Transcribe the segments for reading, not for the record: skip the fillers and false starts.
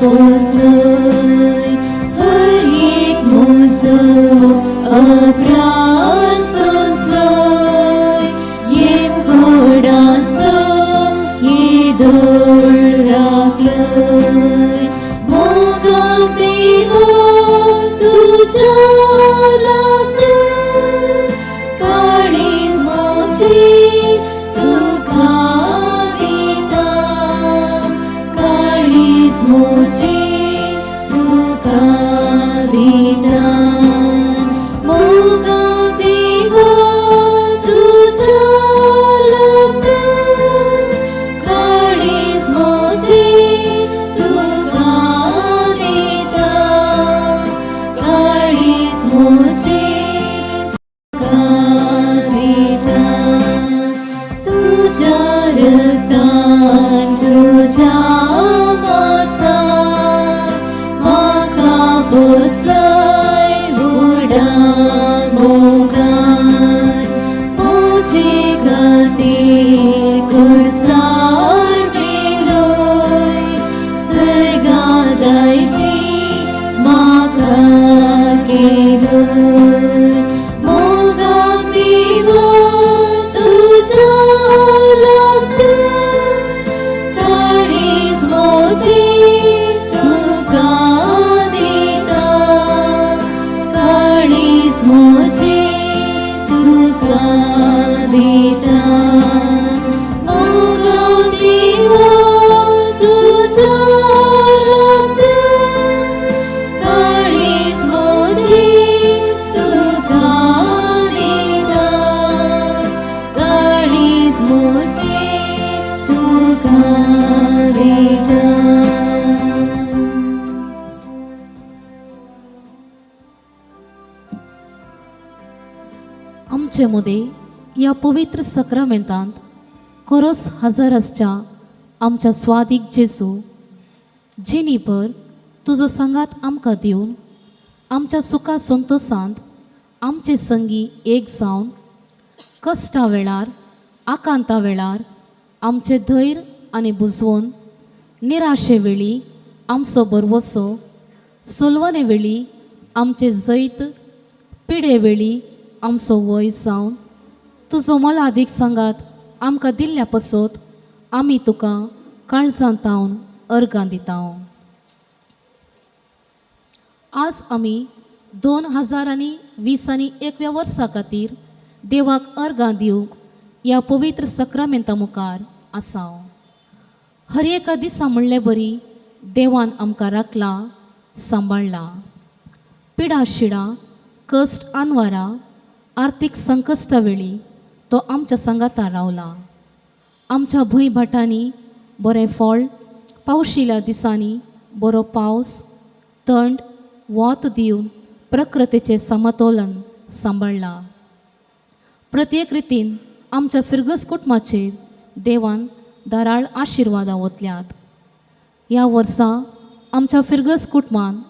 पोसलय हर एक म्हजो अपराध सोंसलय येमकोडांत येदोळ राखलय मोगा देवा तुज्या लागीं काळीज म्हजें तुका दिता काळीज म्हजें तुका दिता मोगा देवा तुज्या लागीं काळीज म्हजें तुका दिता काळीज म्हजें तुका दिता तुज्या रक्तान तुज्या मासान म्हाका पोसलय व्हडा मोगान म्हजे खातीर खुर्सार मेलोय सर्गा दायजी म्हाका केलोय मोगा देवा तुज्या लागीं काळीज म्हजें तुका दिता काळीज म्हजें तुका दिता मोगा देवा तुज्या लागीं काळीज म्हजें तुका दिता काळीज म्हजें तुका दिता. आमचे मदें ह्या पवित्र सक्रामेंतांत कोरोस हजर आसच्या आमच्या स्वादीक जेजू, जिणीभर तुजो सांगात आमकां दिवन आमच्या सुखा संतोसांत आमचे संगी एक जावन कश्टा वेळार आकांता वेळार आमचें धैर्य आनी बुजवण, निराशे वेळी आमचो भरवसो, सोलवणे वेळी आमचें जैत, पिडे वेळी आमचो वय जावन तुजो मोलादीक सांगात आमकां दिल्ल्या पसत आमी तुका काळजांत तावन अर्गां दिता. आज आमी 2020 आनी एकव्या वर्सा खातीर देवाक अर्गां दिवंक ह्या पवित्र सक्रामेंता मुखार आसा. हर एका दिसा म्हणले बरी देवान आमकां राखला, सांबाळ्ळा. पिडा शिडा, कश्ट आनवारा, आर्थीक संकश्टा वेळी तो आमच्या सांगाता रावला. आमच्या भूंय भाटांनी बरें फळ, पावशिल्या दिसांनी बरो पावस, थंड वत दिवन प्रकृतीचें समतोलन सांबाळ्ळा. प्रत्येक रितीन आमच्या फिरगज कुटुंबाचेर देवान धाराळ आशिर्वादां ओतल्यात. ह्या वर्सा आमच्या फिरगज कुटुंबान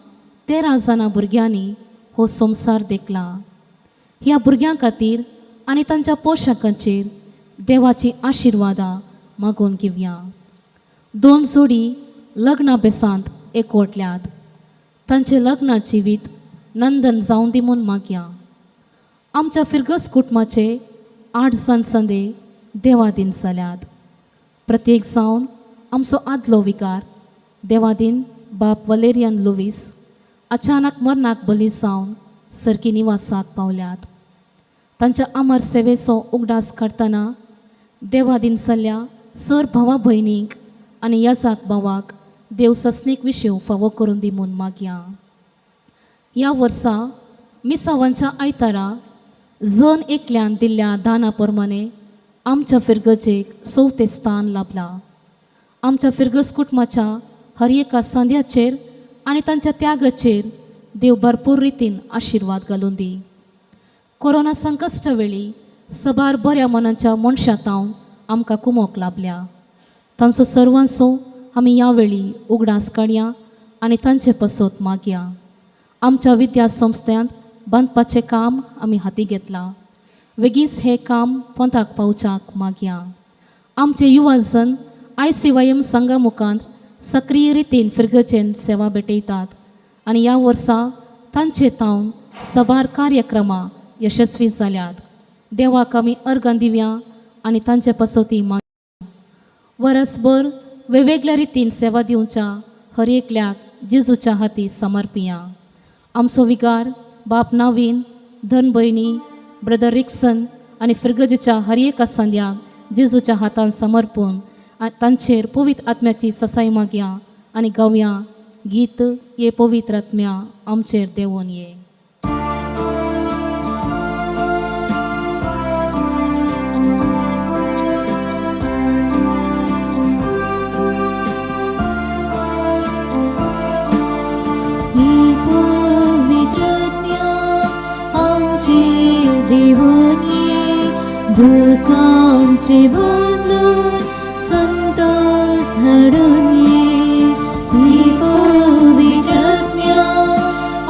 13 जाणां भुरग्यांनी हो संवसार देखला. ह्या भुरग्यां खातीर आनी तांच्या पोशकांचेर देवाची आशिर्वादां मागून घेवया. दोन जोडी लग्ना बेसांत एकवटल्यात. तांचें लग्न जिवीत नंदन जावन दी म्हूण मागया. आमच्या फिरगज कुटुंबाचे आठ जाण संदे देवादीन जाल्यात. प्रत्येक जावन आमचो आदलो विकार देवादीन बाप वलेरियन लुवीस अचानक मरणाक बली जावन सरकी निवासाक पावल्यात. तांच्या अमर सेवेचो उगडास काडटना देवादीन जाल्ल्या सर भावा भयणींक आनी याजाक भावाक देव सस्नीक विशय फावो करून दी म्हूण मागया. ह्या वर्सा मिसावांच्या आयतारा जण एकल्यान दिल्ल्या दाना प्रमाणे आमच्या फिरगजेक चवथें स्थान लाभलां. आमच्या फिरगज कुटुंबाच्या हर एका सांद्याचेर आनी तांच्या त्यागाचेर देव भरपूर रितीन आशिर्वाद घालून दी. कोरोना संकश्ट वेळी सबार बऱ्या मनाच्या मनशां तावन आमकां कुमोक लाभल्या. तांचो सर्वांचो आमी ह्या वेळी उगडास काडया आनी तांचे पसत मागया. आमच्या विद्या संस्थांत बांदपाचें काम आमी हाती घेतलां. बेगीनच हें काम पोंताक पावच्याक मागया. आमचे युवा जन आयसीवायएम संघा मुखार सक्रीय रितीन फिरगजेन सेवा भेटयतात आनी ह्या वर्सा तांचे तावन सबार कार्यक्रमां यशस्वी जाल्यात. देवाक आमी अर्गां दिवया आनी तांचे पसोती मागया. वरसभर वेगवेगळ्या रितीन सेवा दिवच्या हर एकल्याक जेजूच्या हाती समर्पिया. आमचो विगार बाप नावीन, धन भयणी, ब्रदर रिक्सन आनी फिरगजेच्या हर एका संद्याक जेजूच्या हातान समर्पून तांचेर पवित्र आत्म्याची ससाय मागया आनी गावया गीत ये पवित्र आत्म्या आमचेर देंवोन ये. ही पवित्रज्ञा आमचेर देवून ये, दुखांचे बदलून संतोष हाडून ये. ही पवित्रज्ञा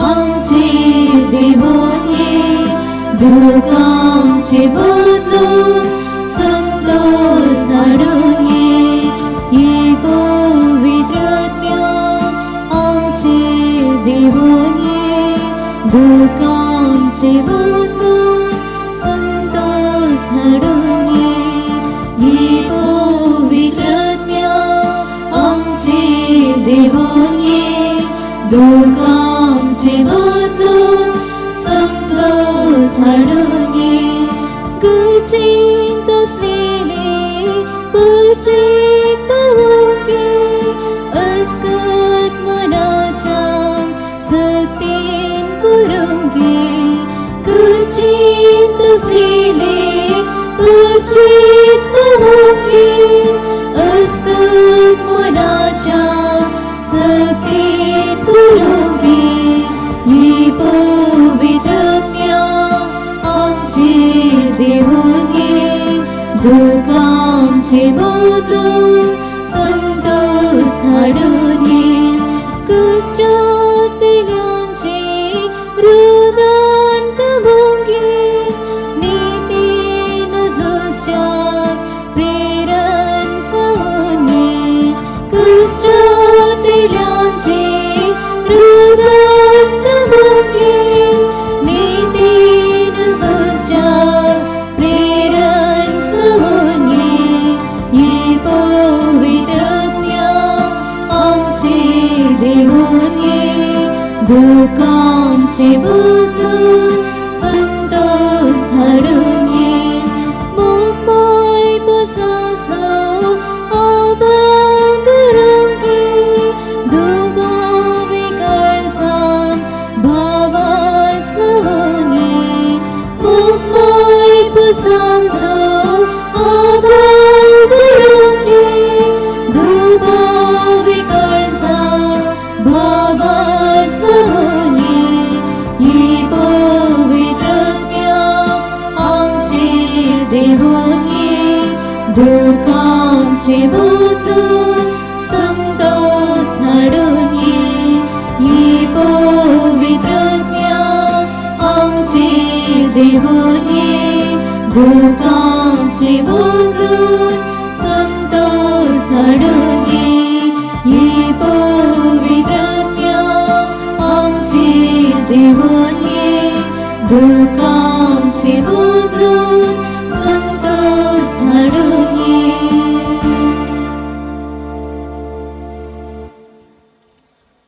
आमचेर देवून ये, दुखांचे बदलून संतोष हाडून ये. ही पवित्रज्ञा आमचेर देवून ये, दुखांचे बदलून संतोष हाडून ये. ही पवित्रज्ञा आमचेर देवून ये, दुखांचे बदलून संतोष हाडून ये. गरजेंत आसलेले परचेक पावोवंक, अस्कत मनाच्या सक्तीन पुरोवंक. गरजेंत आसलेले परचेक पावोवंक, अस्कत मनाच्या सक्तीन पुरोवंक. ही पवित्रज्ञा आमचेर देवून ये, दुखांचे बदलून संतोष हाडून ये. कश्टांतल्यांचे रुदान थांबोवंक, नितीन झुजच्याक प्रेरण जावन ये. कश्टांतल्यांचे रुदान थांबोवंक, नितीन झुजच्याक प्रेरण जावन ये. ही पवित्रज्ञा आमचेर देवून ये, दुखांचे बदलून संतोष हाडून ये. मोगमाय पसासो आदार करूंक, दुबावी काळजान भावात जावन ये. मोगमाय पसासो आदार करूंक, दुबावी काळजान भावात जावन ये. ही पवित्रज्ञा आमचेर देवून ये, दुखांचे बदलून संतोष हाडून ये. ही पवित्रज्ञा आमचेर देवून ये, दुखांचे बदलून संतोष हाडून ये. ही पवित्रज्ञा आमचेर देवून ये, दुखांचे बदलून संतोष हाडून ये.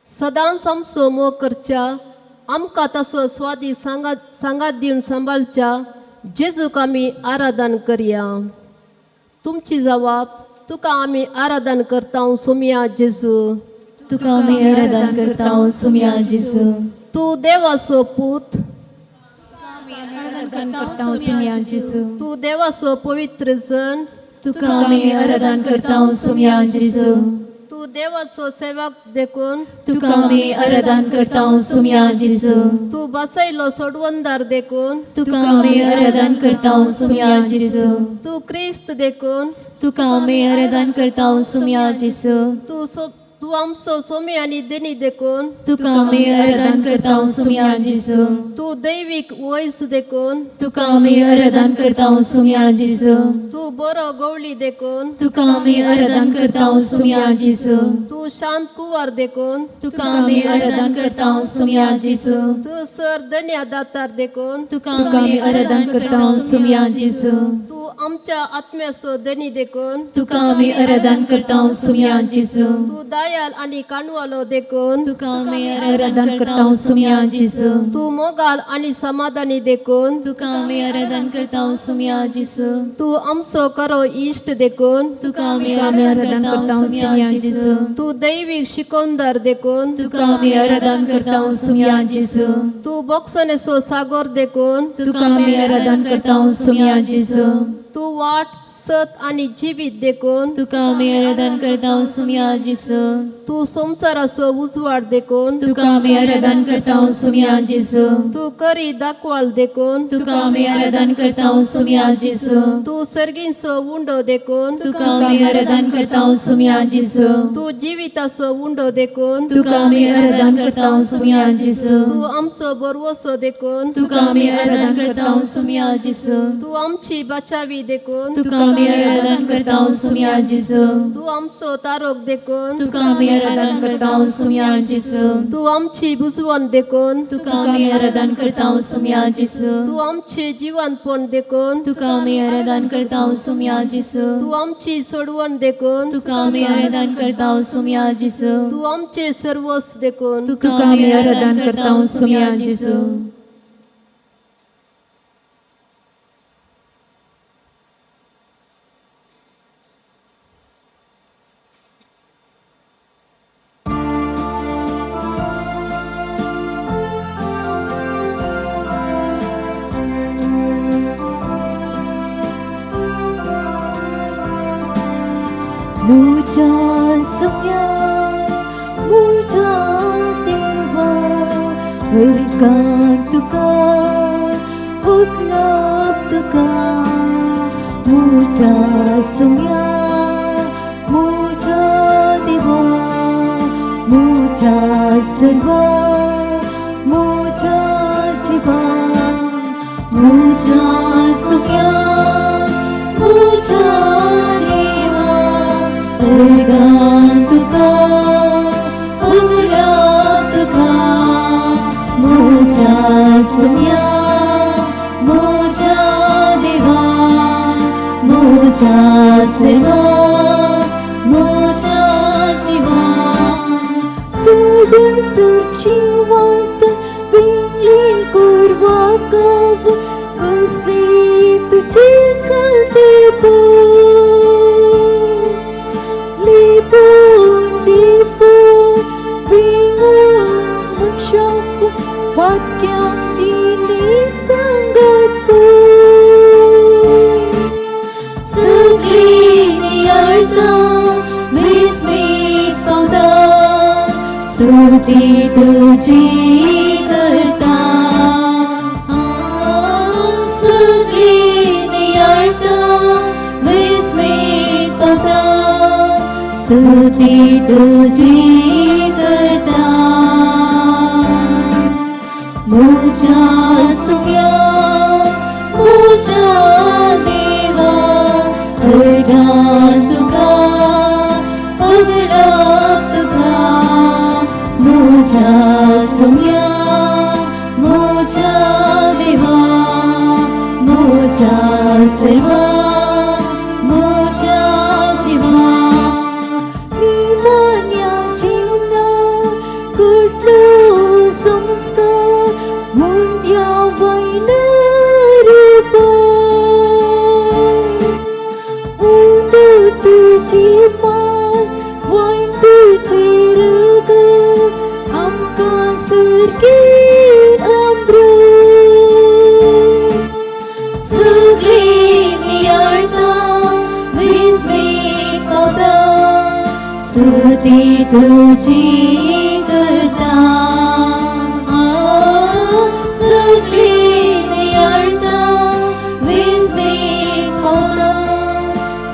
सदांच आमचो मोग करच्या, आमकां तसो स्वादी सांगात सांगात दिवन सांबाळच्या जेजूक आमी आराधन करया. तुमची जवाब तुका आमी आराधन करता सोमिया जेजू. तुका आमी आराधन करता सुम्या जेजू. तूं देवाचो पूत. करता सुम्या जेजू. तूं देवाचो पवित्र जन. तुका आमी आराधन करता सुम्या जेजू. तूं देवाचो सेवक देखून. तुका आमी आराधन करता सुम्या जेजू. तूं बसयलो सोडवंदार देखून. तुका आमी आराधन करता सुम्या जेजू. तूं क्रिस्त देखून. तुका आमी आराधन करता सुम्या जेजू. तूं तूं आमचो सोमी आनी देनी देखून तुका आमी आराधन करता सुम्या जेजू। तूं दैवीक वयस देखून तुका आमी आराधन करता सुम्या जेजू। तूं बरो गवळी देखून तुका आमी आराधन करता सुम्या जेजू। तूं शांत कुंवर देखून तुका आमी आराधन करता सुम्या जेजू। तूं सर दण्या दातार देखून तुका आमी आराधन करता सुम्या जेजू। तूं आमच्या आत्म्याचो दनी देखून तुका आमी आराधन करता सुम्या जेजू। तूं दयाल आनी काणवालो देखून तुका आमी आराधन करता सुम्या जेजू। तूं मोगाल आनी समाधानी देखून तुका आमी आराधन करता सुम्या जेजू। तूं आमचो करो इश्ट देखून तुका आमी आराधन करता सुम्या जेजू। तूं दैवीक शिकोवणदार देखून तुका आमी आराधन करता सुम्या जेजू। तूं बोगसणेचो सागोर देखून तुका आमी आराधन करता सुम्या जेजू। तूं वाट सत आनी जिवीत देखून तुका आमी आराधन करता सुम्या जेजू। तूं संवसाराचो उजवाड देखून तुका आमी आराधन करता सुम्या जेजू। तूं करी दाखवाल देखून तुका आमी आराधन करता सुम्या जेजू। तूं सर्गींचो उंडो देखून तुका आमी आराधन करता सुम्या जेजू। तूं जिविताचो उंडो देखून तुका आमी आराधन करता सुम्या जेजू। तूं आमचो बरवसो देखून तुका आमी आराधन करता सुम्या जेजू। तूं आमची बचावी देखून तुका आमी आराधन करता सुम्या जेजू। तूं आमचो तारोक देखून तुका आमी आराधन करता सुम्या जेजू। तूं आमची बुजवण देखून तुका आमी आराधन करता सुम्या जेजू। तूं आमचे जिवनपण देखून तुका आमी आराधन करता सुम्या जेजू। तूं आमची सोडवण देखून तुका आमी आराधन करता सुम्या जेजू। तूं आमचे सर्वस देखून तुका आमी आराधन करता सुम्या जेजू। मुझा सुम्या मुझा देवा हरकान तुका हुकलाप तुका मुझा सुम्या मुझा देवा मुझा सर्वा मुझा जीवा मुझा सुम्या मुझा देवा अर्गान तुका उगडाप तुका मुझा सुम्या मुझा देवा मुझा सर्वा मुझा जीवा। सदा सुरक्षिवास विंगली कुरवा कव कसली तुझे कलते सगळी नियाळता विस्मीत पावता स्तुती तुझी करता सगळी नियाळता विस्मीत पावता स्तुती तुझी करता। मुझा सुम्या मुझा देवा अर्गान तुका उगडाप तुका मुझा सुम्या मुझा देवा मुझा सर्वा मुझा जीवा। निमान्या जीवना कुठलो संस्कार मुंड्या वैन रूपा उंदू तुझी मान वैन तुझी रग आमकां सारकी अमृत। सगळी नियाळता विस्मीत पावता स्तुती तुझी करता सगळी नियाळता विस्मीत पावता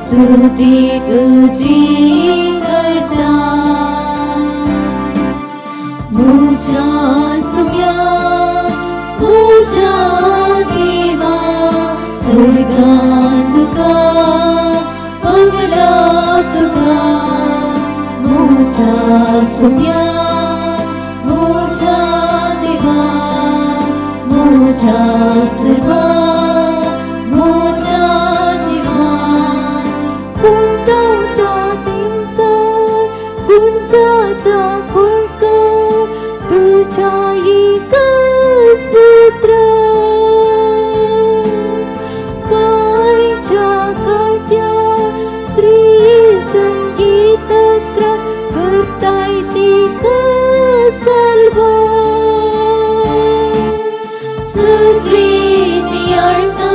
स्तुती तुझी करता। मुझ्या सुम्या मुझ्या देवा अर्गां तुका पगडा तुका मुझ्या सुम्या मुझ्या देवा मुझ्या सर्वा मुझ्या जिवा. कोण धांवता तिनसांज, कोण जाता खोलकार, तुज्या एकाच उतरान. पांयच्या कांट्यार स्त्री संगीतक्र करताय तिका साल्वार. सगळीं नियाळटा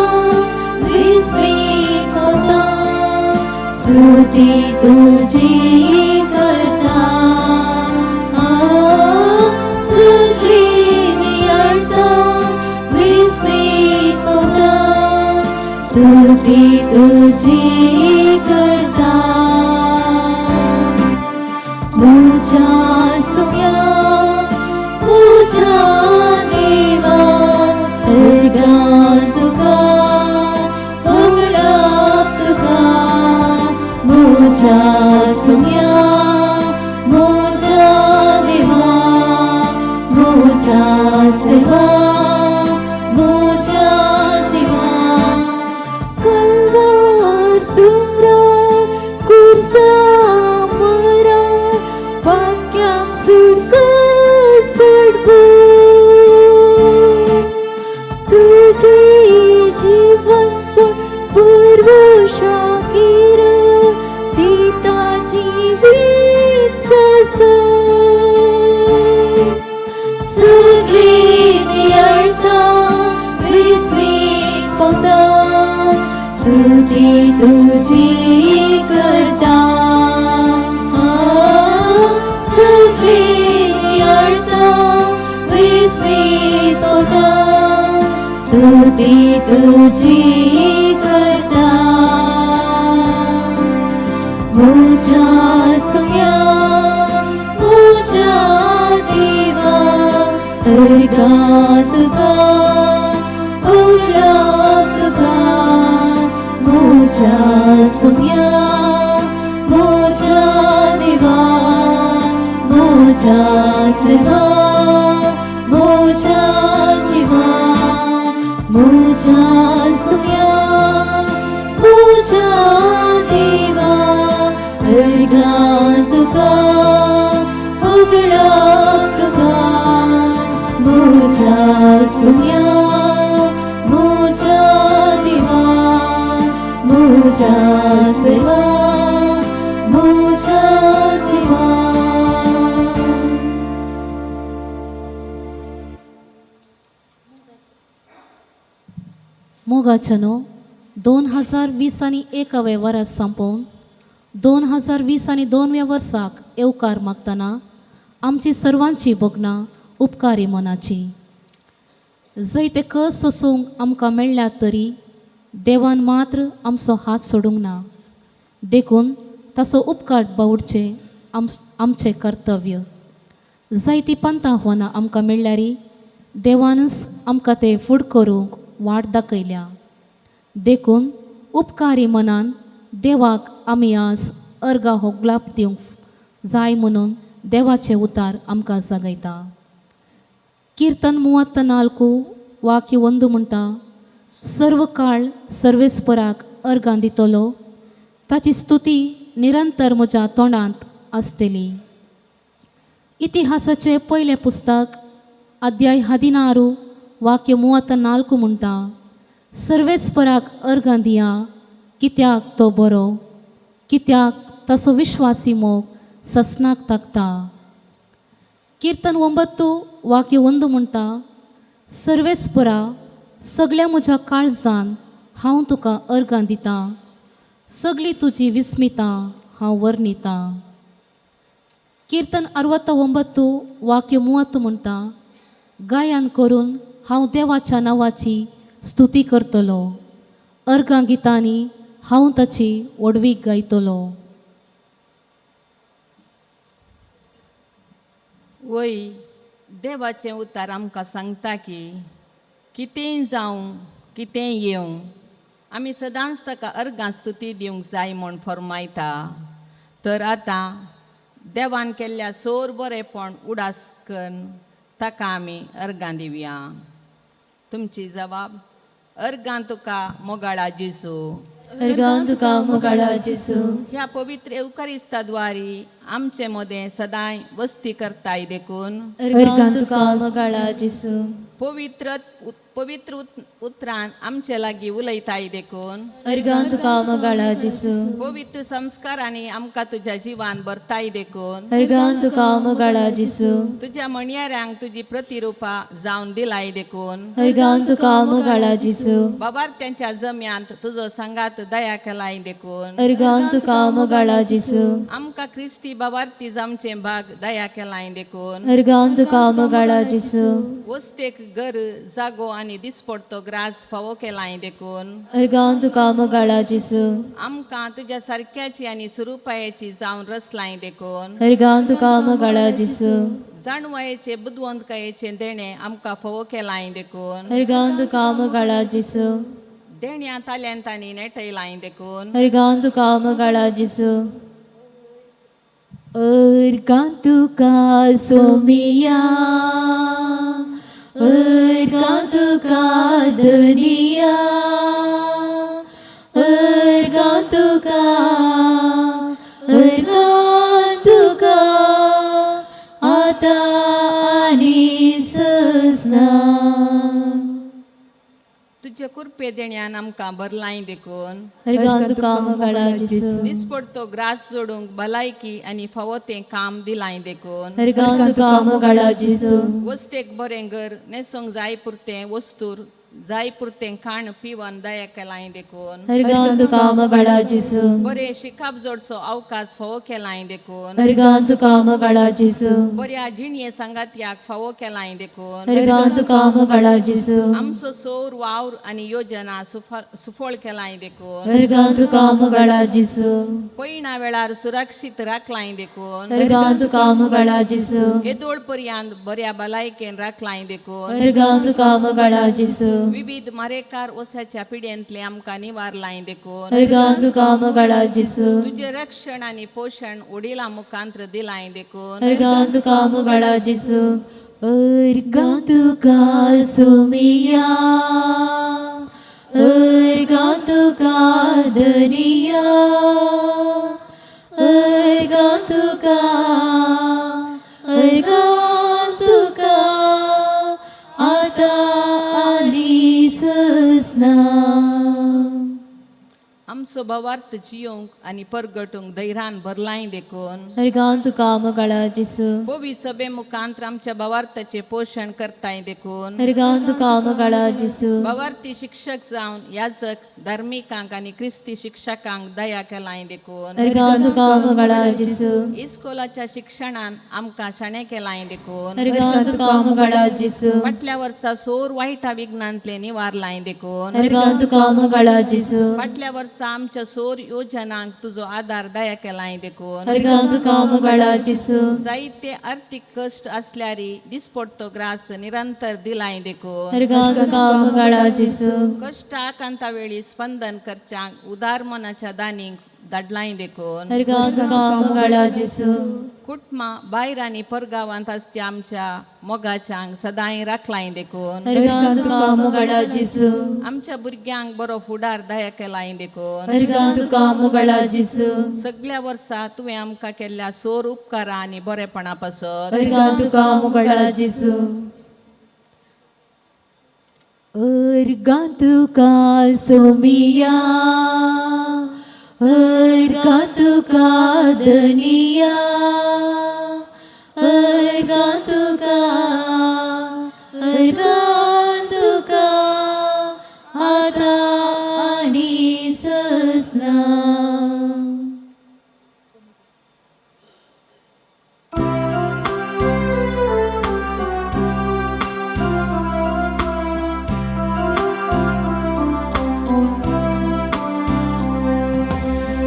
विस्मीत कोता स्तुती तुजी करता. सगळीं नियाळटा विस्मीत कोता स्तुती तुजी करता. मुझ्या सुम्या मुझ्या देवा अर्गां तुका होगडाप तुका मुझ्या सुम्या मुझ्या देवा मुझ्या सर्वा मुझ्या जिवा. कलवार दोंगरार खुर्सा मरार पाक्यांक सुडकत चडगो. तुजें जिवंतपण पुरवशा किर दिता जिवीत ससा. सगळीं नियाळटा विस्मीत कोता स्तुती तुजी करता. सगळीं नियाळटा विस्मीत कोता स्तुती तुजी करता. मुझ्या सुम्या मुझ्या देवा अर्गां तुका होगडाप तुका मुझ्या सुम्या मुझ्या देवा मुझ्या सर्वा मुझ्या जिवा. मुझ्या सुम्या मुझ्या देवा अर्गां तुका होगडाप तुका मुझ्या सुम्या मुझ्या देवा मुझ्या सर्वा मुझ्या जिवा. मोगाच्यानो, 2020 आनी एकाव्या वर्स सोंपोवन 2020 आनी दोनव्या वर्साक येवकार मागतना आमची सर्वांची भोगणां उपकारी मनाची. जंय ते कस सोसूंक आमकां मेळ्ळ्यात तरी देवान मात्र आमचो हात सोडूंक ना, देखून ताचो उपकार बावडचें आमचें कर्तव्य. जायतीं पंथां आव्हानां आमकां मेळ्ळ्यारी देवानच आमकां ते फुड करूंक वाट दाखयल्या, देखून उपकारी मनान देवाक आमी आज अर्गां होगलाप दिवंक जाय म्हणून देवाचें उतार आमकां जागयता. कीर्तन 34 वाक्य 1 म्हणटा, सर्व काळ सर्वेस्पराक अर्गां दितलो, ताची स्तुती निरंतर म्हज्या तोंडांत आसतली. इतिहासाचें पयलें पुस्तक अध्याय 16 वाक्य 34 म्हणटा, सर्वेस्पराक अर्गां दिया, कित्याक तो बरो, कित्याक ताचो विश्वासी मोग ससनाक ताकता. कीर्तन 9 वाक्य 1 म्हणटा, सर्वेस्परा सगळ्या म्हज्या काळजान हांव तुका अर्गां दितां, सगळीं तुजी विस्मितां हांव वर्णितां. कीर्तन 69 वाक्य 30 म्हणटा, गायन करून हांव देवाच्या नांवाची स्तुती करतलो, अर्गां गितांनी हांव ताची व्हडवीक गायतलो. वय देवाचें उतार आमकां सांगता की कितेंय जावं, कितेंय येवं, आमी सदांच ताका अर्गां स्तुती दिवंक जाय म्हूण फर्मायता. तर आतां देवान केल्ल्या सोर बरेपण उडास करून ताका आमी अर्गां दिवया. तुमची जबाब अर्गां तुका मोगाळा जेजू. अर्गां तुका मोगाळा जेजू. ह्या पवित्र एवकारिस्ता द्वारी आमचे मदें सदांय वस्ती करताय देखून अर्गां तुका मोगाळा जेजू. पवित्र पवित्र उतरान आमचे लागीं उलयताय देखून अर्गां तुका मोगाळा जेजू. पवित्र संस्कारांनी आमकां तुज्या जिवान भरताय देखून अर्गां तुका मोगाळा जेजू. तुज्या म्हणयाऱ्यांक तुजी प्रतिरुपां जावन दिलाय देखून अर्गां तुका मोगाळा जेजू. बाबार त्यांच्या जम्यांत तुजो सांगात दया केलाय देखून अर्गां तुका मोगाळा जेजू. आमकां क्रिस्ती बाबार्ती जामचें भाग दया केलाय देखून अर्गां तुका मोगाळा जेजू. वस्तेक घर जागो आनी दिसपडतो ग्रास फावो केलाय देखून अर्गां तुका मोगाळा जेजू. आमकां तुज्या सारक्याची आनी सुरुपायाची जावन रसलाय देखून अर्गां तुका मोगाळा जेजू. जाणवायेचे बुदवंतकायेचें देणें आमकां फावो केलाय देखून अर्गां तुका मोगाळा जेजू. देण्या ताल्यांतांनी नेटयलाय देखून अर्गां तुका मोगाळा जेजू. अर्गां तुका सोमिया, अर्गां तुका धनिया, अर्गां तुका, अर्गां तुका आतां आनी सजना. तुजे कुरपे देण्यान आमकां भरलाय देखून अर्गां तुका मोगाळा जेजू. दिसपडतो ग्रास जोडूंक भलायकी आनी फावो तें काम दिलाय देखून अर्गां तुका मोगाळा जेजू. वस्तेक बरें घर न्हेसूंक जाय पुरतें वस्तूर जाय पुरतें खाण पिवन दया केलाय देखून अर्गां तुका मोगाळा जेजू. बरें शिकाप जोडचो अवकाश फावो केलाय देखून अर्गां तुका मोगाळा जेजू. बऱ्या जिणये सांगात्याक फावो केलाय देखून अर्गां तुका मोगाळा जेजू. आमचो सौर वावर आनी योजना सुफळ केलाय देखून अर्गां तुका मोगाळा जेजू. पयणा वेळार सुरक्षीत राखलाय देखून अर्गां तुका मोगाळा जेजू. येदोळ पर्यंत बऱ्या भलायकेन राखलाय देखून अर्गां तुका मोगाळा जेजू. विविध मारेकार ओसाच्या पिढ्यांतले आमकां निवारलाय देखून अर्गां तुका मोगाळा जेजू. तुजें रक्षण आनी पोशण वडिलां मुखांत्र दिलाय देखून अर्गां तुका मोगाळा जेजू. अर्गां तुका सोमिया, अर्गां तुका धनिया, अर्गां तुका, अर्गां तुका आतां आनी सजना. आमचो भावार्थ जियोंक आनी परगटूंक धैर्यान भरलाय देखून अर्गां तुका मोगाळा जेजू. पवी सभे मुखांत्र आमच्या भावार्थाचें पोशण करताय देखून अर्गां तुका मोगाळा जेजू. भावार्थी शिक्षक जावन याजक धार्मिकांक आनी क्रिस्ती शिक्षकांक दया केलाय देखून अर्गां तुका मोगाळा जेजू. इस्कोलाच्या शिक्षणान आमकां शाणे केलाय देखून अर्गां तुका मोगाळा जेजू. फाटल्या वर्सा सोर वायटा विघ्नांतले निवारलाय देखून अर्गां तुका मोगाळा जेजू. फाटल्या वर्सा आमच्या सोर योजनांक तुजो आदार दया केलाय देखून अर्गां तुका मोगाळा जेजू. जायते आर्थीक कश्ट असल्यारी दिसपडतो ग्रास निरंतर दिलाय देखून अर्गां तुका मोगाळा जेजू. कश्ट आकांता वेळी स्पंदन करच्यांक उदार मनाच्या दानींक धाडलाय देखून अर्गां तुका मोगाळा जेजू. कुटुंबां भायर आनी परगांवांत आसच्या आमच्या मोगाच्यांक सदांय राखलाय देखून अर्गां तुका मोगाळा जेजू. आमच्या भुरग्यांक बरो फुडार दया केलाय देखून अर्गां तुका मोगाळा जेजू. सगल्या वर्सा तुवें आमकां केल्ल्या सोर उपकारां आनी बरेपणा पासत अर्गां तुका मोगाळा जेजू. अर्गां तुका सोमिया, अर्गां तुका धनिया, अर्गां तुका, अर्गां तुका आतां आनी सजना.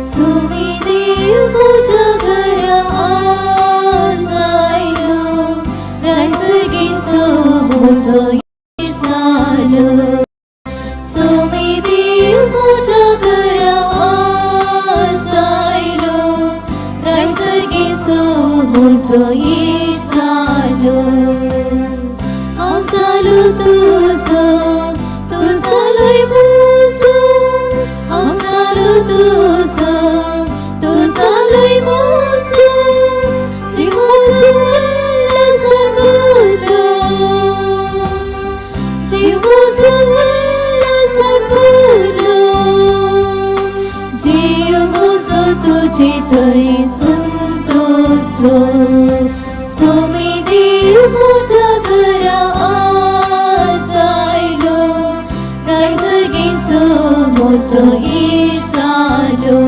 सुमी देव म्हज्या घरा मोजो इसालो. हांव जालो तुजो, तूं जालोय मोजो. हांव जालो तुजो, तूं जालोय मोजो. जिवोसो उल्लासान भरलो, जिवोसो उल्लासान भरलो. जीव म्हजो तुजे थंय संतोसलो. सोमी देव म्हज्या घरा आज आयलो, रायसर्गीचो म्हजो इसालो.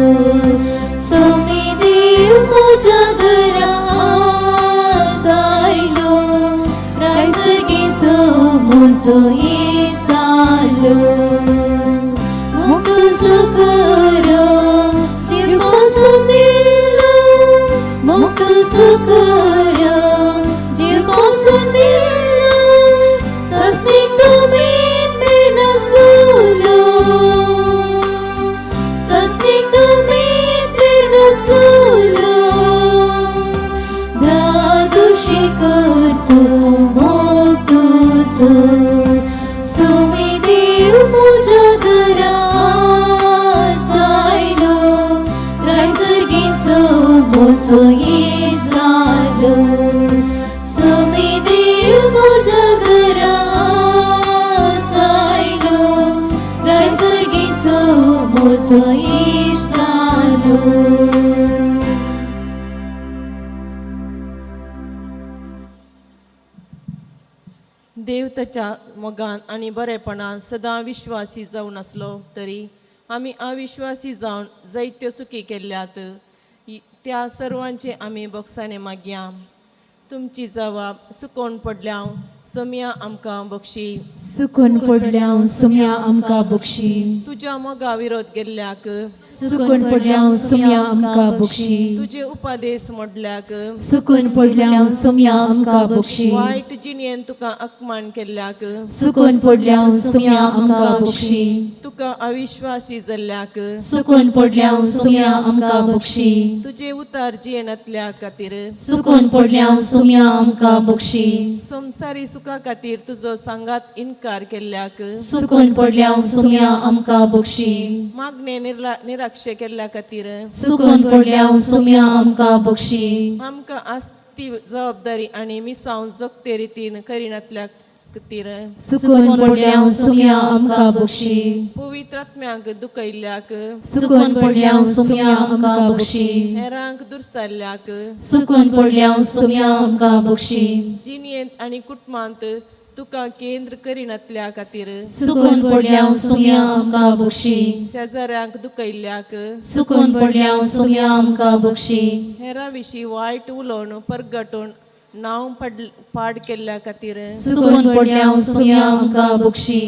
सोमी देव म्हज्या घरा आज आयलो, रायसर्गीचो म्हजो इसालो. मोग तुजो करो जीव म्हजो दिलो, मोग तुजो करो जीव म्हजो दिलो. सस्तीक उमेद मेळनासलो, सस्तीक उमेद मेळनासलो. धादोशी करचो मोग तुजो. सोमी देव म्हज्या घरा आज आयलो, रायसर्गीचो म्हजो इसालो. सोमी देव म्हज्या घरा आज आयलो, रायसर्गीचो म्हजो इसालो. देव ताच्या मोगान आनी बरेपणान सदां विश्वासी जावन आसलो तरी आमी अविश्वासी जावन जायत्यो चुकी केल्यात, त्या सर्वांचे आमी बोगसाणे मागया. तुमची जबाब सुकोवन पडल्या सोमया आमकां बक्षी. सुकून पडल्या सुम्या आमकां बक्षी. तुज्या मोगा विरोध गेल्ल्याक सुकून पडल्या सुम्या आमकां बक्षी. तुजे उपादेस मोडल्याक सुकून पडल्या सुम्या आमकां बक्षी. वायट जिणेन तुका अपमान केल्ल्याक सुकून पडल्या सुम्या आमकां बक्षी. तुका अविश्वासी जाल्ल्याक सुकून पडल्या सुम्या आमकां बक्षी. तुजे उतार जियेनातल्या खातीर सुकून पडल्या सुम्या आमकां बक्षी. संवसारी सुखा खातीर तुजो सांगात इनकार केल्ल्याक सुकून पडल्या सुम्या आमकां बक्षी. मागणे निराक्षे केल्ल्या खातीर सुकून पडल्या सुम्या आमकां बक्षी. आमकां आसती जबाबदारी आनी मिसांव जगते रितीन करिनातल्या खातीर सुकून पडल्या सुम्या आमकां बक्षी. पवित्र आत्म्यांक दुखयल्ल्याक सुकून पडल्या सुम्या आमकां बक्षी. हेरांक दुरसारल्याक सुकून पडल्या सुम्या आमकां बक्षी. जिणेंत आनी कुटुंबांत तुका केंद्र करिनातल्या खातीर सुकून पडल्या सुम्या आमकां बक्षी. शेजाऱ्यांक दुखयल्ल्याक सुकून पडल्या सुम्या आमकां बक्षी. हेरां विशीं वायट उलोवन परगटून नांव पाड केल्ल्या खातीर सुकून पडल्या सुम्या आमकां बक्षी.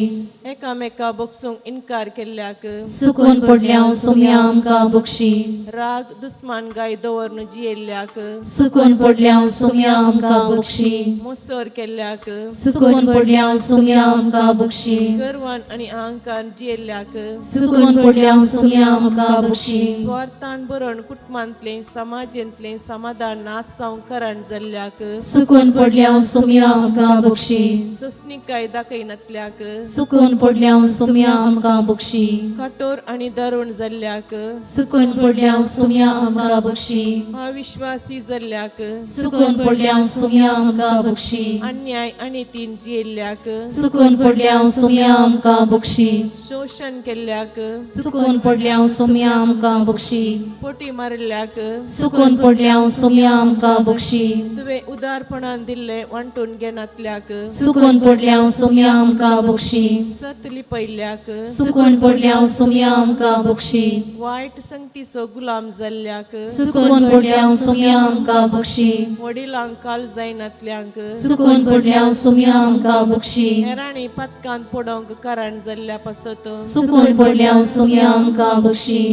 एकामेका बक्षूंक इनकार केल्ल्याक सुकून पडल्या सुम्या आमकां बक्षी. राग दुस्मान गाय दवरून जियेल्ल्याक सुकून पडल्या सुम्या आमकां बक्षी. मोसर केल्ल्याक सुकून पडल्या सुम्या आमकां बक्षी. गर्वान आनी अहंकार जियेल्ल्याक सुकून पडल्या सुम्या आमकां बक्षी. स्वार्थान बरोवन कुटुंबांतलें समाजेंतलें समाधान नाश जावंक कारण जाल्ल्याक सुकून पडल्या सुम्या आमकां बक्षी. सोंसणीकाय दाखयनातल्याक सुकून पडल्या सुम्या आमकां बक्षी. कठोर आनी दारुण जाल्ल्याक सुकून पडल्या सुम्या आमकां बक्षी. अविश्वासी जाल्ल्याक सुकून पडल्या सुम्या आमकां बक्षी. अन्याय आनी तीन जियेल्ल्याक सुकून पडल्या सुम्या आमकां बक्षी. शोशण केल्ल्याक सुकून पडल्या सुम्या आमकां बक्षी. पोटी मारिल्ल्याक सुकून पडल्या सुम्या आमकां बक्षी. तुवें उदारपणान दिल्लें वांटून घेनातल्याक सुकून पडल्या सुम्या आमकां बक्षी. सत लिपयल्ल्याक सुकून पडल्या सुम्या आमकां बक्षी. वायट संगतीचो गुलाम जाल्ल्याक सुकून पडल्या सुम्या आमकां बक्षी. वडिलांक काल जायनातल्यांक सुकून पडल्या सुम्या आमकां बक्षी. हेरांनी पातकांत पडोवंक कारण जाल्ल्या पासत सुकून पडल्या सुम्या आमकां बक्षी.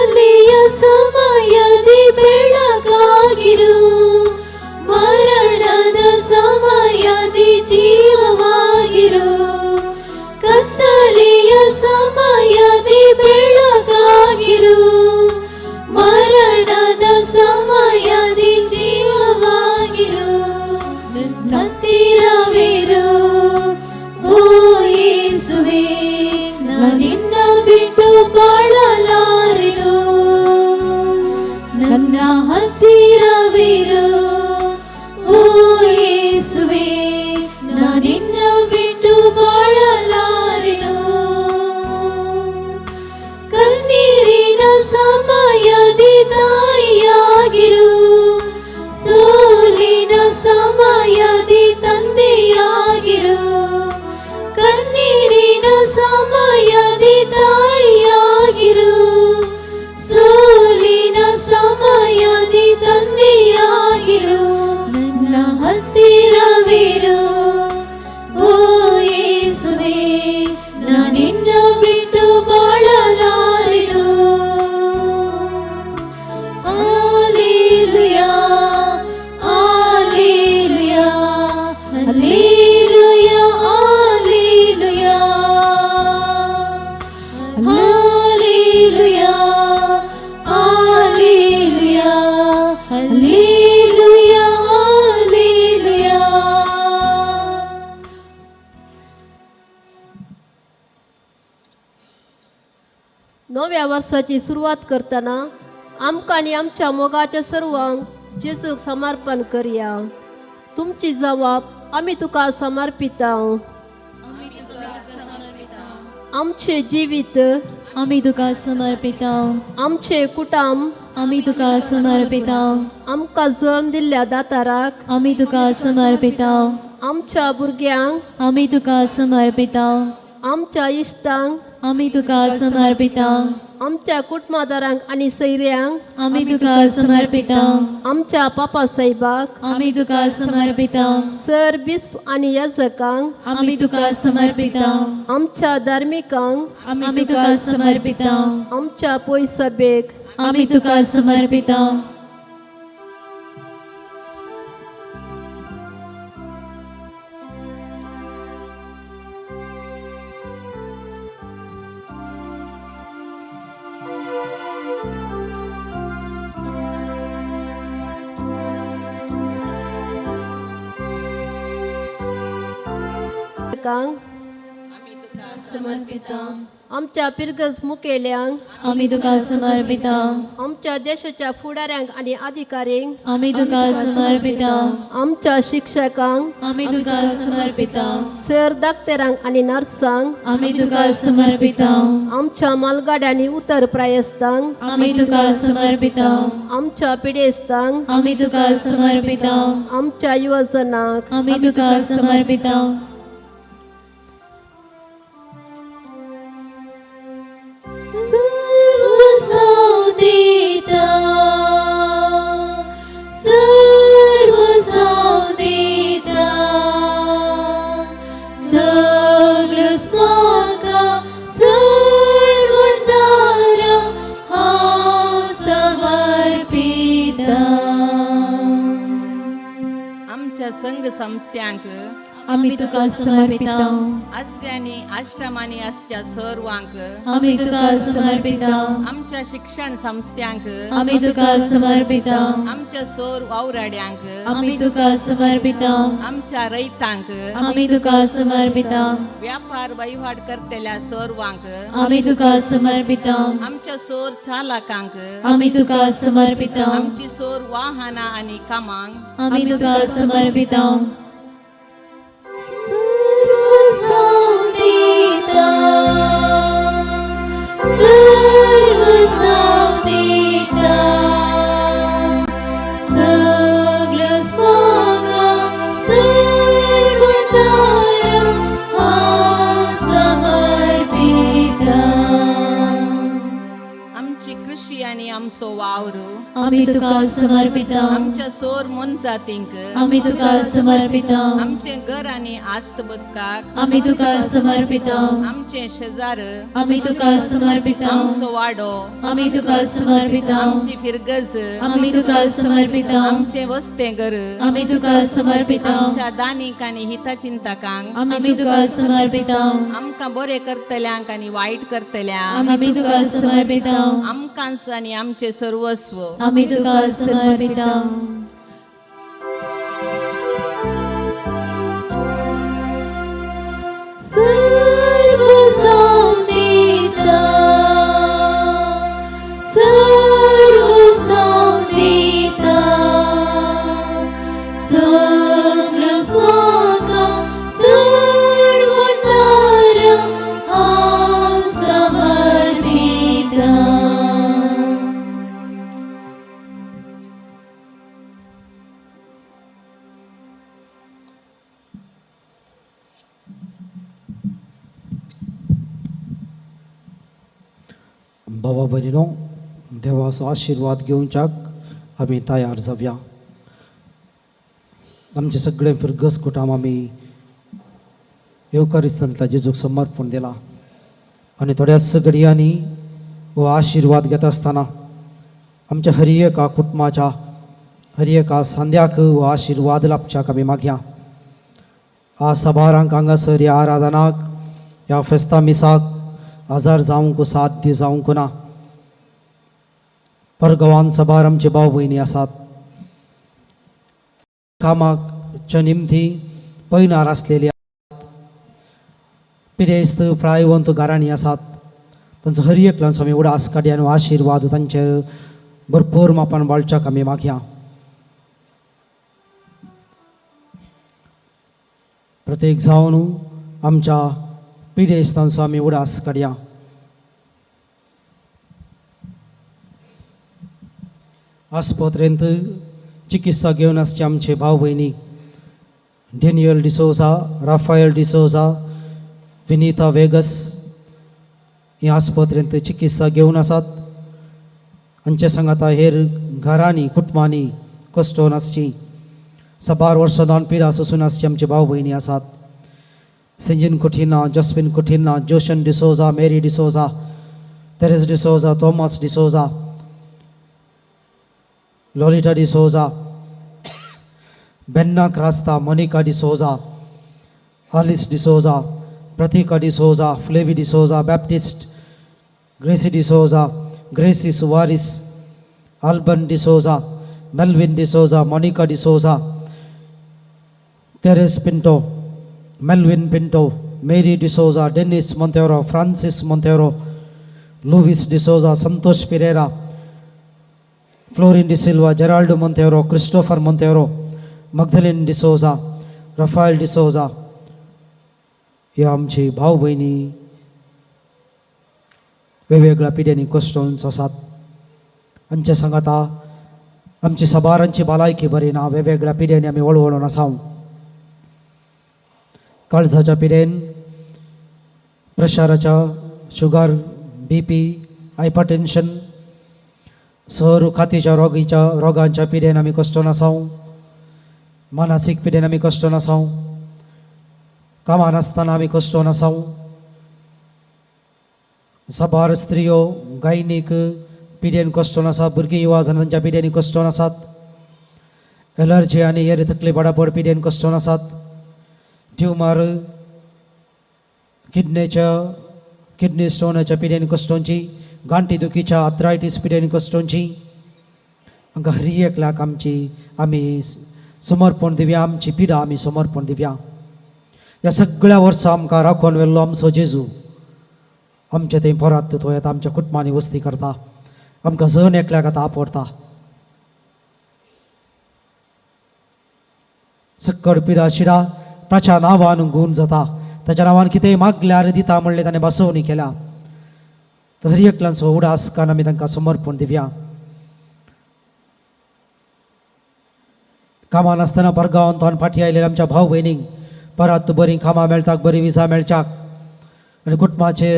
ಕತ್ತಲೆಯ ಸಮಯದಿ ಬೆಳಕಾಗಿರು, ಮರಣದ ಸಮಯದಿ ಜೀವವಾಗಿರು. ಕತ್ತಲೆಯ ಸಮಯದಿ ಬೆಳಕಾಗಿರು, ಮರಣದ ಸಮಯದಿ ಜೀವವಾಗಿರು. ಹತ್ತಿರವಿರು ಓ ಯೇಸುವೆ, ನಿನ್ನ ಬಿಟ್ಟು ಬಾಳಲಾರೆನು. ನನ್ನ ಹತ್ತಿರವಿರು ಓ ಯೇಸುವೆ, ನಿನ್ನ ಬಿಟ್ಟು ಬಾಳಲಾರೆನು. ಕಣ್ಣೀರಿನ ಸಮಯದಿ ತಾಯಿಯಾಗಿರು, ಸೋಲಿನ ಸಮಯದಿ ತಂದೆಯಾಗಿರು. ಕಣ್ಣೀರಿನ ಸಮಯದಿ ತಾಯಿಯಾಗಿರು, ಸೋಲಿನ ಸಮಯದಿ ತಂದೆಯಾಗಿರು. ನನ್ನ ಹತ್ತಿರವಿರು ಓ ಯೇಸುವೆ, ನಿನ್ನ ಬಿಟ್ಟು ಬಾಳಲಾರೆನು. Hallelujah, hallelujah, hallelujah, hallelujah, hallelujah, hallelujah, hallelujah, hallelujah. नव्या वर्साची सुरवात करतना आमकां आनी आमच्या मोगाच्या सर्वांक जेजूक समर्पण करया. तुमची जबाब आमी तुका समर्पिता. आमचे जिवीत आमी तुका समर्पिता. आमचे कुटुंब आमी तुका समर्पिता. आमकां जल्म दिल्ल्या दाताराक आमी तुका समर्पिता. आमच्या भुरग्यांक आमी तुका समर्पिता. आमच्या इश्टांक आमी तुका समर्पिता. आमच्या कुटुंबादारांक आनी सैऱ्यांक आमी तुका समर्पिता. आमच्या पापा साहेबाक आमी तुका समर्पिता. सर बिस्प आनी याजकांक आमी तुका समर्पिता. आमच्या धार्मिकांक आमी तुका समर्पिता. आमच्या पयसभेक आमी तुका समर्पिता. कांक समर्पिता. आमच्या पिरगज मुखेल्यांक आमी तुका समर्पिता. आमच्या देशाच्या फुडाऱ्यांक आनी अधिकाऱ्यांक आमी तुका समर्पिता. आमच्या शिक्षकांक आमी तुका समर्पिता. सर डाक्टरांक आनी नर्सांक आमी तुका समर्पिता. आमच्या मालगाड्या आनी उतर प्रायस्तांक आमी तुका समर्पिता. आमच्या पिडेस्तांक आमी तुका समर्पिता. आमच्या युवजनांक आमी तुका समर्पिता. सर्व देता, सर्व देता, सगळं म्हाका सर्व तारा हांव समर्पिता. आमच्या संघ संस्थ्यांक आमी तुका समर्पिता. आसऱ्यांनी आश्रमांनी आसच्या सर्वांक आमी तुका समर्पिता. आमच्या शिक्षण संस्थ्यांक आमी तुका समर्पिता. आमच्या सोर वावराड्यांक आमी तुका समर्पिता. आमच्या रैतांक आमी तुका समर्पिता. व्यापार वहिवाट करतल्या सर्वांक आमी तुका समर्पिता. आमच्या सोर चालकांक आमी तुका समर्पिता. आमची सोर वाहनां आनी कामांक आमी तुका समर्पिता. सर्व देता, सर्व देता, सगळं म्हाका सर्व तारा हांव समर्पिता. आमची क्रिस्त कृशी आनी आमचो वावर आमी तुका समर्पिता. आमच्या सोर मोनजातींक आमी तुका समर्पिता. आमचें घर आनी आस्त बदकाक आमी तुका समर्पिता. आमचें शेजार आमी तुका समर्पिता. आमचो वाडो आमी तुका समर्पिता. आमची फिरगज आमी तुका समर्पिता. आमचें वस्तें घर आमी तुका समर्पिता. आमच्या दानीक आनी हितचिंतकांक आमी तुका समर्पिता. आमकां बरें करतल्यांक आनी वायट करतल्यांक आमी तुका समर्पिता. आमकांच आनी आमचें सर्वस्व आमी तुका समर्पिता. सर्व जावं सर्व जावं सगळं स्वाका चडवतार हांव समर्पिता. बाबा भयणीनो, देवाचो आशिर्वाद घेवच्याक आमी तयार जावया. आमचे सगळे फिरगस कुटाम आमी येवकारिस्तांतल्या जेजूक समर्पण दिला आनी थोड्याच घडयांनी हो आशिर्वाद घेता आसतना आमच्या हर एका कुटुंबाच्या हर एका सांद्याक हो आशिर्वाद लाभच्याक आमी मागया. आज साबारांक हांगासर ह्या आराधनाक ह्या फेस्ता मिसाक आजार जावंक साध्य जावंक ना. परगांवान साबार आमचे भाव भयणी आसात, कामाच्या निमती पयनार आसलेली आसात, पिडेस्त प्रायवंत घरांनी आसात. तांचो हर एकल्याचो आमी उडास काडया आनी आशिर्वाद तांचेर भरपूर मापान वाळच्याक आमी मागया. प्रत्येक जावन आमच्या पिडेस्तांचो आमी उडास काडया. आस्पत्रेंत चिकित्सा घेवन आसचे आमचे भाव भयणी डेनियल डिसोजा, राफायल डिसोजा, विनीता वेगस ही आस्पत्रेंत चिकित्सा घेवन आसात. हांचे सांगाता हेर घरांनी कुटुंबांनी कश्टोवन आसची साबार वर्सां दान पिडा सोसून आसची आमचे भाव भयणी आसात. Sinjin Coutinho, Josephine Coutinho, Joshan D'Souza, Mary D'Souza, Teres D'Souza, Thomas D'Souza, Lolita D'Souza, Benna Crasta, Monica D'Souza, Alice D'Souza, Pratika D'Souza, Flavi D'Souza, Baptist, Gracy D'Souza, Gracy Soares, Alban D'Souza, Melvin D'Souza, Monica D'Souza, Teres Pinto, Melvin Pinto, Mary D'Souza, Dennis Monteiro, Francis Monteiro, Louis D'Souza, Santosh Pereira, Florin D'Silva, Gerald Monteiro, Christopher Monteiro, Magdalene D'Souza, Raphael D'Souza. ह्या आमची भाव भयणी वेगवेगळ्या पिड्यांनी कश्टोवन आसात. आमच्या सांगाता आमची साबारांची भलायकी बरी ना, वेगवेगळ्या पिड्यांनी आमी वळवळून आसा. काळजाच्या पिडेन, प्रेशराच्या, शुगर, बी पी, हायपरटेन्शन, सर खातीच्या रोगीच्या रोगांच्या पिडेन आमी कश्टोन आसाव. मानसीक पिडेन आमी कश्टोन आसाव. कामां नासतना आमी कश्टोन आसाव. साबार स्त्रियो गायनीक पिडेन कश्टोन आसा. भुरगीं युवा जाणांच्या पिड्यांनी कश्टोन आसात. एलर्जी आनी हेर तकली बडाबड पिडेन कश्टोन आसात. ट्युमर, किडनेच्या किडनी स्टोनाच्या पिड्यांनी कश्टोनची, गांठी दुखीच्या, आथरायटीस पिड्यांनी कश्टोनची. हांकां हर एकल्याक आमची आमी समर्पण दिवया, आमची पिडा आमी समर्पण दिवया. ह्या सगळ्या वर्सां आमकां राखून व्हेल्लो आमचो जेजू आमचे थंय परत तो येता, आमच्या कुटुंबांनी वस्ती करता, आमकां जण एकल्याक आतां आपडता. सक्कड पिडा शिडा ताच्या नांवान गूण जाता, ताच्या नांवान कितेंय मागल्यार दिता म्हणलें ताणें बसवणी केल्या. तर हर एकल्यांचो उडास कान आमी तांकां समर्पण दिवया. कामां नासतना परगांवान तोंड फाटीं आयिल्ल्या आमच्या भाव भयणींक परत बरीं कामां मेळटाक, बरी विजा मेळच्याक आनी कुटुंबाचे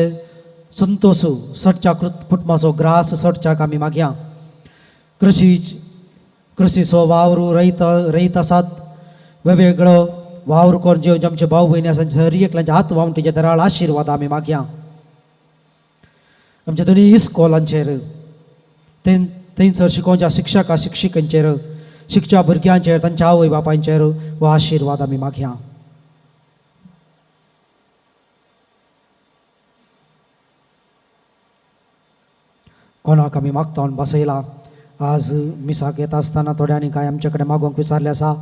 संतोश सटच्या कुटुंबाचो ग्रास सटच्याक आमी मागया. कृषीचो वावर रयत रयत आसात, वेगवेगळो वावर करून जेवचे आमचे भाव भयणी आसा हर एकल्यांच्या हात वावटीचे दराळ आशिर्वाद आमी मागया. आमच्या दोनी इस्कोलांचेर थंयसर शिकोवच्या शिक्षका शिक्षिकांचेर शिकच्या भुरग्यांचेर तांच्या आवय बापायचेर हो आशिर्वाद आमी मागया. कोणाक आमी मागता बसयला. आज मिसाक येता आसतना थोड्यांनी कांय आमचे कडेन मागोवंक विचारलें आसा,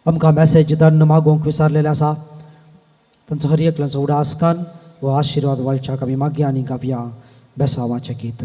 आमकां मॅसेज धाडून मागोवंक विचारलेलें आसा. तांचो हर एकल्याचो उडास कान हो आशिर्वाद वाळच्याक आमी मागया आनी गावया बेसावाचें गीत.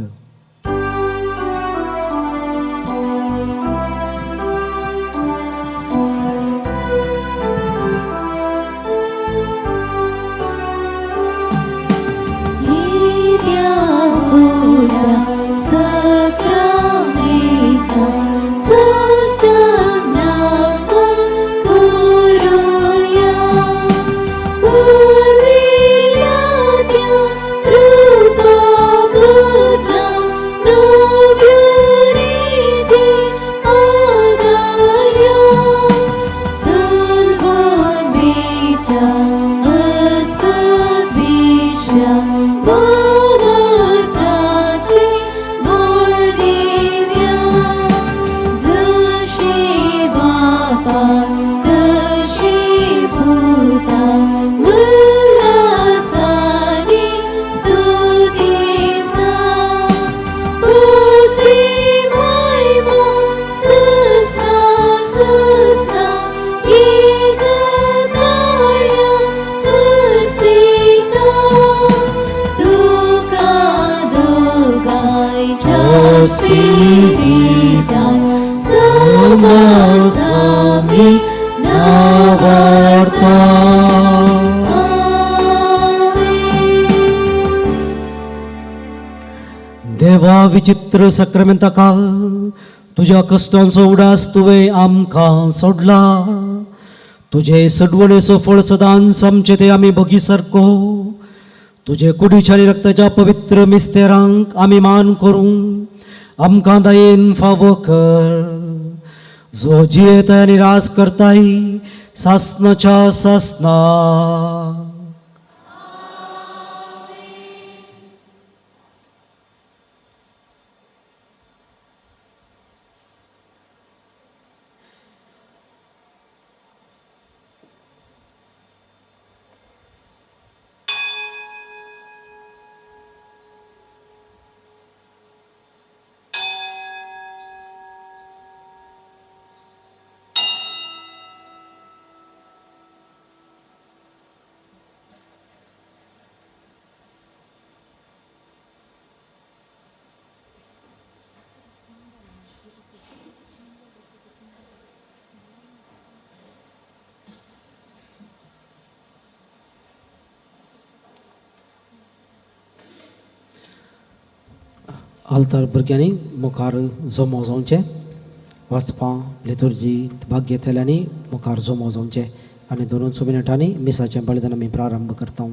देवा विचित्र सक्रमेंता काल तुज्या कश्टांचो उडास तुवें आमकां सोडला. तुजे सडवणेचो फळ सदांच आमचे ते आमी बगी सारको. तुजे कुडीच्या आनी रक्ताच्या पवित्र मिस्तेरांक आमी मान करूं आमकां दयेन फावो कर. जो जियेताय आनी राज करताय सासनाच्या सासना. आल्तार भुरग्यांनी मुखार जमो जावचें, वाचपां लितुर्जी भाग घेतल्यांनी मुखार जमो जावचें आनी 2 मिनटांनी मिसाचें बलिदान आमी प्रारंभ करता.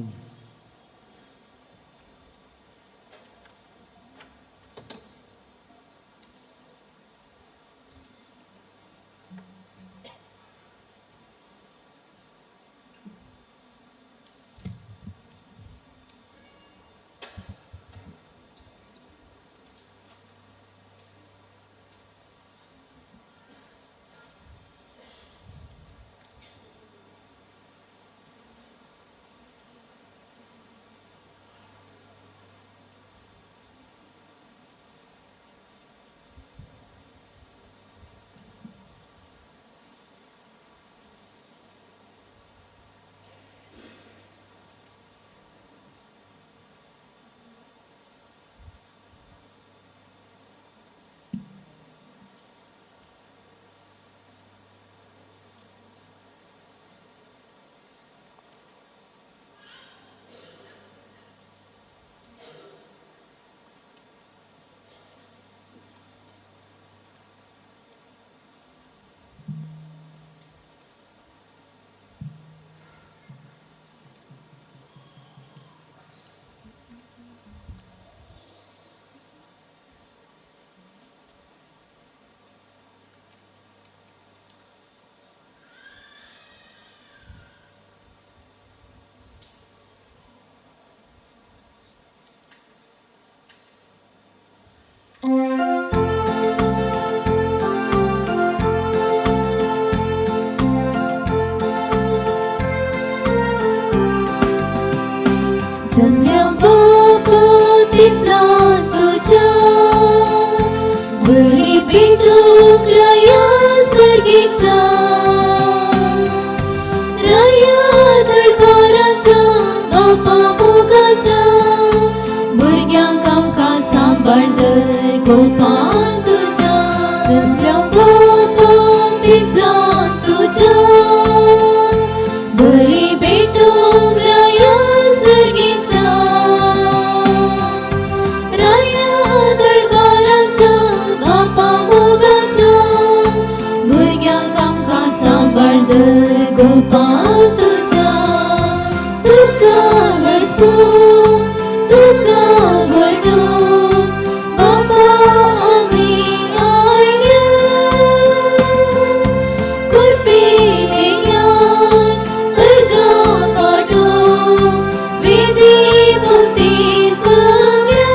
बळी पेटूंक राया सर्गीच्या राया दरबाराच्या बापा मोगाच्या भुरग्यांक आमकां सांबाळ दर गोपान तुज्या जमल्या बापा पिंपळान तुज्या बळी पेटूंक राया सर्गीच्या राया दरबाराच्या बापा मोगाच्या भुरग्यांक आमकां सांबाळ दर गोपाल तुज्या तुका हरसो तुका व्हडूंक बापा आमी आयल्या कुरपेलेल्यान अर्गां पाटोवंक वेदी भोंवती सगळ्या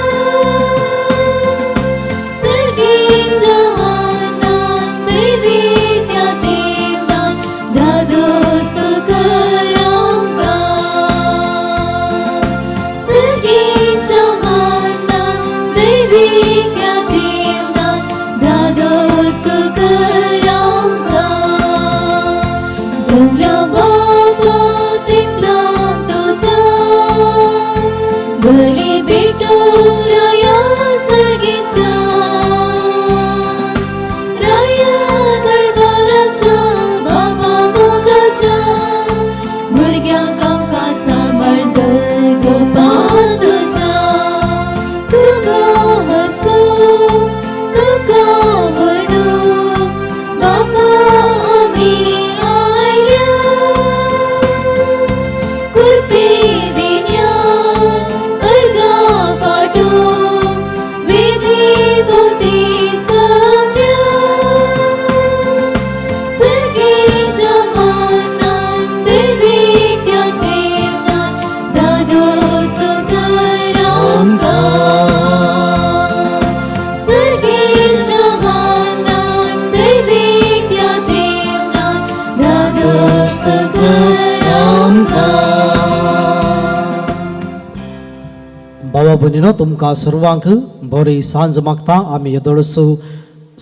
सर्गीच्या मानान दैवी त्या जीवनान धादोस तूं कर आमकां सर्गीच्या मानान दैवी त्या जीवनान धादोस तूं कर आमकां जमल्या बाबा तेंपलान तुज्या बली भेटूंक राया सर्गीच्या राया दरबाराच्या बाबा मोगाच्या भुरग्यांक आमकां सांबाळ दर गोपाल तुज्या तुका हरसो तुका व्हडूंक बाबा आमी आयल्या कुरपे दिण्यान अर्गां पाटोवंक वेदी भोंवती सगळ्या सर्गीच्या मानान दैवी त्या जीवनान धादोस तूं कर आमकां सर्गीच्या मानान दैवी त्या जीवनान धादोस तूं कर आमकां. भावा भयणीनो, तुमकां सर्वांक बरी सांज मागता. आमी येदोळसो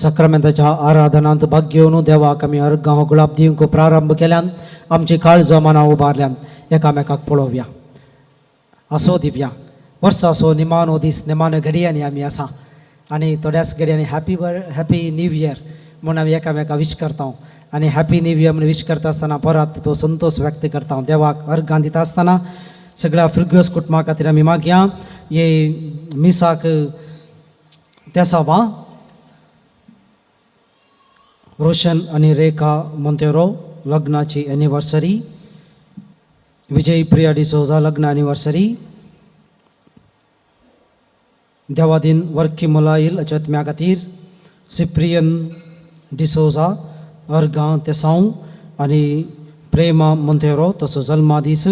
सक्रमेंताच्या आराधनांत भाग घेवन देवाक आमी अर्गां होगळाप दिवंक प्रारंभ केल्यान आमची काळजां मनां उबारल्यान एकामेकाक पळोवया, आसो दिवया. वर्साचो निमानो दीस, निमाण्यो घडयांनी आमी आसा आनी थोड्याच घडयांनी हॅपी न्यू इयर म्हूण आमी एकामेका विश करता आनी हॅपी न्यू इयर म्हूण विश करता आसतना परत तो संतोश व्यक्त करता. देवाक अर्गां दिता आसतना सगळ्या फिरगस कुटुंबा खातीर आमी मागया. हे मिसाक तेसावा रोशन आनी रेखा मोंतेरो लग्नाची एनिवर्सरी, विजय प्रिया डिसोजा लग्न एनिवर्सरी, देवादीन वर्की मुलाईल अजत्म्या खातीर, सिप्रियन डिसोजा अर्गां तेसांव आनी प्रेमा मोंतेरो तसो जल्मादीस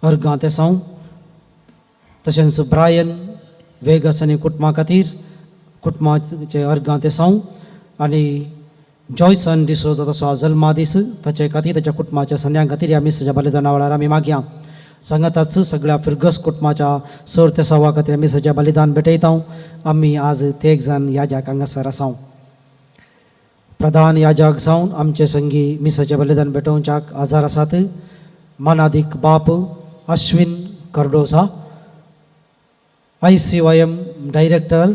अर्गां तेसांव, तशेंच ब्रायन वेगस आनी कुटुंबा खातीर कुटुंबाचे अर्गां तेसांव आनी जॉयसन डिसोजा तसो जल्मादीस ताचे खातीर ताच्या कुटुंबाच्या संद्यां खातीर ह्या मिसाच्या बलिदाना वेळार आमी मागया. सांगाताच सगळ्या फिरगस कुटुंबाच्या सर तेसावा खातीर आमी सज्या बलिदान भेटयता. आमी आज तेग जाण याजाक हांगासर आसाव. प्रधान याजक जावन आमचे संगी मिसाचें बलिदान भेटोवच्याक आजार आसात मानादीक बाप Ashwin Cardoza, ICYM director,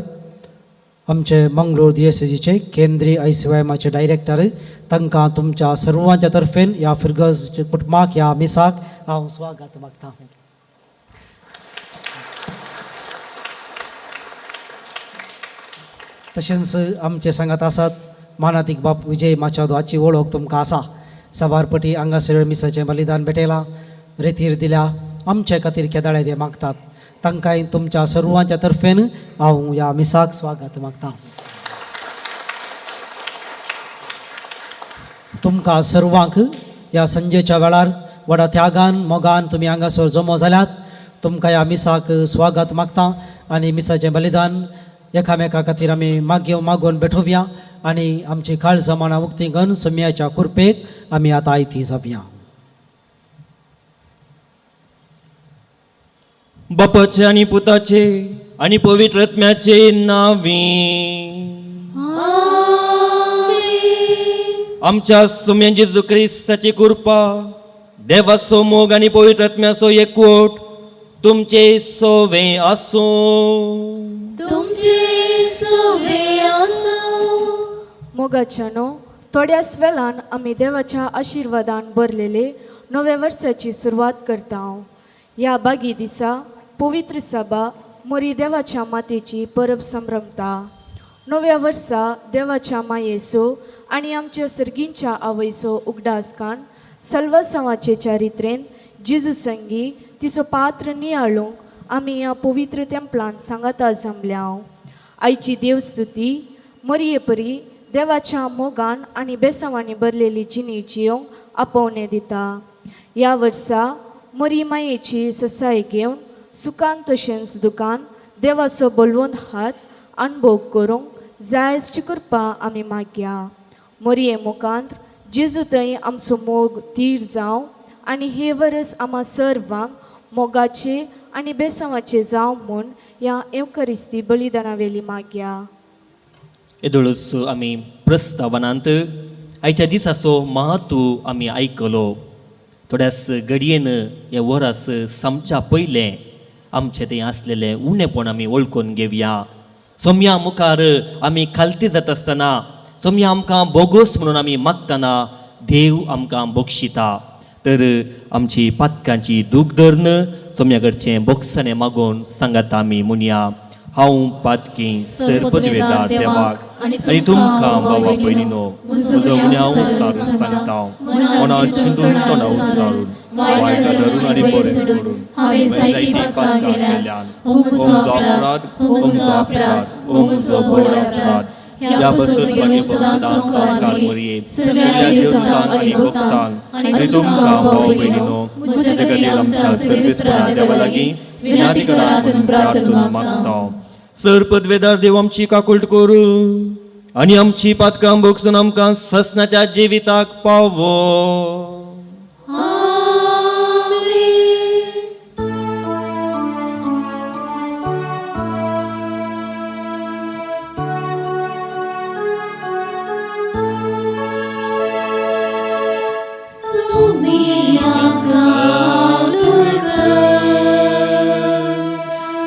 आमचे मंगळूर दियेसेजीचे केंद्रीय आयसीवायएमाचे डायरेक्टर. तांकां तुमच्या सर्वांच्या तर्फेन ह्या फिरगज कुटुंबाक ह्या मिसाक हांव स्वागत मागता. तशेंच आमचे सांगात आसात मानादीक बाप विजय माचादो, हाची वळख तुमकां आसा. साबार पटी हांगासर मिसाचें बलिदान भेटयलां, रेतीर दिल्या, आमचे खातीर केदाळे ते मागतात. तांकांय तुमच्या सर्वांच्या तर्फेन हांव ह्या मिसाक स्वागत मागता. तुमकां सर्वांक ह्या संजेच्या वेळार व्हडा त्यागान मोगान तुमी हांगासर जमो जाल्यात, तुमकां ह्या मिसाक स्वागत मागता आनी मिसाचें बलिदान एकामेका खातीर आमी मागीर मागून भेटोवया आनी आमची काळजां मनां उक्ती करून सम्याच्या कुरपेक आमी आतां आयती जावया. बापाचे आनी पुताचे आनी पवित्र आत्म्याचे नांवी. आमच्या सुम्यां जेजू क्रिस्ताची कृपा, देवाचो मोग आनी पवित्र आत्म्याचो एकवट तुमचे सोवे आसूं. तुमचे सोवे आसूं. मोगाच्यानो, थोड्याच वेळान आमी देवाच्या आशिर्वादान भरलेले नव्या वर्साची सुरवात करता. ह्या बागी दिसा पवित्र सभा मोरी देवाच्या मातेची परब संभ्रमता. नव्या वर्सा देवाच्या मायेचो आनी आमच्या सर्गींच्या आवयचो उगडास काण सल्वासांवाचे चारित्रेन जेजू संगी तिचो पात्र नियाळूंक आमी ह्या पवित्र तेंपलांत सांगाता जमल्या. आयची देवस्तुती मरये परी देवाच्या मोगान आनी बेसांवांनी भरलेली जिणी जियोंक आपोवणें दिता. ह्या वर्सा मरी मायेची ससाय घेवन सुखान तशेंच दुकान देवाचो बलवंत हात अणभोग करूंक जायजची कृपा आमी मागया. मरये मुखांत जेजू थंय आमचो मोग तीर जावं आनी हे वरस आमा सर्वांक मोगाचे आनी बेसांवाचे जावं म्हूण ह्या येवकरिस्ती बलिदाना वेली मागया. येदोळच आमी प्रस्तावनांत आयच्या दिसाचो म्हत्व आमी आयकलो. थोड्याच घडयेन हे वरास सामच्या पयलें आमचें तें आसलेलें उणेपण आमी वळखून घेवया. सोमया मुखार आमी खालती जाता आसतना, सोमया आमकां बोगोस म्हणून आमी मागतना देव आमकां बक्षिता. तर आमची पातकांची दूख धरून सोमया कडचें बोगसाणें मागून सांगाता आमी म्हणया. हांव पातकी सर्पद्वेदार देवाक आनी तुमकां बाबा भयणीनो म्हजो गुन्यांव सारून सांगता. मनान चिंतून, तोंडा सारून, वायट धरून आनी बरें सोडून हांवें जायतीं पातकां केल्यान. हो म्हजो अपराध, हो म्हजो अपराध, हो म्हजो व्हड अपराध. ह्या पासत मागे सदां सामकार मरये, सगळ्या देवदूतांक आनी भक्तांक आनी तुमकां भाव भयणीनो म्हज्या खातीर आमच्या सर्वेस्परा देवा लागीं विनंती करात म्हणून प्रार्थना मागता. सर पदवेदार देव आमची काकुळट करूं आनी आमची पातकां भोगसून आमकां ससनाच्या जिविताक पावो. आमेन. सुमिया काकुळकर,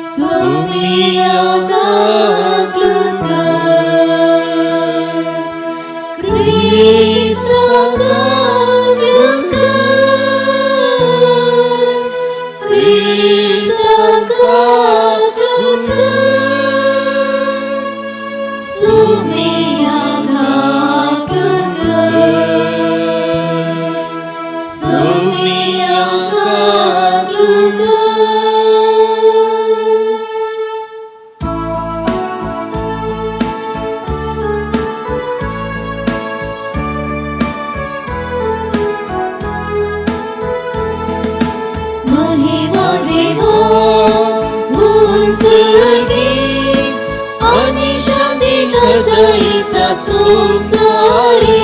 सुमिया काकुळकर, क्रिस्ता काकुळकर, क्रिस्ता काकुळकर, सुमिया काकुळकर, सुमिया काकुळकर. महिमा देवा उंचरगी आणि शांती ताच्या इसाक संसारी.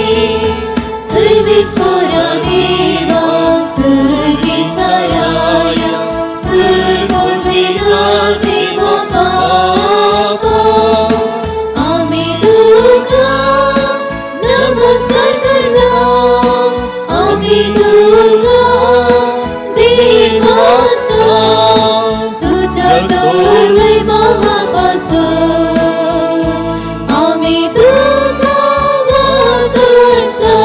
सर्वेस्परा देवा, सर्गीच्या राया, सर्वोद्वेदा देवा बापा, आम्ही तुका नमस्कार करता. आम्ही तुका देवास्ता तुझ्या तोरवय महापासून आम्ही तुका वाकडता.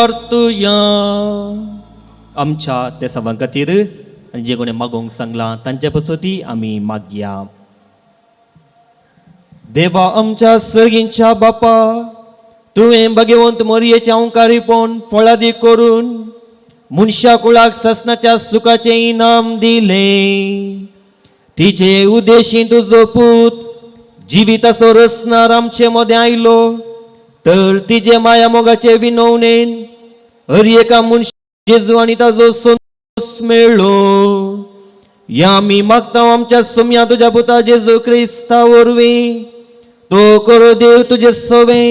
प्रार्थुया. आमच्या त्या सभां खातीर आनी जे कोणें मागोवंक सांगलां तांच्या पसती आमी मागया. देवा आमच्या सर्गींच्या बापा, तुवें भगवंत मोरयेचें अंकारीपण फळादी करून मनशा कुळाक ससनाच्या सुखाचें इनाम दिलें. तिजे उदेशी तुजो पूत जिविताचो रसनार आमचे मदें आयलो तर तिजे माया मोगाचे विनवणेन हर एका मनशा जेजू आनी ताजो संतोस मेळ्ळो. या आमी मागता आमच्या सुम्या तुज्या पुता जेजू क्रिस्ता वरवीं, तो करो देव तुजे सवे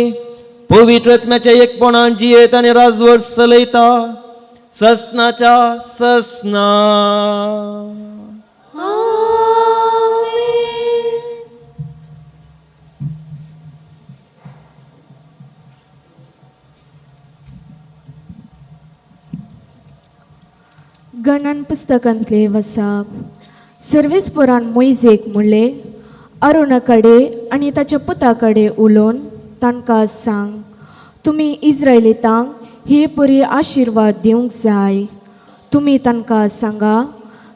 पवित्र आत्म्याच्या एकपणान जियेत आनी राजवट चलयता ससनाच्या ससना. गणन पुस्तकांतले वसा. सर्वेस्पोरान मोयजेक म्हणलें, अरुणा कडेन आनी ताच्या पुता कडेन उलोवन तांकां सांग, तुमी इस्रायलितांक हे परी आशिर्वाद दिवंक जाय. तुमी तांकां सांगा,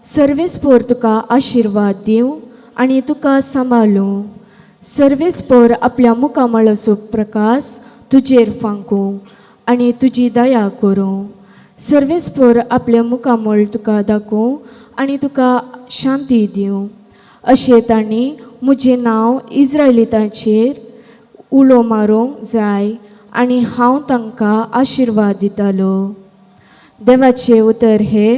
सर्वेस्पोर तुका आशिर्वाद दिवं आनी तुका सांबाळूं. सर्वेस्पोर आपल्या मुखामळाचो प्रकाश तुजेर फांकूं आनी तुजी दया करूं. सर्वेस्पोर आपल्या मुखामळ तुका दाखोवं आनी तुका शांती दिवं. अशें तांणी म्हजें नांव इस्रायलितांचेर उलो मारूंक जाय आनी हांव तांकां आशिर्वाद दितालो. देवाचें उतर हें.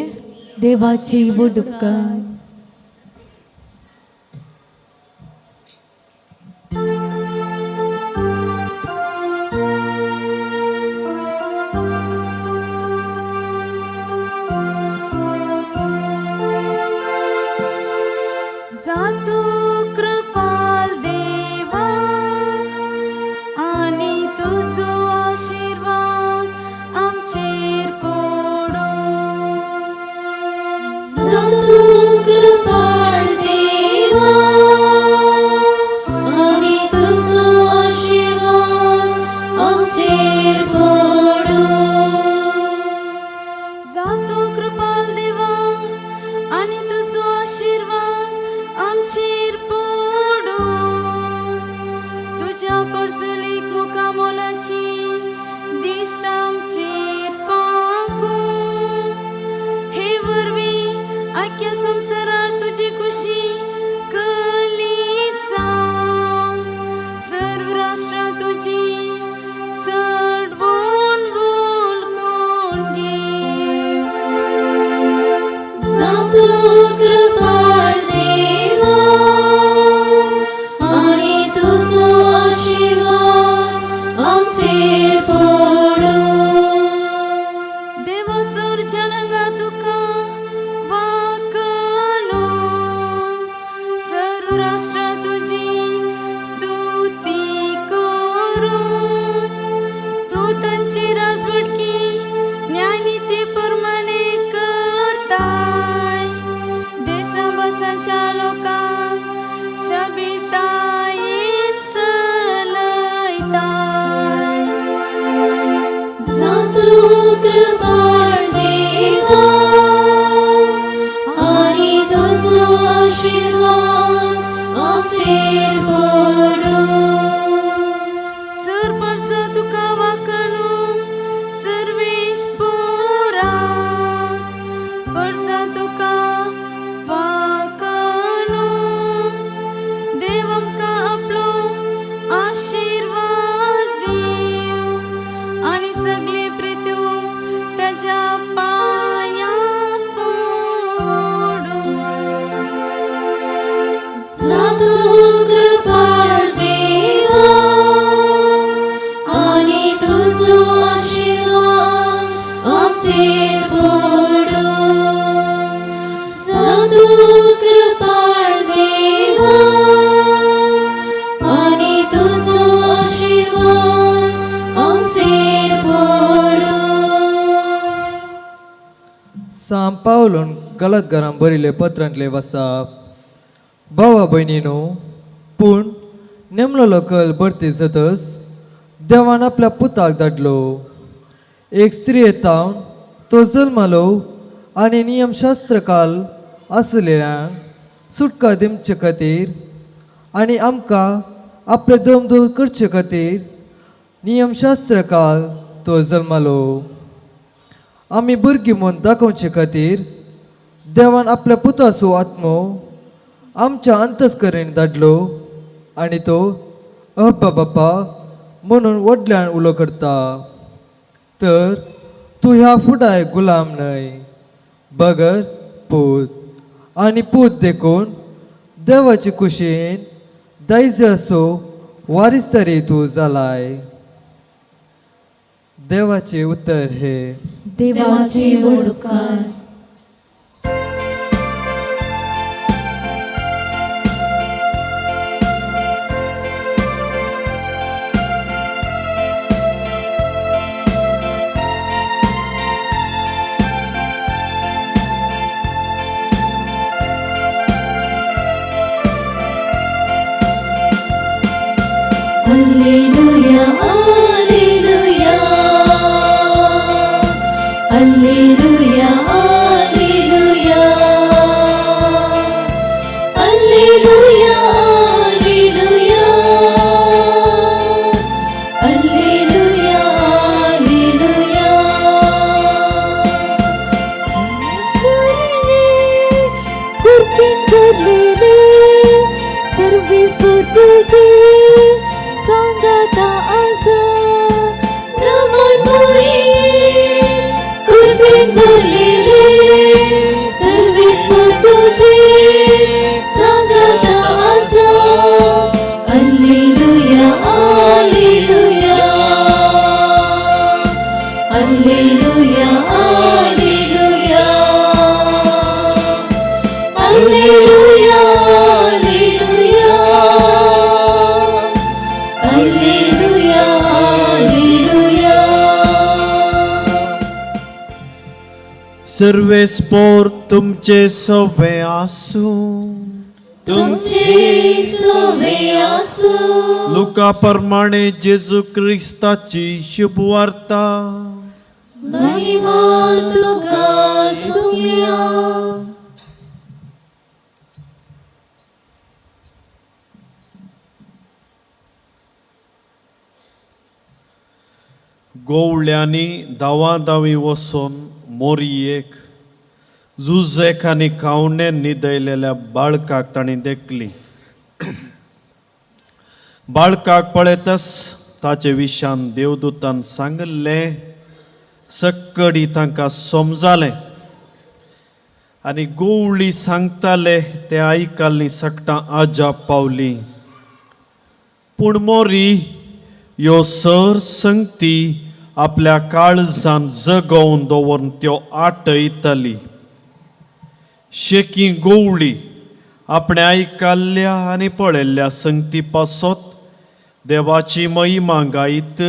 देवाची बुडुपकार. जातू कृपाल देवा आनी तुजो आशिर्वाद आमचेर पडो. जातू कृपाळ देवा आनी तुजो आशिर्वाद आमचेर पडूं. जातू कृपाल देवा आनी तुजो आशिर्वाद आमचेर पडो. तुज्या परजलीक मुखामोलाची दिश्ट आमचेर फांकूं. हे वरवीं आख्या संवसारार तुजी खुशी कलीत जावं. सर्व राष्ट्रां तुजी सडवून वळखून घे. जातू कृपाळ देवा आनी तुजो आशिर्वाद आमचेर पडूं. देवा सर जनंगा तुका वाकलो, सर्व राष्ट्रां तुजी स्तुती करूं. तूं तांची राजवटकी न्यायनिती प्रमाणे करताय. देसा भासांच्या लोकांक शबितायेन चलयताय. जातू कृपाळ देवा आनी तुजो आशिर्वाद आमचेर पडूं. सर परसा तुका वाकणू सर्वेस पुरा, परसा तुका वाकणू. देव आमकां आपलो आशिर्वाद दिवं आनी सगळे प्रितू ताज्या पांयां पडूं. जातू कृपाळ देवा आनी तुजो आशिर्वाद आमचेर पडूं. जातू कृपाळ देवा आनी तुजो आशिर्वाद आमचेर पडूं. सां पावलोन गलतगारां बरयले पत्रांतले वसाप. भावा भयणीनो, पूण नेमलोलो कल भरती जातच देवान आपल्या पुताक धाडलो. एक स्त्री येता तो जल्मालो आनी नियमशास्त्रकाल आसलेल्यांक सुटका दिवचे खातीर आनी आमकां आपले दम दूर करचे खातीर नियमशास्त्रकाल तो जल्मालो. आमी भुरगीं म्हूण दाखोवचे खातीर देवान आपल्या पुताचो आत्मो आमच्या अंतस्करेन धाडलो आनी तो अब्बा बाप्पा म्हणून व्हडल्यान उलो करता. तर तूं ह्या फुडाय गुलाम न्हय बगर पूत, आनी पूत देखून देवाचे कुशीन दायजाचो वारिसदारी तूं जालाय. देवाचें उतर हे. देवाचे व्हड उपकार. Alleluia, alleluia, alleluia, alleluia, alleluia, alleluia, alleluia, alleluia. कुर्बीन भरलेले सर्वेस तुझे सांगाता आसा. नमन मोरी कुर्बीन भरलेले सर्वेस तुझे सांगाता आसा. Alleluia, alleluia, alleluia, alleluia, alleluia, alleluia, alleluia, alleluia. सर्वेस्पोर तुमचे सवे आसूं. तुमचे सोवे आसूं. लुका प्रमाणे जेजू क्रिस्ताची शुभवार्ता. महिमा तुका सुम्या. गोवळ्यांनी धांवाधांवी वचून मोरयेक जुजेक आनी खावणे न्हिदयलेल्या बाळकाक तांणी देखली. बाळकाक पळयतच ताचे विशान देवदूतान सांगिल्लें सक्कडी तांकां समजालें आनी गोवळी सांगताले ते आयकल्लीं सगटां आजाप पावली. पूण मोरी ह्यो सर संगती आपल्या काळजान जगोवन दवरून त्यो आटयताली. शेकी गोवळी आपणें आयकल्ल्या आनी पळयल्ल्या संगती पासत देवाची महिमा गायत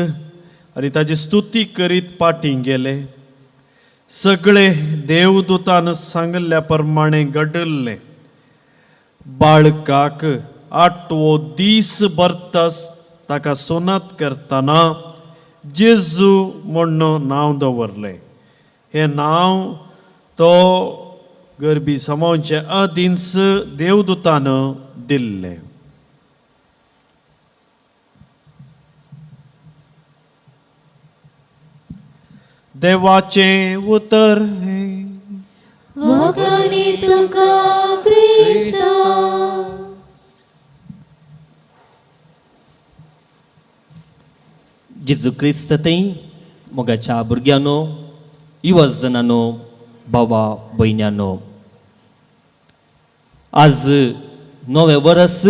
आनी ताजी स्तुती करीत पाटी गेले. सगळे देवदूतान सांगिल्ल्या प्रमाणे घडल्लें. बाळकाक आठवो दीस भरतस ताका सोनात करतना जेजू म्हूण नांव दवरलें. हें नांव तो गरबी समावचे अदींस देवदूतान दिल्लें. देवाचें उतर हें. वाखाणी तुका क्रिस्ता. जेजू क्रिस्त थंय मोगाच्या भुरग्यांनो, युवजनांनो, भावा भयण्यांनो, आज नवें वरस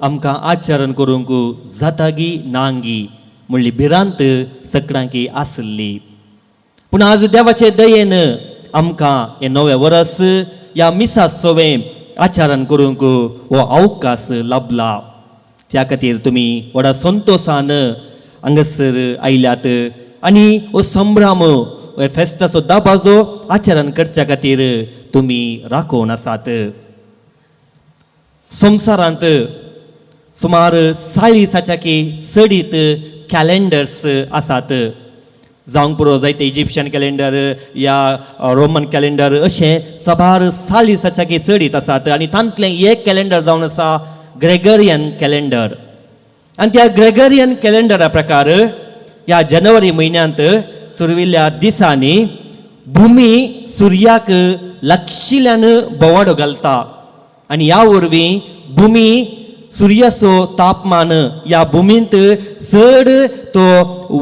आमकां आचरण करूंक जातागी नांगी म्हणली भिरांत सगळ्यांकी आसली. पूण आज देवाचे दयेन आमकां हें नवें वरस ह्या मिसा सोवें आचरण करूंक हो अवकाश लाबला. त्या खातीर तुमी व्हडा संतोशान हांगासर आयल्यात आनी हो संभ्रम हो फेस्ताचो दबाजो आचरण करच्या खातीर तुमी राखून आसात. संवसारांत सुमार चाळीसाच्या की चडीत कॅलेंडर्स आसात. जावंक पुरो जायते इजिप्शियन कॅलेंडर या रोमन कॅलेंडर अशें साबार सालिसाच्याकी चडीत आसात आनी तांतलें एक कॅलेंडर जावन आसा ग्रेगरियन कॅलेंडर. आनी त्या ग्रेगरियन कॅलेंडरा प्रकार ह्या जानेवारी म्हयन्यांत सुरविल्ल्या दिसांनी भुमी सुर्याक लागशिल्ल्यान भोंवाडो घालता आनी ह्या वरवीं भुमी सुर्याचो तापमान ह्या भुमींत चड तो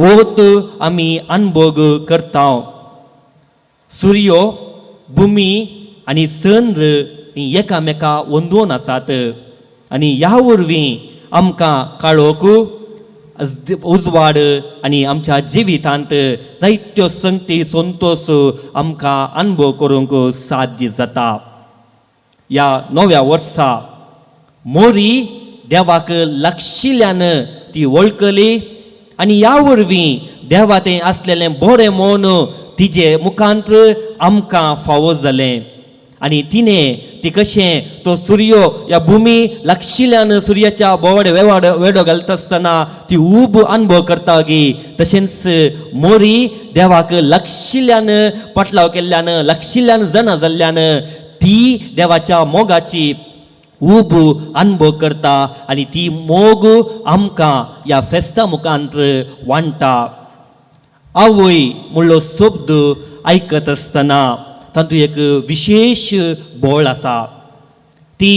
वत आमी अनभोग करता. सुर्यो भुमी आनी चंद्र ही एकामेका वंदोवन आसात आनी ह्या वरवीं आमकां काळोख उजवाड आनी आमच्या जिवितांत जायत्यो संगती संतोश आमकां अनुभव करूंक साध्य जाता. ह्या नव्या वर्सा मोरी देवाक लागशिल्ल्यान ती वळखली आनी ह्या वरवीं देवा तें आसलेलें बरें मन तिजे मुखांत आमकां फावो जालें आनी तिणें ती कशें तो सुर्यो ह्या भुमी लागशिल्ल्यान सुर्याच्या बोवाडे वेवाड वेडो घालता आसतना ती उब अनुभव करता गी तशेंच मोरी देवाक लागशिल्ल्यान पाटलाव केल्ल्यान लागशिल्ल्यान जना जाल्ल्यान ती देवाच्या मोगाची उब अनुभव करता आनी ती मोग आमकां ह्या फेस्ता मुखांत वांट्टा. आवय म्हणलो शब्द आयकत आसतना तातूंत एक विशेश बळ आसा. ती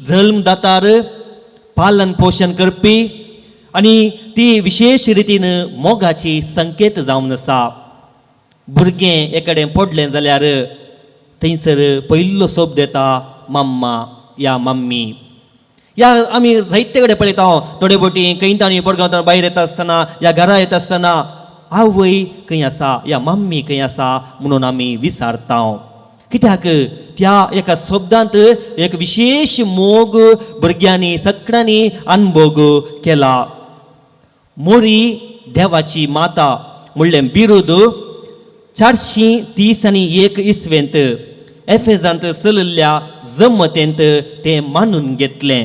जल्म दातार पालन पोशण करपी आनी ती विशेश रितीन मोगाची संकेत जावन आसा. भुरगें एकाडेन पडलें जाल्यार थंयसर पयलो शब्द येता मम्मा या मम्मी. ह्या आमी जायते कडेन पळयता थोडे बोटी खंयतानी पोरगांव भायर येता आसतना या घरा येता आसतना आवय खंय आसा या मम्मी खंय आसा म्हणून आमी विचारता. कित्याक त्या एका शब्दांत एक विशेश मोग भुरग्यांनी सगळ्यांनी अनुभोग केला. मोरी देवाची माता म्हणलें बिरुद 431 इसवेंत एफेजांत चलिल्ल्या जमतेंत तें मानून घेतलें.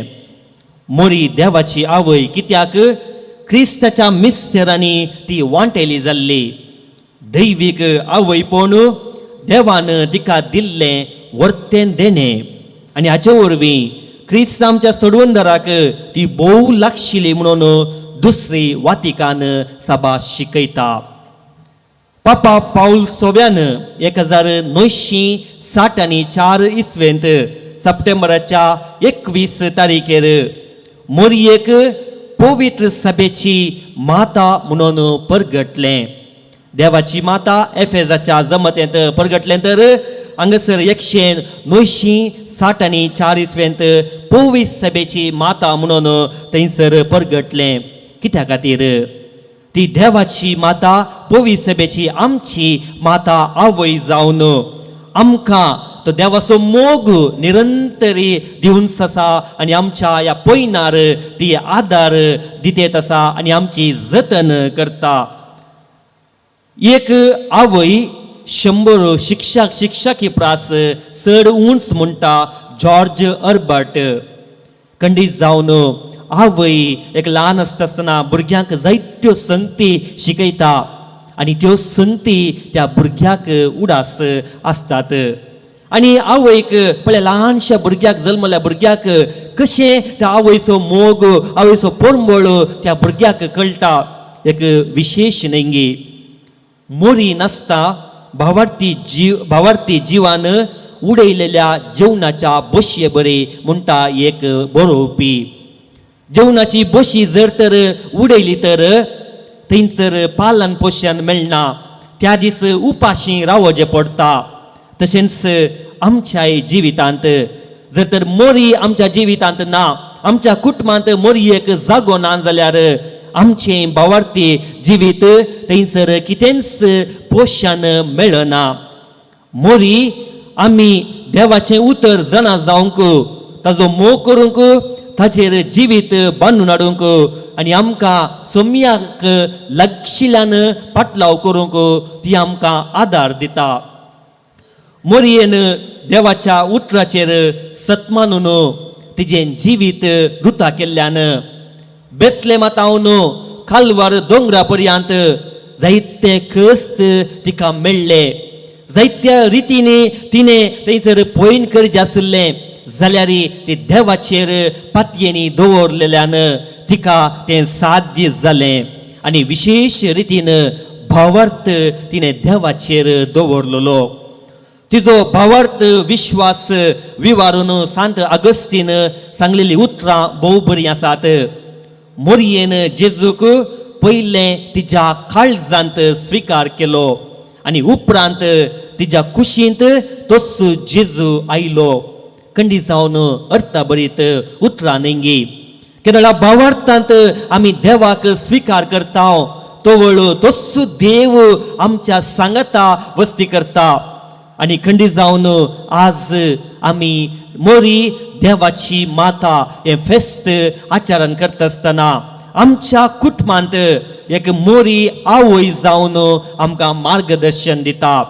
मोरी देवाची आवय कित्याक क्रिस्ताच्या मिस्तेरांनी ती वांटेली जाल्ली. दैवीक आवयपण देवान तिका दिल्लें वर्तें देणें आनी हाचे वरवीं क्रिस्त आमच्या सोडवणदाराक ती भोव लागशिल्ली म्हणून दुसरी वातिकान सभा शिकयता. पापा पावल सोव्यान 1964 इसवेंत सप्टेंबराच्या 21 तारीखेर मोरयेक पवित्र सभेची माता म्हणून परगटलें. देवाची माता एफेजाच्या जमतेंत परगटलें तर हांगासर 164 इसवेंत पवित्र सभेची माता म्हणून थंयसर परगटलें. कित्या खातीर ती देवाची माता पवित्र सभेची आमची माता आवय जावन आमकां तो देवाचो मोग निरंतरी दिवन आसा आनी आमच्या ह्या पयनार ती आदार दितेत आसा आनी आमची जतन करता. एक आवय 100 शिक्षक शिक्षकी प्रास चड उंच म्हणटा जॉर्ज अर्बर्ट. खंडीत जावन आवय एक ल्हान आसता आसतना भुरग्यांक जायत्यो संगती शिकयता आनी त्यो संगती त्या भुरग्याक उडास आसतात. आनी आवयक पळय ल्हानश्या भुरग्याक जल्मल्या भुरग्याक कशें त्या आवयचो मोग आवयचो पोरंबळ त्या भुरग्याक कळटा. एक विशेश न्हय मोरी नासता भावार्थी जिवान उडयलेल्या जेवणाच्या बशये बरी म्हणटा एक बरोवपी. जेवणाची बशी जर तर उडयली तर थंय तर पालन पोशण मेळना त्या दीस उपाशी रावचें पडटा. तशेंच आमच्याय जिवितांत जर तर मोरी आमच्या जिवितांत ना आमच्या कुटुंबांत मोरयेक जागो ना जाल्यार आमचें भावार्थी जिवीत थंयसर कितेंच पोशण मेळना. मोरी आमी देवाचें उतर जाणा जावंक ताजो मोग करूंक ताचेर जिवीत बांदून हाडूंक आनी आमकां सोम्याक लागशिल्ल्यान पाटलाव करूंक ती आमकां आदार दिता. मोरयेन देवाच्या उतराचेर सत्मानून तिजें जिवीत रुता केल्ल्यान बेतले मातावन कालवार दोंगरा पर्यंत जायते कश्ट तिका मेळ्ळे. जायत्या रितीने तिणें थंयसर पयण करचें आशिल्लें, जाल्यार ती देवाचेर पातयेनी दवरलेल्यान तिका तें साध्य जालें. आनी विशेश रितीन भावार्थ तिणें देवाचेर दवरलेलो. तिजो भावार्थ विश्वास विवारून सांत अगस्तीन सांगलेली उतरां भोव बरीं आसात. मोरयेन जेजूक पयलें तिज्या काळजांत स्विकार केलो आनी उपरांत तिज्या कुशींत तोच जेजू आयलो. कंडी जावन अर्था बरीत उतरां न्हय केदळा भावार्थांत आमी देवाक स्विकार करता, तवळ तोच देव आमच्या सांगाता वस्ती करता. आनी खंडी जावन आज आमी मोरी देवाची माता हें फेस्त आचरण करता आसतना आमच्या कुटुंबांत एक मोरी आवय जावन आमकां मार्गदर्शन दिता.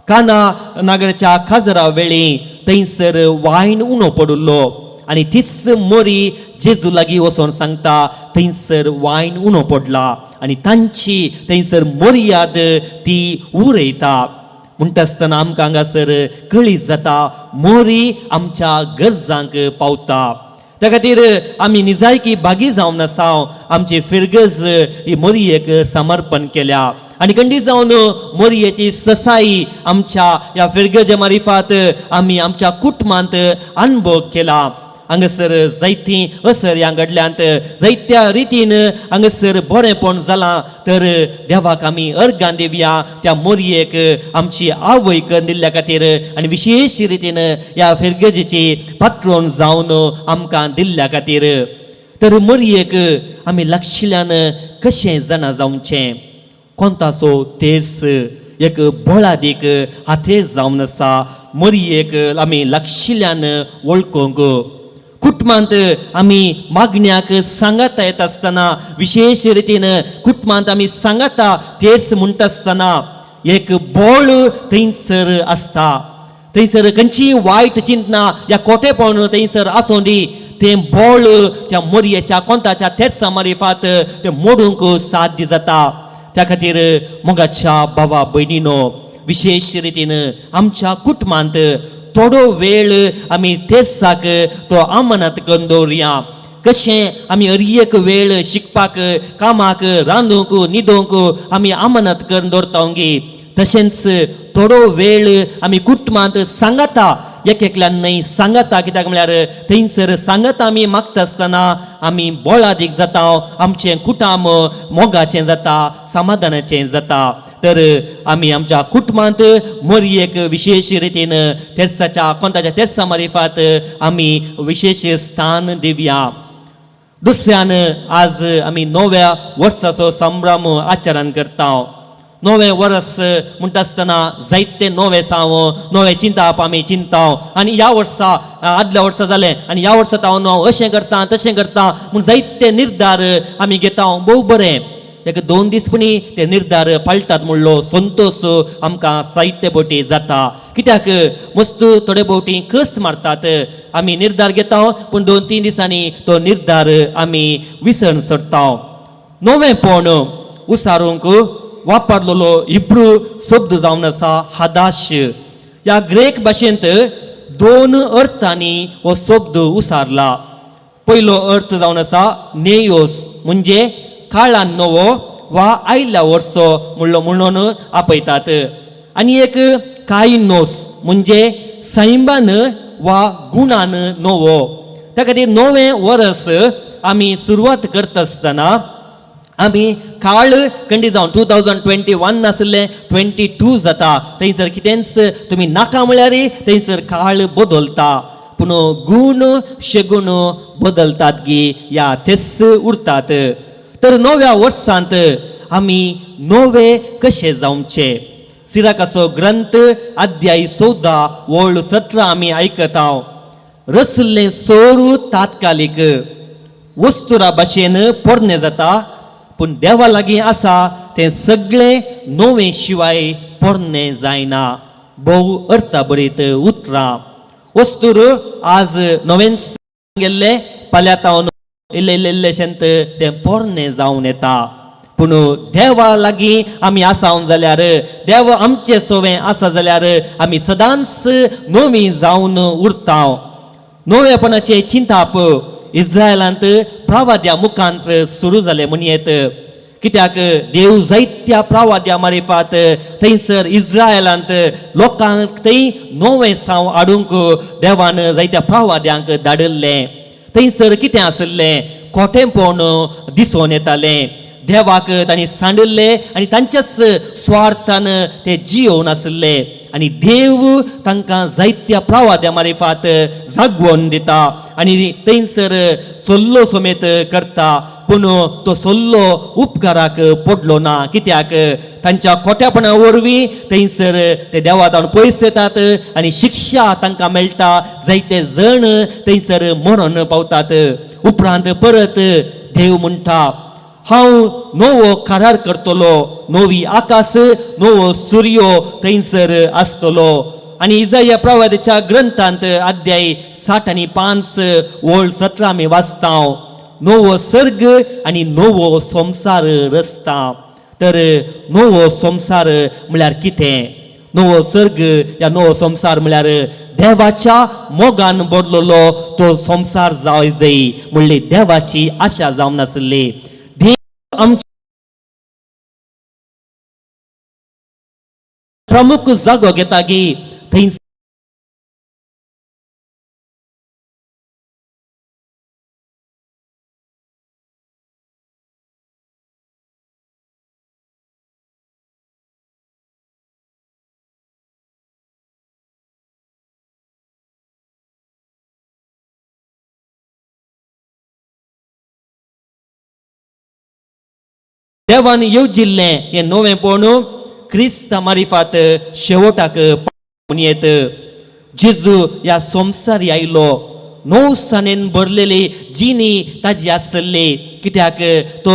काना नागराच्या खाजरा वेळी थंयसर वायन उणो पडिल्लो आनी तीच मोरी जेजू लागीं वचोन सांगता, थंयसर वायन उणो पडला, आनी तांची थंयसर मोरयाद ती उरयता. म्हणटा आसतना आमकां हांगासर कळीत जाता, मोरी आमच्या गरजांक पावता. त्या खातीर आमी निजायकी भागी जावन आसा, आमची फिरगज ही मोरयेक समर्पण केल्या. आनी खंडीत जावन मोरयेची ससाई आमच्या ह्या फिरगजे मारिफात आमी आमच्या कुटुंबांत अनुभव केला. हांगासर जायतीं असर घडल्यांत, जायत्या रितीन हांगासर बरेंपण जालां. तर देवाक आमी अर्गां दिवया त्या मोरयेक आमची आवय करून दिल्ल्या खातीर आनी विशेश रितीन ह्या फिरगजेची पात्रोन जावन आमकां दिल्ल्या खातीर. तर मोरयेक आमी लागशिल्ल्यान कशें जाणा जावचें? कोंताचो तेर्स एक बळादीक हातेर जावन आसा मोरयेक आमी लागशिल्ल्यान वळखूंक. कुटुंबांत आमी मागण्याक सांगाता येता आसतना, विशेश रितीन कुटुंबांत आमी सांगाता तेर्स म्हणटा आसतना एक बळ थंयसर आसता. थंयसर खंयचीय वायट चिंतना या कोटेपण थंयसर आसूं दी, तें बळ त्या मोरयेच्या कोंताच्या तेर्सा मारिफात तें मोडूंक साध्य जाता. त्या खातीर मोगाच्या भावा भयणीनो, विशेश रितीन आमच्या कुटुंबांत थोडो वेळ आमी तेर्साक तो आमनात करून दवरुया. कशें आमी हर एक वेळ शिकपाक, कामाक, रांदूंक, न्हिदोंक आमी आमनात करून दवरता गी, तशेंच थोडो वेळ आमी कुटुंबांत सांगाता एक एकल्यान न्हय सांगाता. कित्याक म्हळ्यार थंयसर सांगाता आमी मागता आसतना आमी बळादीक जाता, आमचें कुटाम मोगाचें जाता, समाधानाचें जाता. तर आमी आमच्या कुटुंबांत मोरयेक विशेश रितीन तेर्साच्या कोंताच्या तेर्सा मारिफात आमी विशेश स्थान दिवया. दुसऱ्यान आज आमी नव्या वर्साचो संभ्रम आचरण करता. नवें वर्स म्हणटा आसतना जायते नवें साव नवें चिंताप आमी चिंता. आनी ह्या वर्सा आदल्या वर्सा जालें आनी ह्या वर्सा हांव अशें करता तशें करता म्हूण जायते निर्धार आमी घेता. भोव बरें, एक दोन दीस पुणी ते निर्धार पाळटात म्हणलो संतोश आमकां साहित्य बोटी जाता. कित्याक मस्त थोडे भोवटी कस मारतात, आमी निर्धार घेता पूण 2-3 दिसांनी तो निर्धार आमी विसरण सोडता. नवेंपण उसारूंक वापरलेलो हिब्रू शब्द जावन आसा हादाश. ह्या ग्रेक भाशेंत 2 अर्थांनी हो शब्द उसारला. पयलो अर्थ जावन आसा नेयोस, म्हणजे काळान नवो वा आयल्या वर्सो म्हणलो म्हणून आपयतात. आनी एक कायनोस म्हणजे सैमान वा गुणान नवो. त्या खातीर नवें वर्स आमी सुरवात करता आसतना आमी काळ कंडी जावन 2021 नासलें 22 जाता. थंयसर कितेंच तुमी नाका म्हळ्यार थंयसर काळ बदलता, पूण गूण शेगूण बदलतात गी या तेच उरतात. तर नव्या वर्सांत आमी नवे कशे जावचे? सिराकाचो ग्रंथ अध्याय 14 ओळ 17 आमी आयकता. रसलें सोरू तात्कालीक वस्तुरा भाशेन पोरणें जाता, पूण देवा लागीं आसा तें सगळें नवें शिवाय पोरणें जायना. भोव अर्था बरीत उतरां. वस्तूर आज नवेंच गेल्लें, फाल्यां तावन इल्लें इल्लें इल्लेशेंत तें पोरणें जावन येता. पूण देवा लागीं आमी आसाव जाल्यार, देव आमचे सोवें आसा जाल्यार आमी सदांच नवी जावन उरता. नवेपणाचें चिंताप इस्रायलांत प्रवाद्या मुखांत सुरू जालें म्हणयेत. कित्याक देव जायत्या प्रवाद्या मारिफात थंयसर इस्रायलांत लोकांक थंय नवें साव हाडूंक देवान जायत्या प्रवाद्यांक धाडिल्लें. थंयसर कितें आशिल्लें, खोटेंपण दिसून येतालें. देवाक तांणी सांडिल्लें आनी तांच्याच स्वार्थान ते जियोवन आशिल्ले आनी देव तांकां जायत्या प्रवाद्या मारिफात जागवण दिता आनी थंयसर सल्लो समेत करता. पूण तो सल्लो उपकाराक पडलो ना. कित्याक तांच्या खोट्यापणा वरवीं थंयसर ते देवा तावन पयस येतात आनी शिक्षा तांकां मेळटा. जायते जण थंयसर मरण पावतात. उपरांत परत देव म्हणटा, हांव नवो करार करतलो, नवी आकाश नवो सुर्यो थंयसर आसतलो. आनी इजाया प्रवादाच्या ग्रंथांत अध्याय 60 आनी 5 ओळ 17 आमी वाचता, नवो सर्ग आनी नवो संवसार रचता. तर नवो संवसार म्हळ्यार कितें? नवो सर्ग या नवो संवसार म्हळ्यार देवाच्या मोगान बदललो तो संवसार जाय जाय म्हणली देवाची आशा जावन आसली. देव आमचे प्रमुख जागो घेता की थंय देवान येवजिल्लें हें नवेंपण क्रिस्ता मारिफात शेवटाक पावून येत. जेजू ह्या संवसारी आयलो, नवसाणेन भरलेली जिणी ताजी आसली. कित्याक तो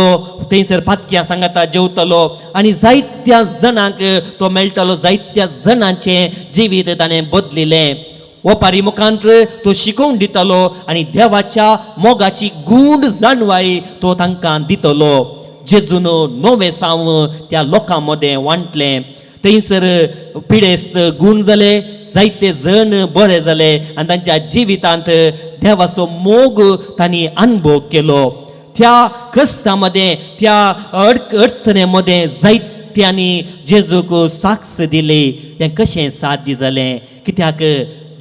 थंयसर पातक्यां सांगाता जेवतलो आनी जायत्या जाणांक तो मेळटलो, जायत्या जाणांचें जिवीत ताणें बदलिलें. ओपारी मुखांत तो शिकोवन दितालो आनी देवाच्या मोगाची गूण जाणवाय तो तांकां दितलो. जेजून नवें साव त्या लोकां मदें वांटलें. थंयसर पिडेस्त गूण जाले, जायते जण बरे जाले आनी तांच्या जिवितांत देवाचो मोग तांणी अनुभव केलो. त्या कश्टा मदें, त्या अडचणे मदें जायत्यांनी जेजूक साक्ष दिली. तें कशें साध्य जालें? कित्याक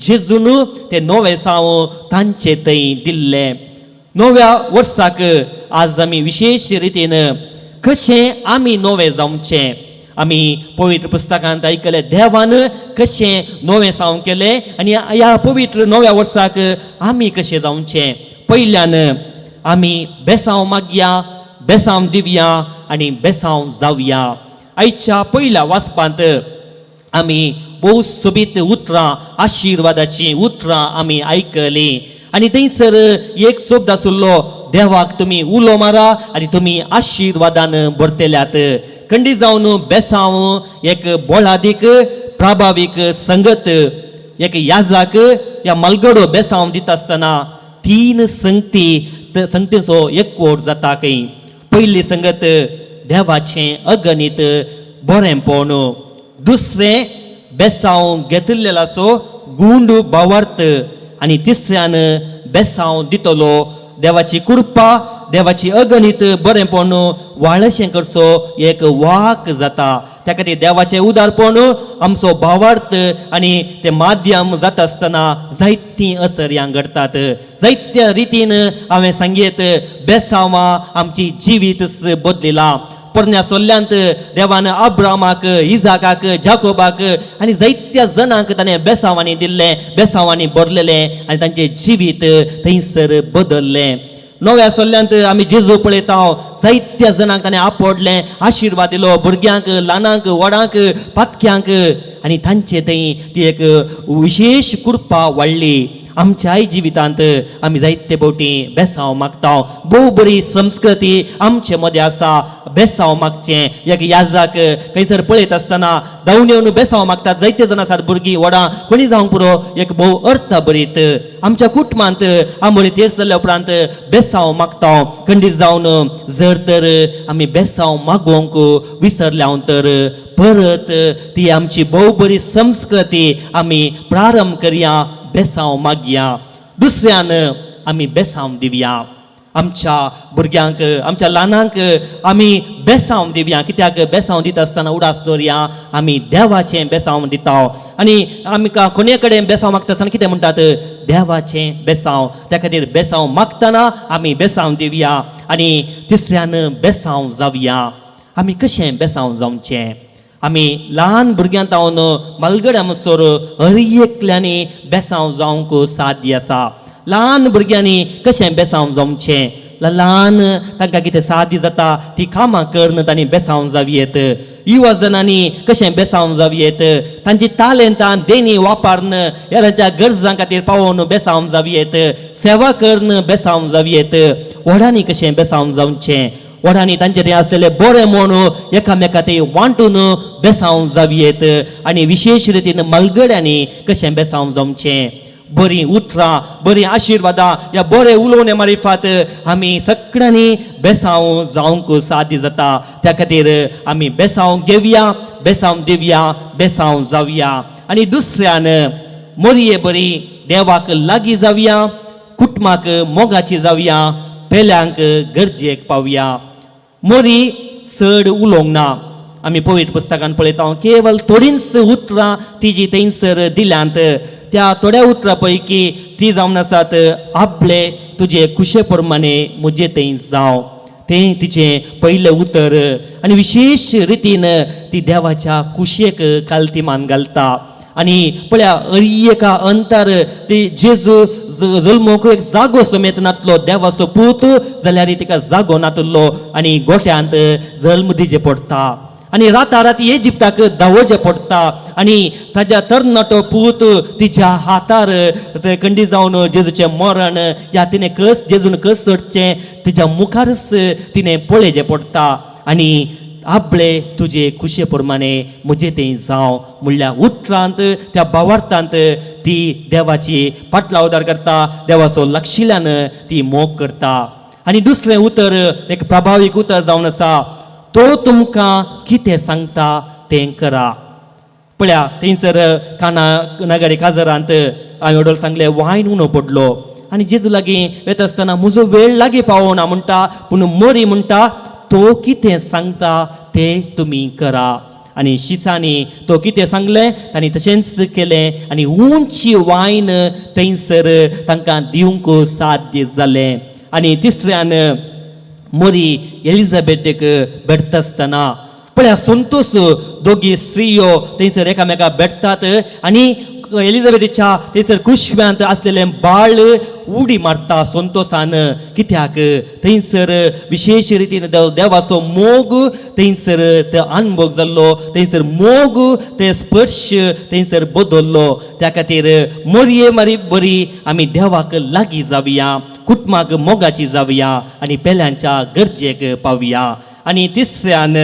जेजून तें नवें साव तांचे थंय दिल्लें. नव्या वर्साक आज आमी विशेश रितीन कशें आमी नवें जावचें, आमी पवित्र पुस्तकांत आयकलें देवान कशें नवें साव केलें आनी ह्या पवित्र नव्या वर्साक आमी कशें जावचें. पयल्यान आमी बेसांव मागया, बेसांव दिवया आनी बेसांव जावया. आयच्या पयल्या वाचपांत आमी भोव सोबीत उतरां, आशिर्वादाचीं उतरां आमी आयकलीं आनी थंयसर एक शब्द आशिल्लो, देवाक तुमी उलो मारा आनी तुमी आशिर्वादान भरतल्यात. खंडी जावन बेसांव एक बोळादीक प्रभावीक संगत, एक याजाक या मालगडो बेसांव दिता आसतना 3 संगती संगतीचो एकवट जाता. खंय पयली संगत देवाचें अगणीत बरेंपण, दुसरें बेसांव घेतिल्लेलाचो गुंड भावार्थ आनी तिसऱ्यान बेसांव दितलो देवाची कृपा, देवाची अगणीत बरेंपण वाळशें करचो एक वाक जाता. त्या खातीर देवाचें उदारपण आमचो भावार्थ आनी तें माध्यम जाता आसतना जायतीं असर्यां घडटात. जायत्या रितीन हांवें सांगीत बेसांवां आमची जिवीत बदलिलां. पोरण्या सोल्ल्यांत देवान अब्रामाक, इजाकाक, जाकोबाक आनी जायत्या जणांक ताणें बेसांवांनी दिल्लें, बेसांवांनी भरलेलें आनी तांचें जिवीत थंयसर बदल्लें. नव्या सोल्ल्यांत आमी जेजू पळयता, जायत्या जाणांक ताणें आपडलें, आशिर्वाद दिलो, भुरग्यांक, ल्हानांक, व्हडांक, पातक्यांक आनी तांचे थंय ती एक विशेश कृपा वाडली. आमच्याय जिवितांत आमी जायते फावटी बेसांव मागता. भोव बरी संस्कृती आमचे मदें आसा बेसांव मागचें. एक याजाक खंयसर पळयत आसतना धांवून येवन बेसांव मागतात जायते जाण आसात, भुरगीं व्हडां कोणी जावंक पुरो. एक भोव अर्थ बरीत आमच्या कुटुंबांत आमोरी तेर जाल्ल्या उपरांत बेसांव मागता. खंडीत जावन जर तर आमी बेसांव मागोवंक विसरल्या तर परत ती आमची भोव बरी संस्कृती आमी प्रारंभ करया, बेसांव मागया, दुसऱ्यान आमी बेसांव दिवया. आमच्या भुरग्यांक आमच्या ल्हानांक आमी बेसांव दिवया. कित्याक बेसांव दिता आसतना उडास दवरया आमी देवाचें बेसांव दिता. आनी आमकां कोणे कडेन बेसांव मागता आसतना कितें म्हणटात? देवाचें बेसांव. त्या खातीर बेसांव मागतना आमी बेसांव दिवया आनी तिसऱ्यान बेसांव जावया. आमी कशें बेसांव जावचें? आमी ल्हान भुरग्यां तावन मालगड्या म्हणसर हर एकल्यांनी बेसांव जावंक साध्य आसा. ल्हान भुरग्यांनी कशें बेसांव जावचें? ल्हान तांकां कितें साध्य जाता ती कामां करून तांणी बेसांव जावयेत. युवा जणांनी कशें बेसांव जावयेत? तांची तालेंतां देणी वापरून हेरांच्या गरजां खातीर पावोवन बेसांव जावयेत. सेवा करून बेसांव जावयेत. व्हडांनी कशें बेसांव जावचें? व्हडांनी तांचे तें आसलेले बरें म्हूण एकामेका ते वांटून बेसांव जावयेत. आनी विशेश रितीन मलगड्यांनी कशें बेसांव जावचें? बरीं उतरां, बरीं आशिर्वादां ह्या बरें उलोवणे मारिफात आमी सगळ्यांनी बेसांव जावंक साध्य जाता. त्या खातीर आमी बेसांव घेवया, बेसांव दिवया, बेसांव जावया. आनी दुसऱ्यान मोरये बरी देवाक लागीं जावया, कुटुंबाक मोगाची जावया, पेल्यांक गरजेक पावया. मोरी चड उलोवंक ना. आमी पवित्र पुस्तकान पळयता केवल थोडींच उतरां तिजी थंयसर दिल्यांत. त्या थोड्या उतरां पैकी ती जावन आसात आपले तुजे खुशे प्रमाणे म्हजे थंय जावं. तें तिचें पयलें उतर. आनी विशेश रितीन ती देवाच्या कुशेक कालती मान घालता. आनी पळया एका अंतर ती जेजू जल्मोक एक जागो समेत नातलो. देवाचो पूत जाल्यार तिका जागो नातलो आनी गोठ्यांत जल्म दिजे पडटा. आनी राताराती इजिप्ताक धांवोचें पडटा. आनी ताज्या तरणाटो पूत तिच्या हातार ते खंडी जावन जेजूचें मरण या तिणें कस जेजून कस चडचें तिच्या मुखारच तिणें पळयचें पडटा. आनी आपले तुजे खुशे प्रमाणे म्हजे तें जावं म्हणल्यार उतरांत त्या भावार्थांत ती देवाची पाटलावदार करता, देवाचो लक्षिल्यान ती मोग करता. आनी दुसरें उतर एक प्रभावीक उतर जावन आसा, तो तुमकां कितें सांगता तें करा. पळया थंयसर काना नगरी काजरांत हांवें ओडोल सांगलें वायन उणो पडलो. आनी जेजू लागीं वेता आसतना म्हजो वेळ लागीं पावना म्हणटा, पूण मरी म्हणटा तो कितें सांगता तें तुमी करा. आनी शिसांनी तो कितें सांगलें तांणी तशेंच केलें. आनी उंची वायन थंयसर तांकां दिवंक साध्य जालें. आनी तिसऱ्यान मोरी एलिझाबेथीक भेटता आसतना पळया संतोष दोगी स्त्रियो थंयसर एकामेका भेटतात. आनी एलिझाबेथीच्या थंयसर कुशव्यांत आसलेलें बाळ उडी मारता संतोषान. कित्याक थंयसर विशेश रितीन देवाचो मोग थंयसर ते अनभोग जाल्लो, थंयसर मोग ते स्पर्श थंयसर बदल्लो. त्या खातीर मोरये मारी बरी आमी देवाक लागीं जावया, कुटुंबाक मोगाची जावया आनी पेल्यांच्या गरजेक पावया. आनी तिसऱ्यान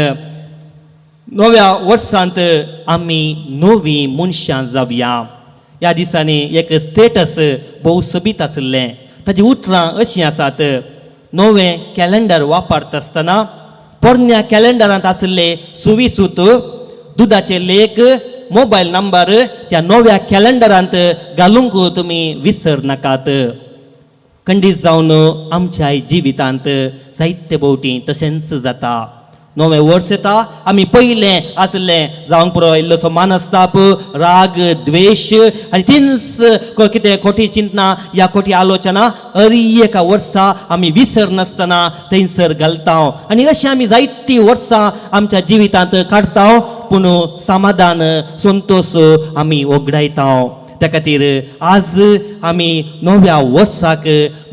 नव्या वर्सांत आमी नवीं मनशां जावया. ह्या दिसांनी एक स्टेटस भोव सोबीत आशिल्लें. ताची उतरां अशीं आसात, नवें कॅलेंडर वापरता आसतना पोरण्या कॅलेंडरांत आशिल्ले सुविसूत, दुदाचे लेख, मोबायल नंबर त्या नव्या कॅलेंडरांत घालूंक तुमी विसर नाकात. खंडीत जावन आमच्या जिवितांत जायते भोवटी तशेंच जाता. नवें वर्स येता, आमी पयलें आसलें जावंक पुरो इल्लोसो मानस्ताप, राग, द्वेश आनी तींच कितें खोटी चिंतना या खोटी आलोचना अरी एका वर्सा आमी विसर नासतना थंयसर घालता. आनी अशें आमी जायतीं वर्सां आमच्या जिवितांत काडटा, पूण समाधान संतोश आमी वगडायता. त्या खातीर आज आमी नव्या वर्साक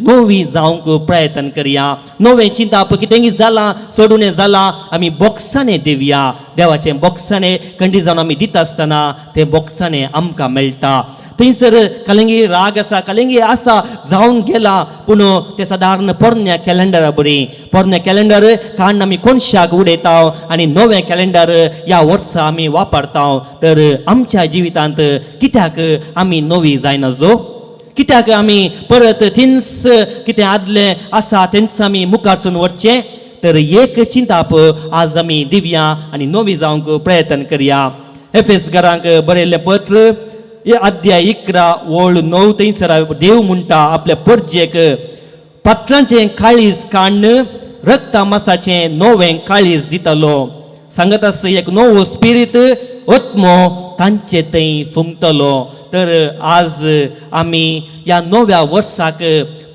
नवी जावंक प्रयत्न करया. नवें चिंताप कितेंय जालां चडून जालां आमी बोक्सांनी दिवया. देवाचें बोक्सांनी खंडीत जावन आमी दिता आसतना तें बोक्सांनी आमकां मेळटा. थंयसर कलंगी राग आसा, कलंगी आसा जावन गेला, पूण तें सादारण पोरण्या कॅलेंडरा बरी. पोरण्या कॅलेंडर काडून आमी कोनशाक उडयता आनी नवें कॅलेंडर ह्या वर्सा आमी वापरता. तर आमच्या जिवितांत कित्याक आमी नवी जायना जो? कित्याक आमी परत थिंच कितें आदलें आसा तेंच आमी मुखारसून वचचें? तर एक चिंताप आज आमी दिवया आनी नवी जावंक प्रयत्न करया. एफेस घरांक बरयल्लें पत्र अध्याय 11 ओळ 9 थंयसर देव म्हणटा आपल्या परजेक, पात्रांचें काळीज काण्ण रक्ता मासाचें नवें काळीज दितलो. सांगत आसा एक नवो स्पिरीत आत्मो तांचे थंय फुंकतलो. तर आज आमी ह्या नव्या वर्साक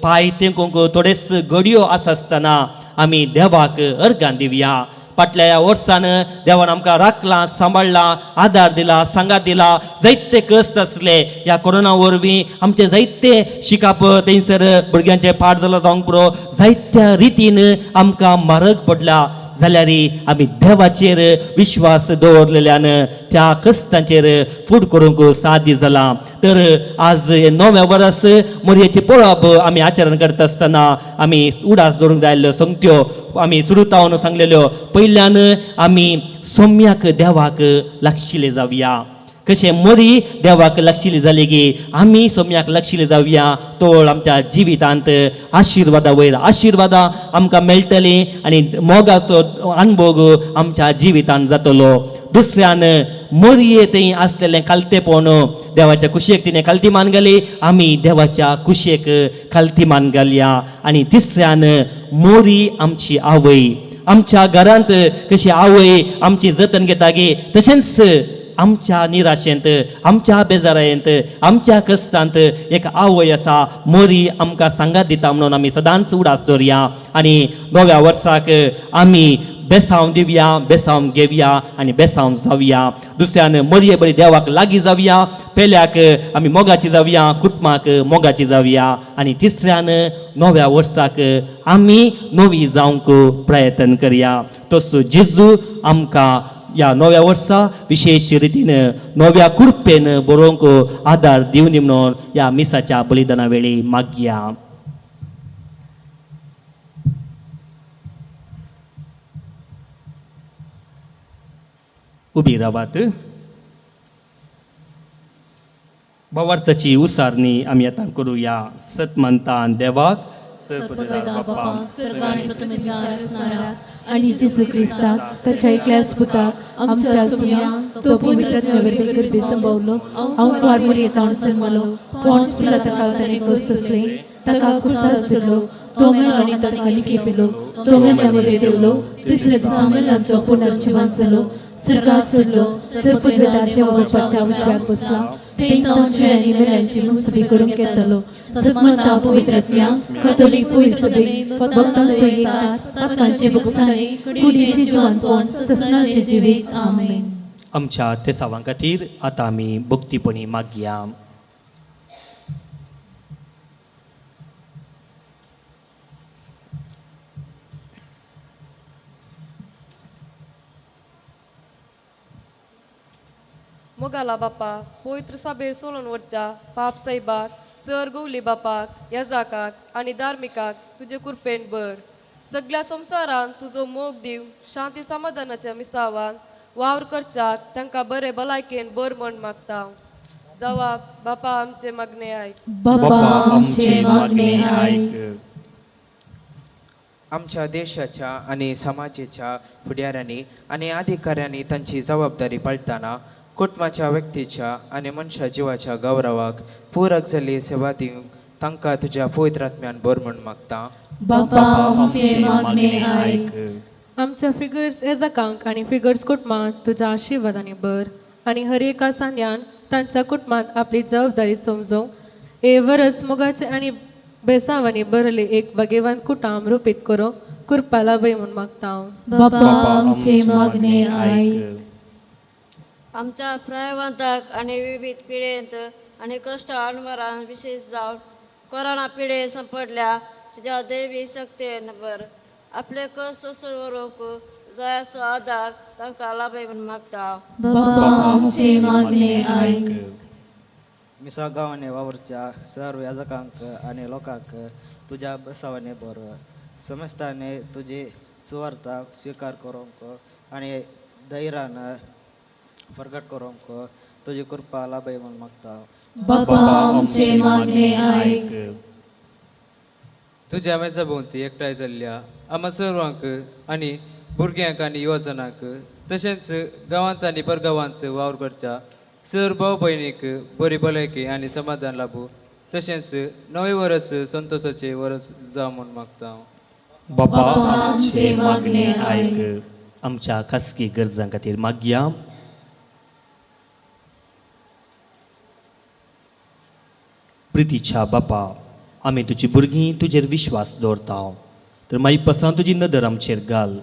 पांय तेंकूंक थोडेच घडयो आसा आसतना आमी देवाक अर्गां दिवया. फाटल्या ह्या वर्सान देवान आमकां राखलां, सांबाळ्ळां, आदार दिला, सांगात दिला. जायते कश्ट आसले ह्या कोरोना वरवीं, आमचें जायते शिकप थंयसर भुरग्यांचें पाड जालां जावंक पुरो, जायत्या रितीन आमकां म्हारग पडला. जाल्यार आमी देवाचेर विश्वास दवरलेल्यान त्या कश्टांचेर फूड करूंक साध्य जाला. तर आज नवें वर्स मोरयेची परब आमी आचरण करता आसतना आमी उडास दवरूंक जाय आसल्यो संगत्यो आमी सुरू सांगलेल्यो. पयल्यान आमी सोम्याक देवाक लागशिल्ले जावया. कशें मोरी देवाक लागशिल्ली जाली की आमी सोम्याक लागशिल्ले जावया. तोळ आमच्या जिवितांत आशिर्वादा वयर आशिर्वादां आमकां मेळटलीं आनी मोगाचो अनभोग आमच्या जिवितांत जातलो. दुसऱ्यान मोरये थंय आसलेलें खालतेपण देवाच्या कुशेक तिणें खालती मान घाली, आमी देवाच्या कुशेक खालती मान घालया. आनी तिसऱ्यान मोरी आमची आवय, आमच्या घरांत कशी आवय आमची जतन घेता गे, तशेंच आमच्या निराशेंत, आमच्या बेजारायेंत, आमच्या कश्टांत एक आवय आसा मोरी आमकां सांगात दिता म्हणून आमी सदांच उडास दवरया. आनी नव्या वर्साक आमी बेसांव दिवया, बेसांव घेवया आनी बेसांव जावया. दुसऱ्यान मोरये बरी देवाक लागीं जावया, पेल्याक आमी मोगाची जावया, कुटुंबाक मोगाची जावया. आनी तिसऱ्यान नव्या वर्साक आमी नवी जावंक प्रयत्न करया. तसो जेजू आमकां ह्या नव्या वर्सा विशेश रितीन नव्या कृपेन बरोवंक आदार दिवनी म्हणून ह्या मिसाच्या बलिदाना वेळी मागया. उबी रावात. भावार्थाची उसारणी आमी आतां करुया. सतमंतान देवाक, सर्वपद्रदार बापा, सर्ग आनी पृथ्वीच्या रचणारा आनी जेजू क्रिस्ताक ताच्या एकल्याच पुताक आमच्या सुम्या तो पवित्र नैवेद्य करपी संभवलो, अंकुर मुरयेतावन जल्मलो, पोंस पिलाता ताणें कश्ट सोंसले, ताका कुर्सार चडलो, तो मेलो आनी ताका लिखिपिलो, तो मेल्या मदें देंवलो, तिसऱ्या दिसा मेल्यांतलो पुनर्जिवन जालो, स्वर्गार चडलो, सर्वपद्रदार देवा बापाच्या उजव्याक बसला, तेंकां जिव्यांनी मेल्यांची मुसबी करूंक येतलो. सतमंता पवित्र आत्म्या, कथोलीक पवित्र सभेक, भक्तांचो एकचार, पातकांचे भोगसाणे, कुडीचें जिवनपण, ससनाचें जिवीत. आमेन. आमच्या तेसावां खातीर आतां आमी भक्तीपणी मागया. मोगाला बापा, पवित्र सभेर सोलून वरच्या पाप साहेबाक, सर गवली बापाक, यजाकाक आनी धार्मिकाक तुजे कुरपेन भर. सगळ्या संवसारान तुजो मोग दिव शांती समाधानाच्या मिसावान वावर करच्याक तांकां बरे भलायकेन बर म्हण मागता. जवाब बापा आमचे मागणे आयक. बापा आमचे मागणे आयक. आमच्या देशाच्या आनी समाजेच्या फुडाऱ्यांनी आनी अधिकाऱ्यांनी तांची जबाबदारी पाळटना कुटुंबाच्या व्यक्तीच्या आनी मनशा जिवाच्या गौरवाक पूरक जाल्ली सेवा दिवंक तांकां तुज्या पवित्र आत्म्यान बर म्हूण मागता. बापा आमचे मागणे आयक. आमच्या फिगर्स एजाकांक आनी फिगर्स कुटुंबांत तुज्या आशिर्वादांनी भर आनी हर एका सांद्यान तांच्या कुटुंबांत आपली जबाबदारी समजूंक हे वरस मोगाचे आनी बेसावांनी भरले एक भाग्यवान कुटाम रुपीत करूंक कृपा लाभय म्हूण मागता. बापा आमचे मागणे आयक. आमच्या प्रायवंताक आनी विविध पिळेंत आनी कश्ट अणमरान विशेश जावन कोरोना पिळे सांपडल्या तुज्या दैवी शक्तेन भर. आपले कश्ट सोसून व्हरूंक जाय असो आदार तांकां लाभय म्हूण मागता. बापा आमचे मागणे आयक. मिसा गांवांनी वावुरच्या सर्व याजकांक आनी लोकांक तुज्या बसावांनी भर. समस्ताने तुजी सुवार्ता स्विकार करूंक आनी धैर्यान प्रगट करूंक तुजी कृपा लाभय म्हूण मागता. बापा आमचे मागणे आयक. तुज्या मेजा भोंवती एकठांय जाल्ल्या आमा सर्वांक आनी भुरग्यांक आनी युवजनांक तशेंच गांवांत आनी परगांवांत वावर करच्या सर भाव भयणीक बरी भलायकी आनी समाधान लाभू, तशेंच नवें वरस संतोशाचें वरस जावं म्हूण मागता. बापा आमचे मागणे आयक. आमच्या खासगी गरजां खातीर मागया. प्रितीच्या बापा, आमी तुजी भुरगीं तुजेर विश्वास दवरता, तर मागीर पसान तुजी नदर आमचेर घाल.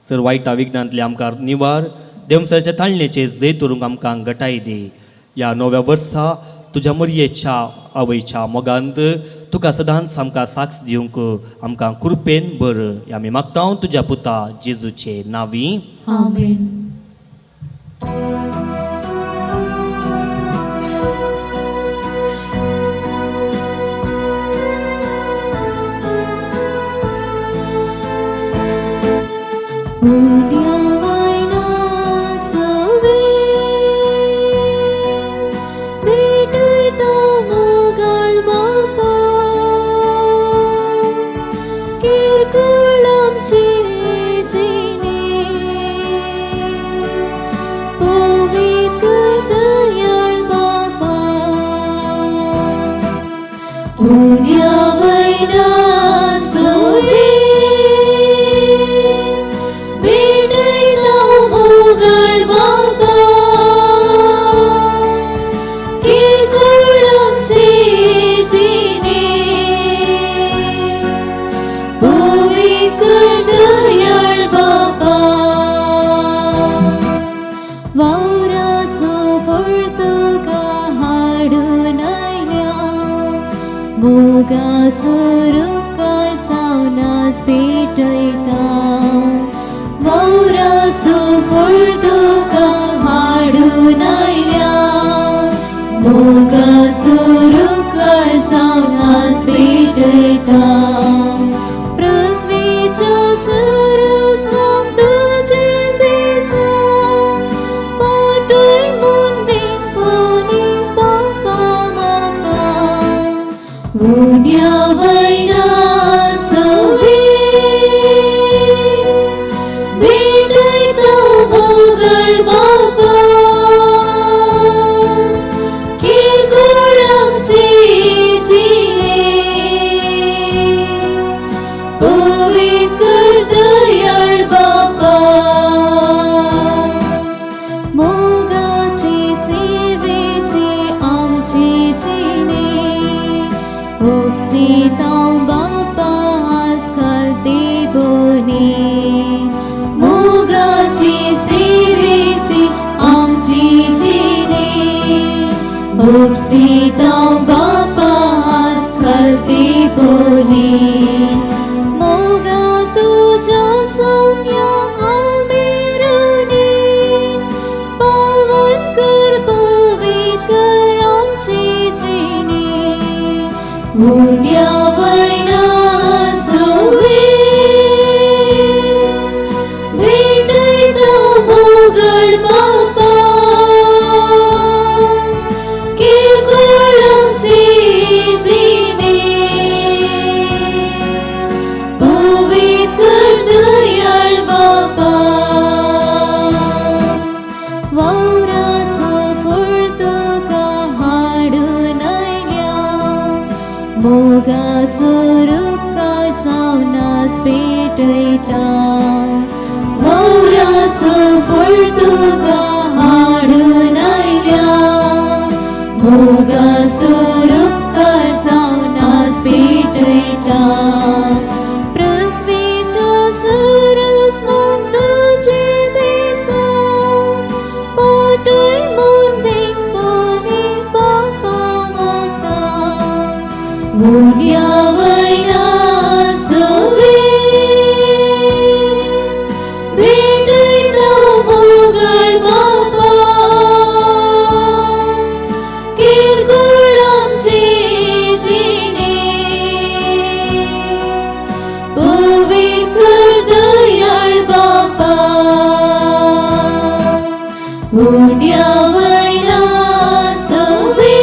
सर वायटा विघ्नांतले आमकां निवार, देंवसराच्या ताळणेचेर जैत व्हरूंक आमकां गटाय दी. ह्या नव्या वर्सा तुज्या मरयेच्या आवयच्या मोगांत तुका सदांच आमकां साक्ष दिवंक आमकां कृपेन बर. आमी मागता तुज्या पुता जेजूचे नांवी. आमेन. किरकोळ कर दयाळ बापा उण्या वयला सवे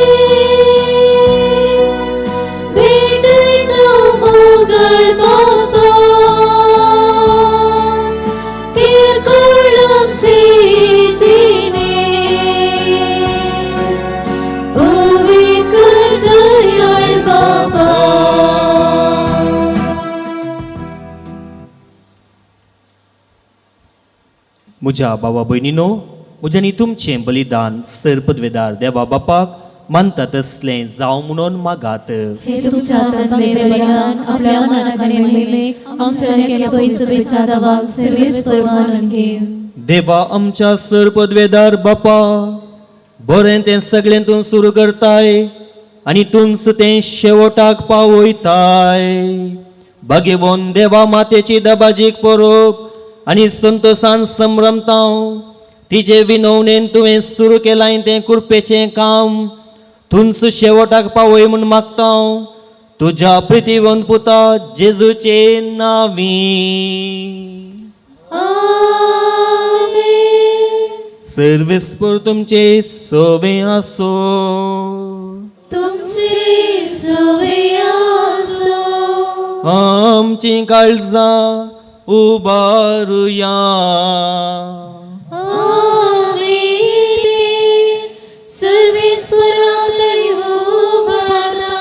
भेटयता मोगळ बापा किरकोळ आमचे जिणे पवित्र दयाळ बापा. म्हज्या भावा भयणीनो, म्हज्यांनी तुमचें बलिदान सर पदवेदार देवा बापाक मानता तसलें जावं म्हणून मागात. हे तुमच्या हातांतले बलिदान आपल्या मनाक आनी महिमेक आमच्या आनी पयसुपेच्या दवाक सर्वेस्पर मानून घे. देवा आमच्या सर पदवेदार बापा, बरें तें सगळें तूं सुरू करताय आनी तूंच तें शेवटाक पावयताय. भागेवन देवा मातेची दबाजीक परोब आनी संतोसान संभ्रमतां तिजे विनवणेन तुवें सुरू केलाय तें कृपेचें काम तूंच शेवटाक पावय म्हूण मागता तुज्या प्रितीवंत पुता जेजूचे नावी. आमेन. सर्वेस्पर तुमचे सोवे आसो. तुमचे सुवे आसो. आमची काळजां उबारुया. आमेन. सर्वेस्परा उबारता.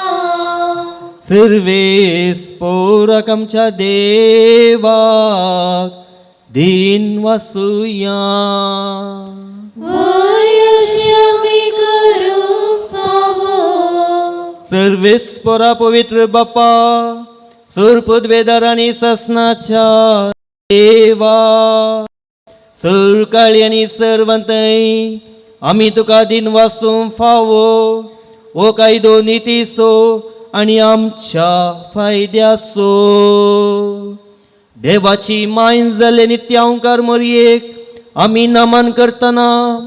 सर्वेस्पोराक आमच्या देवाक दीन वासुया. वयश्यामी करूंक फावो. सर्वेस्पोरा पवित्र बापा, सुरपदवेदार आनी ससनाच्या देवा, सरकाळी आनी सर्वंतय आमी तुका दिन वासूंक फावो हो कायदो नितीसो आनी आमच्या फायद्यासो. देवाची मायन जाल्ले नित्यांकार मोरयेक आमी नमन करतना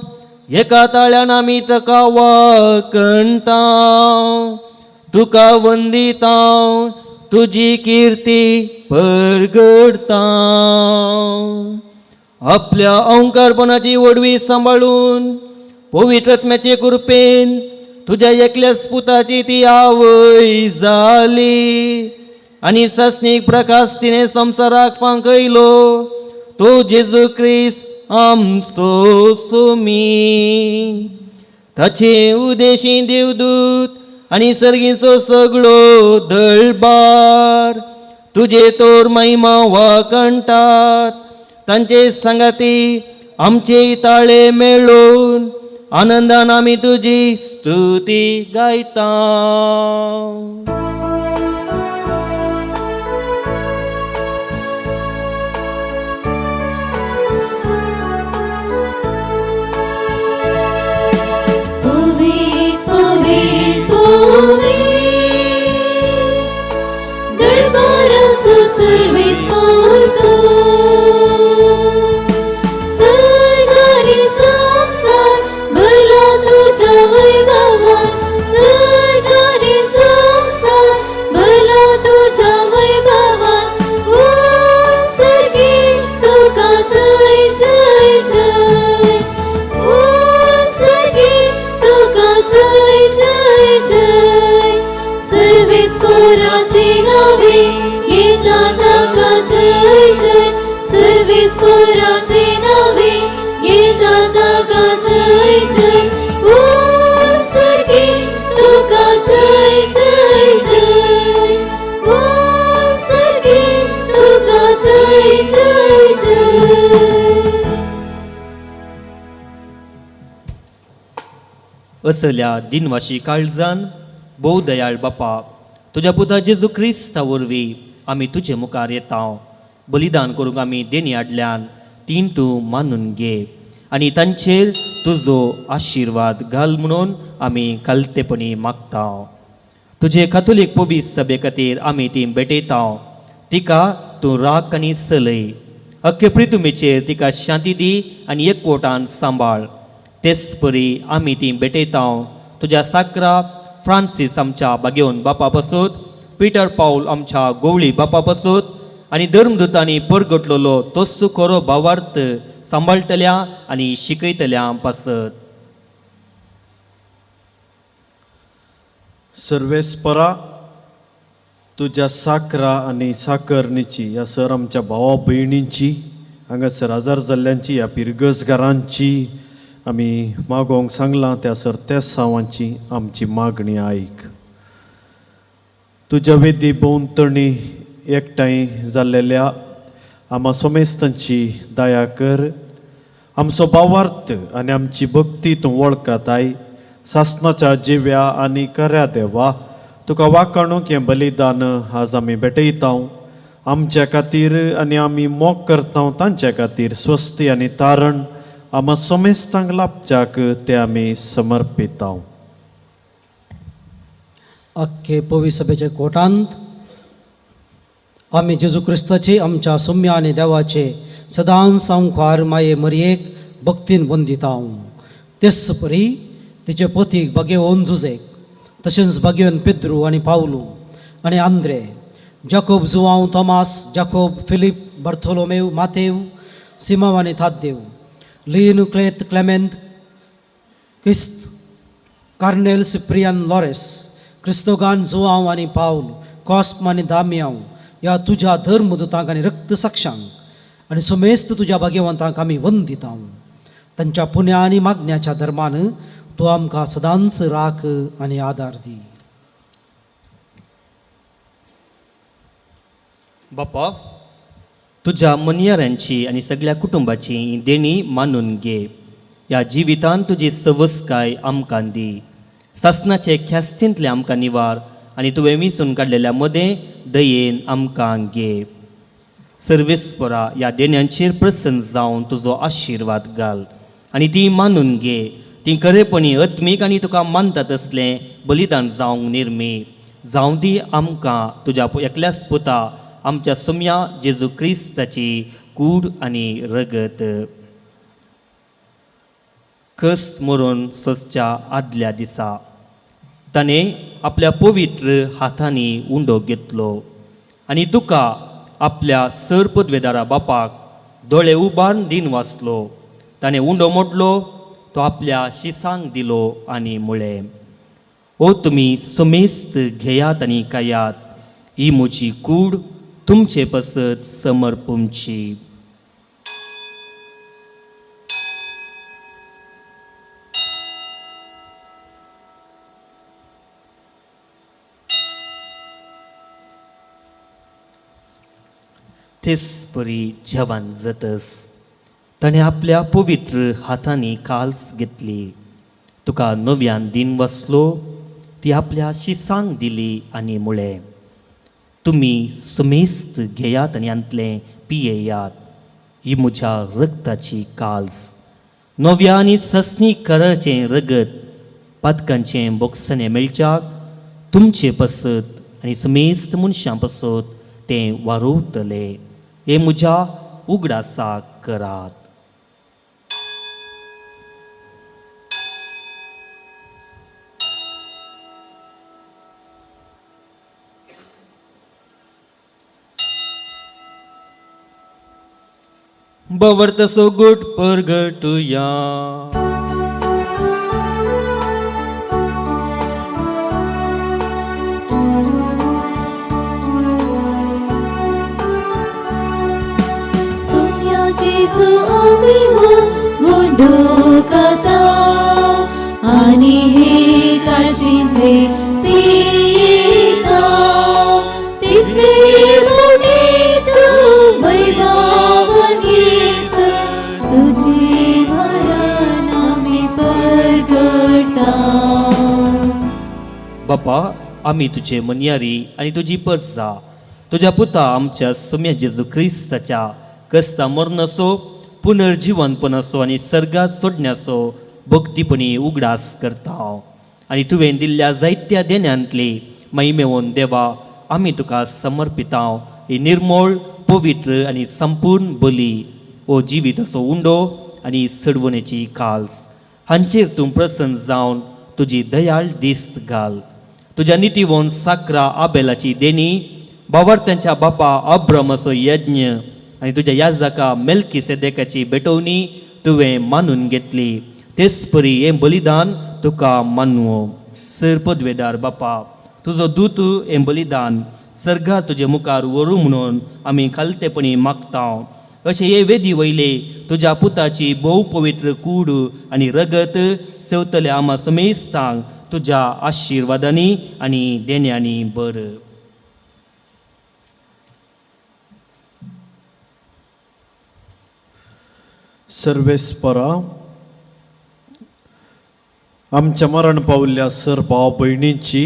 एका ताळ्यान आमी तुका वाकणता, तुका वंदिता, तुजी किर्ती परगडता. आपल्या अंकारपणाची वडवी सांबाळून पवित्र आत्म्याचे कृपेन तुज्या एकल्याच पुताची ती आवय जाली आनी सासणीक प्रकाश तिणें संवसाराक फांकयलो तो जेजू क्रिस्त आमचो सुमी. ताचे उदेशी देवदूत आनी सर्गीचो सगळो दळबार तुजे तोर महिमा वाकणटात. तांचे सांगाती आमचे ताळे मेळून आनंदान आमी तुजी स्तुती गायता. पवित पवित पवित दरबाराचो सर्वेस्पर तूं. सर्ग आनी संवसार भरला तुज्या वैभवान. सर्ग आनी संवसार भरला तुज्या वैभवान. ओ सर्गी तुका जय जय जय. ओ सर्गी तुका जय जय जय. सर्वेस्पराचे नावे येता ताका जय जय. सर्वेस्पराचे नावे येता ताका जय जय. ओ सर्गी तुका जय जय जय. ओ सर्गी तुका जय जय जय. असल्या दिनवाशी काळजान भोव दयाळ बापा, तुज्या पुता जेजू क्रिस्ता वरवीं आमी तुजे मुखार येता. बलिदान करूंक आमी देणी हाडल्यान तीन तूं मानून घे आनी तांचेर तुजो आशिर्वाद घाल म्हणून आमी खालतेपणी मागता. तुजे कातोलीक पवीस सभे खातीर आमी ती भेटयता. तिका तूं राख आनी चलय. अख्खे प्रितुमेचेर तिका शांती दी आनी एकवटान सांबाळ. तेच परी आमी ती भेटयता तुज्या साकरा फ्रांसीस आमच्या बागेवन बापा पासत, पिटर पावल आमच्या गोवळी बापा पासत आनी धर्मदुतांनी परगटलोलो तोच खरो भावार्थ सांबाळटल्या आनी शिकयतल्या पासत. सर्वेस्परा, तुज्या साकरा आनी साकरणीची, ह्या सर आमच्या भावा भयणींची, हांगासर आजार जाल्ल्यांची, ह्या पिरगसगारांची आमी मागोवंक सांगलां त्या सर त्या सावांची आमची मागणी आयक. तुज्या वेदी भोंवतणी एकठांय जाल्लेल्या आमा सोमेस्तांची दया कर. आमचो भावार्थ आनी आमची भक्ती तूं वळखताय. सासनाच्या जिव्या आनी खऱ्या देवा, तुका वाखाणूंक हें बलिदान आज आमी भेटयता. आमच्या खातीर आनी आमी मोग करता तांच्या खातीर स्वस्ती आनी तारण आमा सोमेस्तांक लाभच्याक ते आमी समर्पिता. अख्खे पवी सभेच्या कोटांत आमी जेजू क्रिस्ताचे आमच्या सोम्या आनी देवाचे सदांच संखार माये मरयेक भक्तीन बंदिता. तेच परी तिचे पतीक बागेवन जुजेक, तशेंच बागेवन पेद्रू आनी पावलू आनी आंद्रे, जाकोब, जुवांव, तोमास, जाकोब, फिलीप, बर्थोलोमेव, मातेव, सिमाव आनी थाद्देव, लीन, क्लेत, क्लेमेंत, क्रिस्त, कार्नेल, सिप्रियन, लॉरेस, क्रिस्तोगान, जुवांव आनी पावल, कॉस्म आनी दामियांव ह्या तुज्या धर्मदुतांक आनी रक्तसाक्षांक आनी समेस्त तुज्या भाग्यवंतांक आमी वंदिता. तांच्या पुण्या आनी मागण्याच्या धर्मान तूं आमकां सदांच राख आनी आदार दी. बापा, तुज्या मनयाऱ्यांची आनी सगळ्या कुटुंबाची देणी मानून घे. ह्या जिवितान तुजी सवसकाय आमकां दी. सासनाचे ख्यास्तींतले आमकां निवार आनी तुवें विसून काडलेल्या मदें दयेन आमकां घे. सर्वेस्परा, ह्या देण्यांचेर प्रसन्न जावन तुजो आशिर्वाद घाल आनी ती मानून घे. ती खरेपणी आत्मीक आनी तुका मानता तसलें बलिदान जावंक निर्मी जावं दी आमकां तुज्या एकल्याच पुता आमच्या सोम्या जेजू क्रिस्ताची कूड आनी रगत. कस्त मरून सोसच्या आदल्या दिसा ताणें आपल्या पवित्र हातांनी उंडो घेतलो आनी तुका आपल्या सर पदवेदारा बापाक दोळे उबारून दिन वाचलो. ताणें उंडो मोडलो, तो आपल्या शिसांक दिलो आनी म्हळें, ओ तुमी समेस्त घेयात आनी खायात, ही म्हजी कूड तुमचे पसत समर्पूंची. तेच परी जेवण जातस ताणें आपल्या पवित्र हातांनी काल्स घेतली, तुका नव्यान दिन वसलो, ती आपल्या शिसांक दिली आनी म्हळें, तुमी समेस्त घेयात आनी हांतलें पियेयात, ही म्हज्या रगताची काल्स, नव्या आनी ससनी कराचें रगत पातकांचें बोगसणें मेळच्याक तुमचे पसत आनी समेस्त मनशां पसत तें वारोवतले. हें म्हज्या उगडासाक करात. बवर्त सोगूट परगटुया. सुम्या जेजू आमी हो मुंडो खाता आनी हे काळजींतले पिता, तितले मोटे तूं वैभवनीस, तुझे मरण आमी परगटा. बापा, आमी तुजे मनयारी आनी तुजी परसा तुज्या पुता आमच्या सोम्या जेजू क्रिस्ताच्या कस्ता मरणाचो, पुनर्जिवनपणाचो आनी सर्गात सोडण्याचो भक्तीपणी उगडास करता आनी तुवें दिल्ल्या जायत्या देण्यांतली महिमेवन देवा आमी तुका समर्पिता ही निर्मोळ, पवित्र आनी संपूर्ण बली हो जिविताचो उंडो आनी सडवणेची काल्स हांचेर तूं प्रसन्न जावन तुजी दयाळ दिस्त घाल. तुज्या नितीवोन साकरा आबेलाची देणी बावर्त्यांच्या बापा अब्रमाचो यज्ञ आनी तुज्या याजका मेल्की सेदेकाची भेटवणी तुवें मानून घेतली. तेच परी हें बलिदान तुका मानवो. सर पदवेदार बापा, तुजो दूत हें बलिदान सर्गार तुजे मुखार व्हरूं म्हणून आमी खालतेपणी मागता. अशें हे वेदी वयले तुज्या पुताची भोव पवित्र कूड आनी रगत सेवतल्या आमा समेस्तांक तुज्या आशिर्वादांनी आनी देण्यांनी बर. सर्वेस्परा, आमच्या मरण पावल्ल्या सर भाव भयणींची,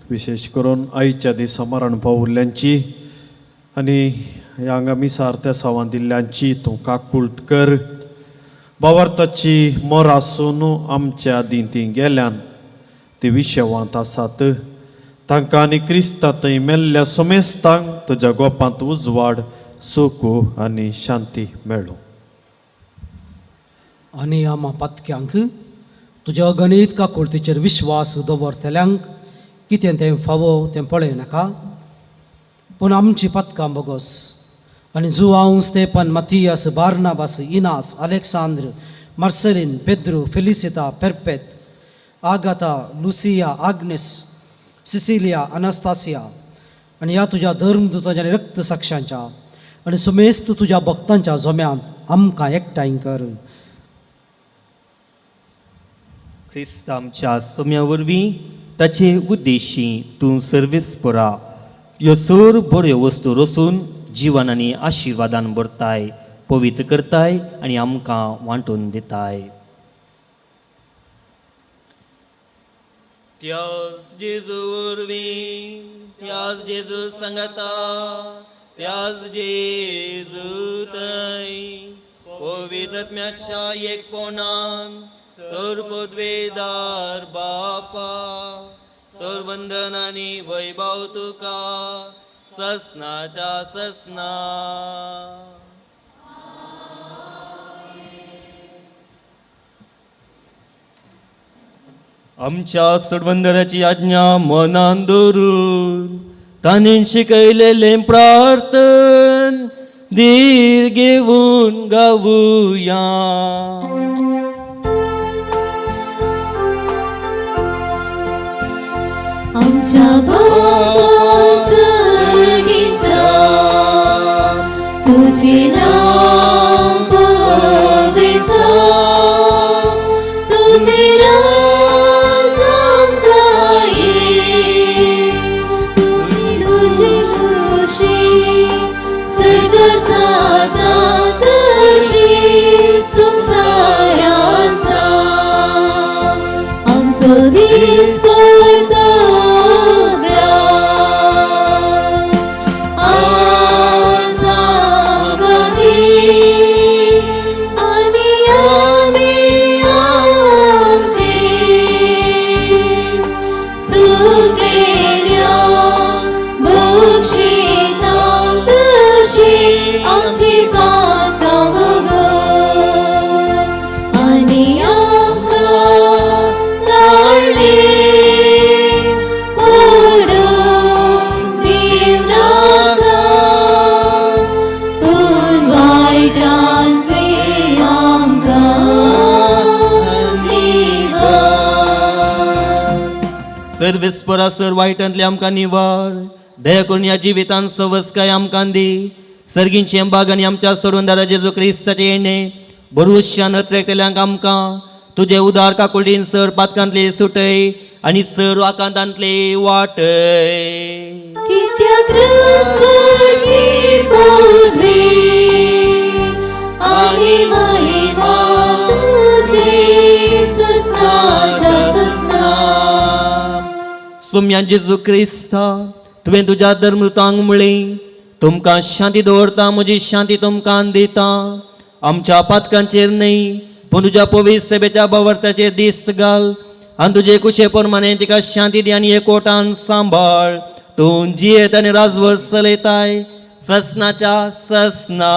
विशेश करून आयच्या दिसा मरण पावल्ल्यांची आनी हांगा मिसार तेसावां दिल्ल्यांची तूं काकूळट कर. बावार्थाची मोर आसून आमच्या आदीं तीं गेल्यान ती विशेवांत आसात. तांकां आनी क्रिस्ता थंय मेल्ल्या सोमेस्तांक तुज्या गोपांत उजवाड, सुख आनी शांती मेळूं. आनी आमा पातक्यांक तुज्या अगणीत काकुळतीचेर विश्वास दवरतल्यांक कितें तें फावो तें पळय नाका, पूण आमची पदकां बोगस आनी Joao, Stephen, Mathias, Barnabas, Inas, Alexandra, Marcelin, Pedro, Felicita, Perpet, Agatha, Lucia, Agnes, Cecilia, Anastasia आनी ह्या तुज्या धर्मदूतांच्या आनी रक्त साक्षांच्या आनी सुमेस्त तुज्या भक्तांच्या जोम्यांत आमकां एकठांय कर. क्रिस्त आमच्या सोम्या वरवीं ताचे उद्देशी तूं सर्वीस पुरा ह्यो सर बऱ्यो वस्तू रसून जिवन आनी आशिर्वादान भरताय, पवित्र करताय आनी आमकां वांटून दिताय. त्याच जेजू वरवीं, त्याच जेजू सांगता, त्याच जेजू थंय पवित्र आत्म्याच्या एकपणान सर पदवेदार बापा, सर वंदन आनी वैभव तुका ससनाच्या ससना. आमच्या सडवंदराची आज्ञा मनान दवरून ताणें शिकयलेलें प्रार्थन धीर घेवन गावुया. आमच्या बाबा सर्गीच्या, तुझे नाव पवित्र जावं, तुझे राज आमकां ये, तुझी खुशी सर्गात जाता तशी संवसारांत जावं. आमचो दीस पडतो ग्रास आज आमकां दी, आनी आमी आमचे सुकलेल्यांक बक्षिता तशी आमची पातकां भोगस, आनी आमकां ताळ्ळे पडूंक दिवनाका, पूण वायटांतले आमकां निवार. सर्वेस्परा सर वायटांतले आमकां निवार, दया करून ह्या जिवितान सवसकाय आमकां दी. सर्गींचे बाग आनी आमच्या सोडूनदारा जेजू क्रिस्ताचें येणें बरोवश्यान अत्रेकतल्यांक आमकां तुजे उदार काकुळटीन सर पातकांतले सुटय आनी सर आकांतांतले वाटय. कित्याक स्वर्गी पदवी आनी महिमा तुजी ससनाच्या ससना. सोम्या जेजू क्रिस्ता, तुवें तुज्या धर्मदूतांक म्हळें, तुमकां शांती दवरता, म्हजी शांती तुमकां दिता. आमच्या पातकांचेर न्हय, पूण तुज्या पवित्र सेवेच्या बावर्ताचेर दिस्त घाल आनी तुजे कुशे प्रमाणे तिका शांती दी आनी एकवटान सांबाळ. तूं जियेत आनी राजवट चलयताय ससनाच्या ससना.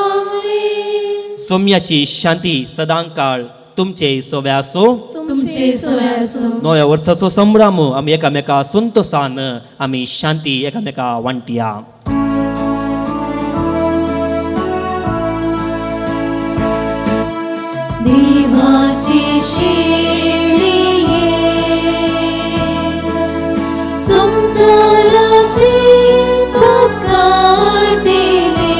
आमेन. सोम्याची शांती सदांकाळ तुमचे सोवे आसूं, तुमचे सोय आसूं. नव्या वर्साचो संभ्रम आमी एकामेका संतोसान आमी शांती एकामेका वांटया. देवाची शेळये संसाराचे पाप काडटिले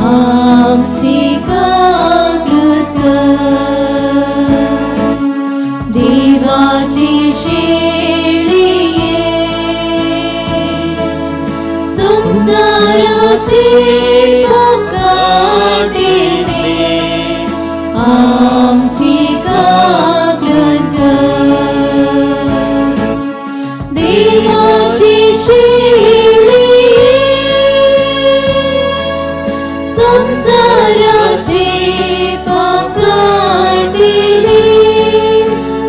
आमची काकूत कर. देवाची शेळये संसाराचे पाप काडटिले आमची काकूत कर. देवाची शेळये संसाराचे पाप काडटिले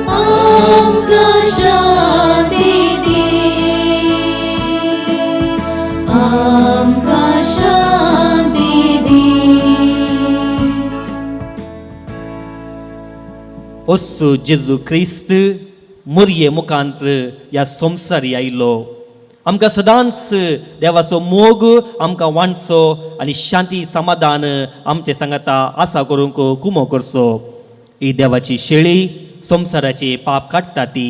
आमकां शांती दी, आमकां शांती दी. ओसू जेजू क्रिस्त मोरये मुखांत ह्या संवसारी आयलो, आमकां सदांच देवाचो मोग आमकां वांटचो आनी शांती समाधान आमचे सांगाता आसा करूंक कुमो करचो. ही देवाची शेळी संवसाराचे पाप काडटा ती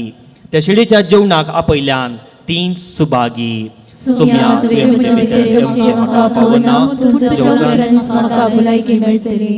त्या शेळीच्या जेवणाक आपयल्यान ती सुभागी. सुम्या, तुवें म्हज्या भितर जेवचें म्हाका फावना, तुमच्या उपरांत म्हाका भलायकी मेळटली.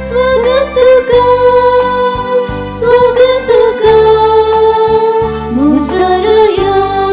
स्वागत तुका, स्वागत तुका, म्हज्या राया.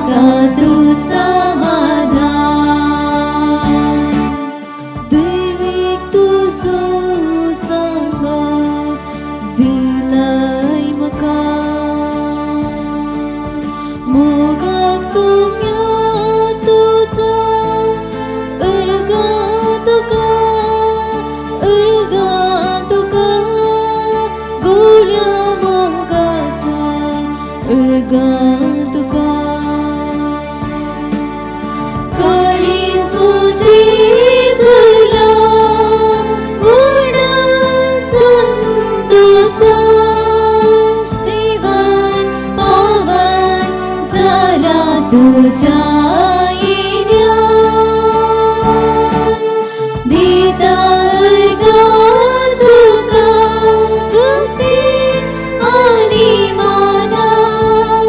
म्हाका तूं समाधान दैवीक तुजो सांगात दिलाय म्हाका मोगाक सोम्या तुजा अर्गां तुका अर्गां तुका गोळ्या मोगाचा अर्गां तुका काळी सुजी भरला गुणान संतोषान जीवन पावन जाला तुझ्या येण्यान दिता अर्गां तुका भक्ती आनी मानान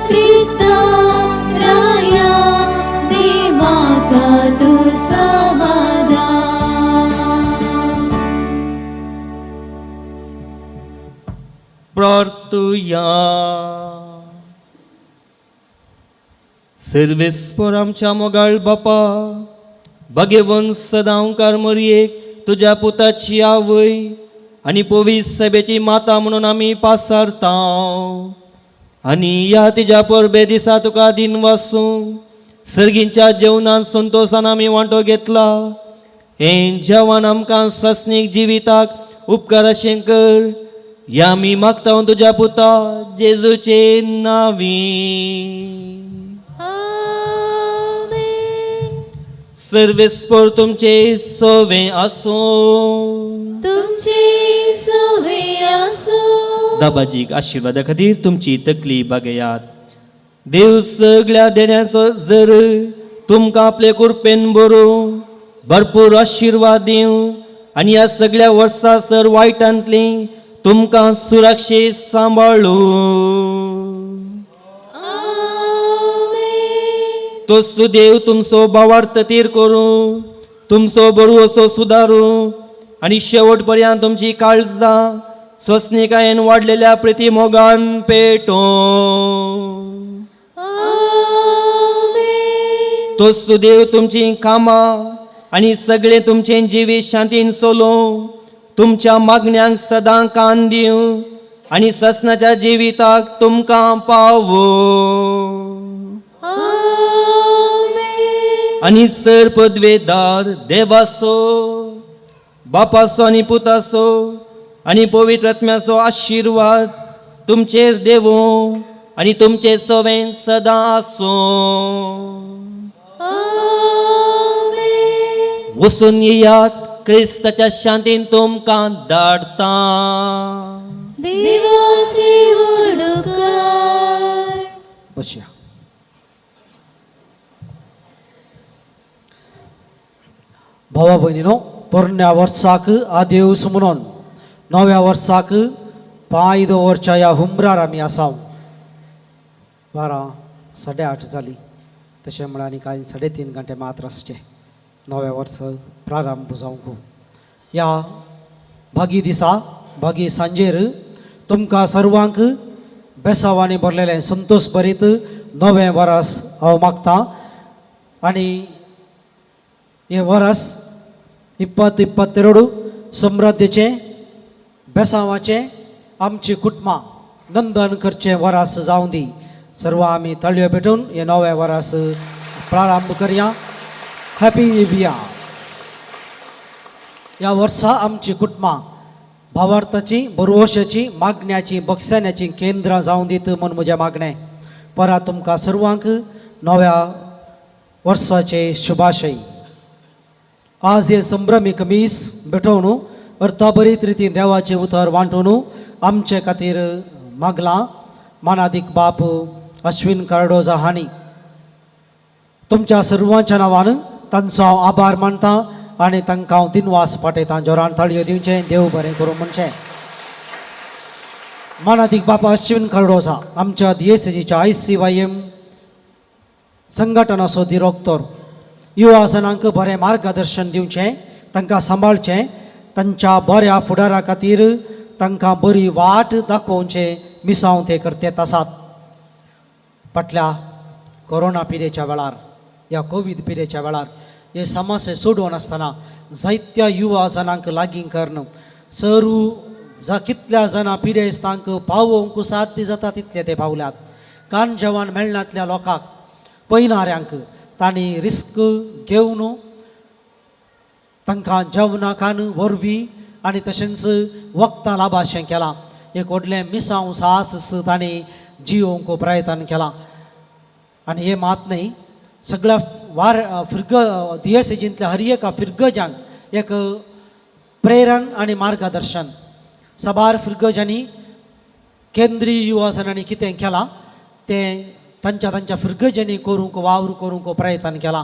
क्रिस्ता राया दी म्हाका तूं समाधान. प्रार्थुया. सर्वेस्पर आमच्या मोगाळ बापा, भगेवन सदांकार मरयेक तुज्या पुताची आवय आनी पवीस सभेची माता म्हणून आमी पासारता आनी ह्या तिज्या परबे दिसा तुका दिन वासूं सर्गींच्या जेवणान संतोशान आमी वांटो घेतला. हें जेवण आमकां सस्नीक जिविताक उपकार अशें कर ह्या आमी मागता तुज्या पुता जेजूचे नांवी. आमेन. सर्वेस्पर तुमचे सोवे आसूं. तुमचे सोवे आसूं. दाबाजीक आशिर्वादा खातीर तुमची तकली बागयात. देव सगळ्या देण्याचो जर तुमकां आपले कृपेन बरोवं भरपूर आशिर्वाद दिवं आनी ह्या सगळ्या वर्सां सर वायटांतली तुमकां सुरक्षीत सांबाळूं. आमेन. तो सुदेव तुमचो भावार्थ तीर करूं, तुमचो बरो असो सुदारूं आनी शेवट पर्यंत तुमची काळजां सोंसणिकायेन वाडलेल्या प्रिती मोगान पेटोवं. आमेन. तो सुदेव तुमचीं कामां आनी सगळें तुमचें जिवीत शांतीन चलोवं, तुमच्या मागण्यांक सदां कान दिवं आनी ससनाच्या जिविताक तुमकां पावोवं. आमेन. आनी सर पदवेदार देवाचो, बापाचो आनी पुताचो आनी पवित्र आत्म्याचो आशिर्वाद तुमचेर देवूं आनी तुमचे सवें सदां आसूं. आमेन. वचून येयात, क्रिस्ताच्या शांतीन तुमकां धाडटा. देवाचे व्हड उपकार. बसया. भावा भयणीनो, पोरण्या वर्साक आदेवस म्हणून नव्या वर्साक पांय दवरच्या ह्या हुमरार आमी आसाव. 12:30 जाली, तशें म्हळ्यार आनी कांय 3.5 घंटे मात्र आसचे नव्या वर्स प्रारंभ जावंक. ह्या भागी दिसा, भागी सांजेर तुमकां सर्वांक बेसावांनी भरलेलें संतोश भरीत नवें वरस हांव मागतां. आनी हें वरस 2022 समृद्धीचें, बेसांवाचें, आमची कुटुंबां नंदन करचें वरस जावं दी. सर्व आमी ताळयो पेटून हें नवें वरस प्रारंभ करया. Happy new year. ह्या वर्सा आमची कुटुंबां भावार्थाची, बरवशाची, मागण्याची, बक्षाण्याची केंद्रां जावं दीत म्हूण म्हजें मागणें. परत तुमकां सर्वांक नव्या वर्साचे शुभाशय. आज हे संभ्रमीक मीस भेटोवन अर्थाभरीत रितीन देवाचें उतर वांटून आमचे खातीर मागलां मानादीक बाप अश्विन कार्डोजा हांणी. तुमच्या सर्वांच्या नांवान तांचो हांव आभार मानता आनी तांकां हांव दिनवास पाठयतां. जोरान ताळयो दिवचें, देव बरें करूं म्हणचें. मानादीक बापा अश्विन कार्डोजा आमच्या दियेसेजीच्या ICYM संघटनाचो दिरोक्तोर युवा जणांक बरें मार्गदर्शन दिवचें, तांकां सांबाळचें, तांच्या बऱ्या फुडारा खातीर तांकां बरी वाट दाखोवचें मिसांव ते करतेत आसात. फाटल्या कोरोना पिडेच्या वेळार ह्या कोवीड पिडेच्या वेळार हे समस्या सोडोवन आसतना जायत्या युवा जणांक लागीं करून सर्व जा कितल्या जाणां पिडेस्तांक पावोवंक साध्य जाता तितले ते पावल्यात. कान जेवण मेळनातल्या लोकांक पयणाऱ्यांक तांणी रिस्क घेवन तांकां जेवणा खाण वरवीं आनी तशेंच वखदां लाभाशें केलां. एक व्हडलें मिसांव साहस तांणी जियोवंक प्रयत्न केलां. आनी हें मात न्हय सगळ्या वार फिर्ग दियसेजींतल्या हर एका फिर्गजांक एक प्रेरण आनी मार्गदर्शन. साबार फिर्गजांनी केंद्रीय युवाजनांनी कितें केलां तें तांच्या तांच्या फिर्गजांनी करूंक वावर करूंक प्रयत्न केला.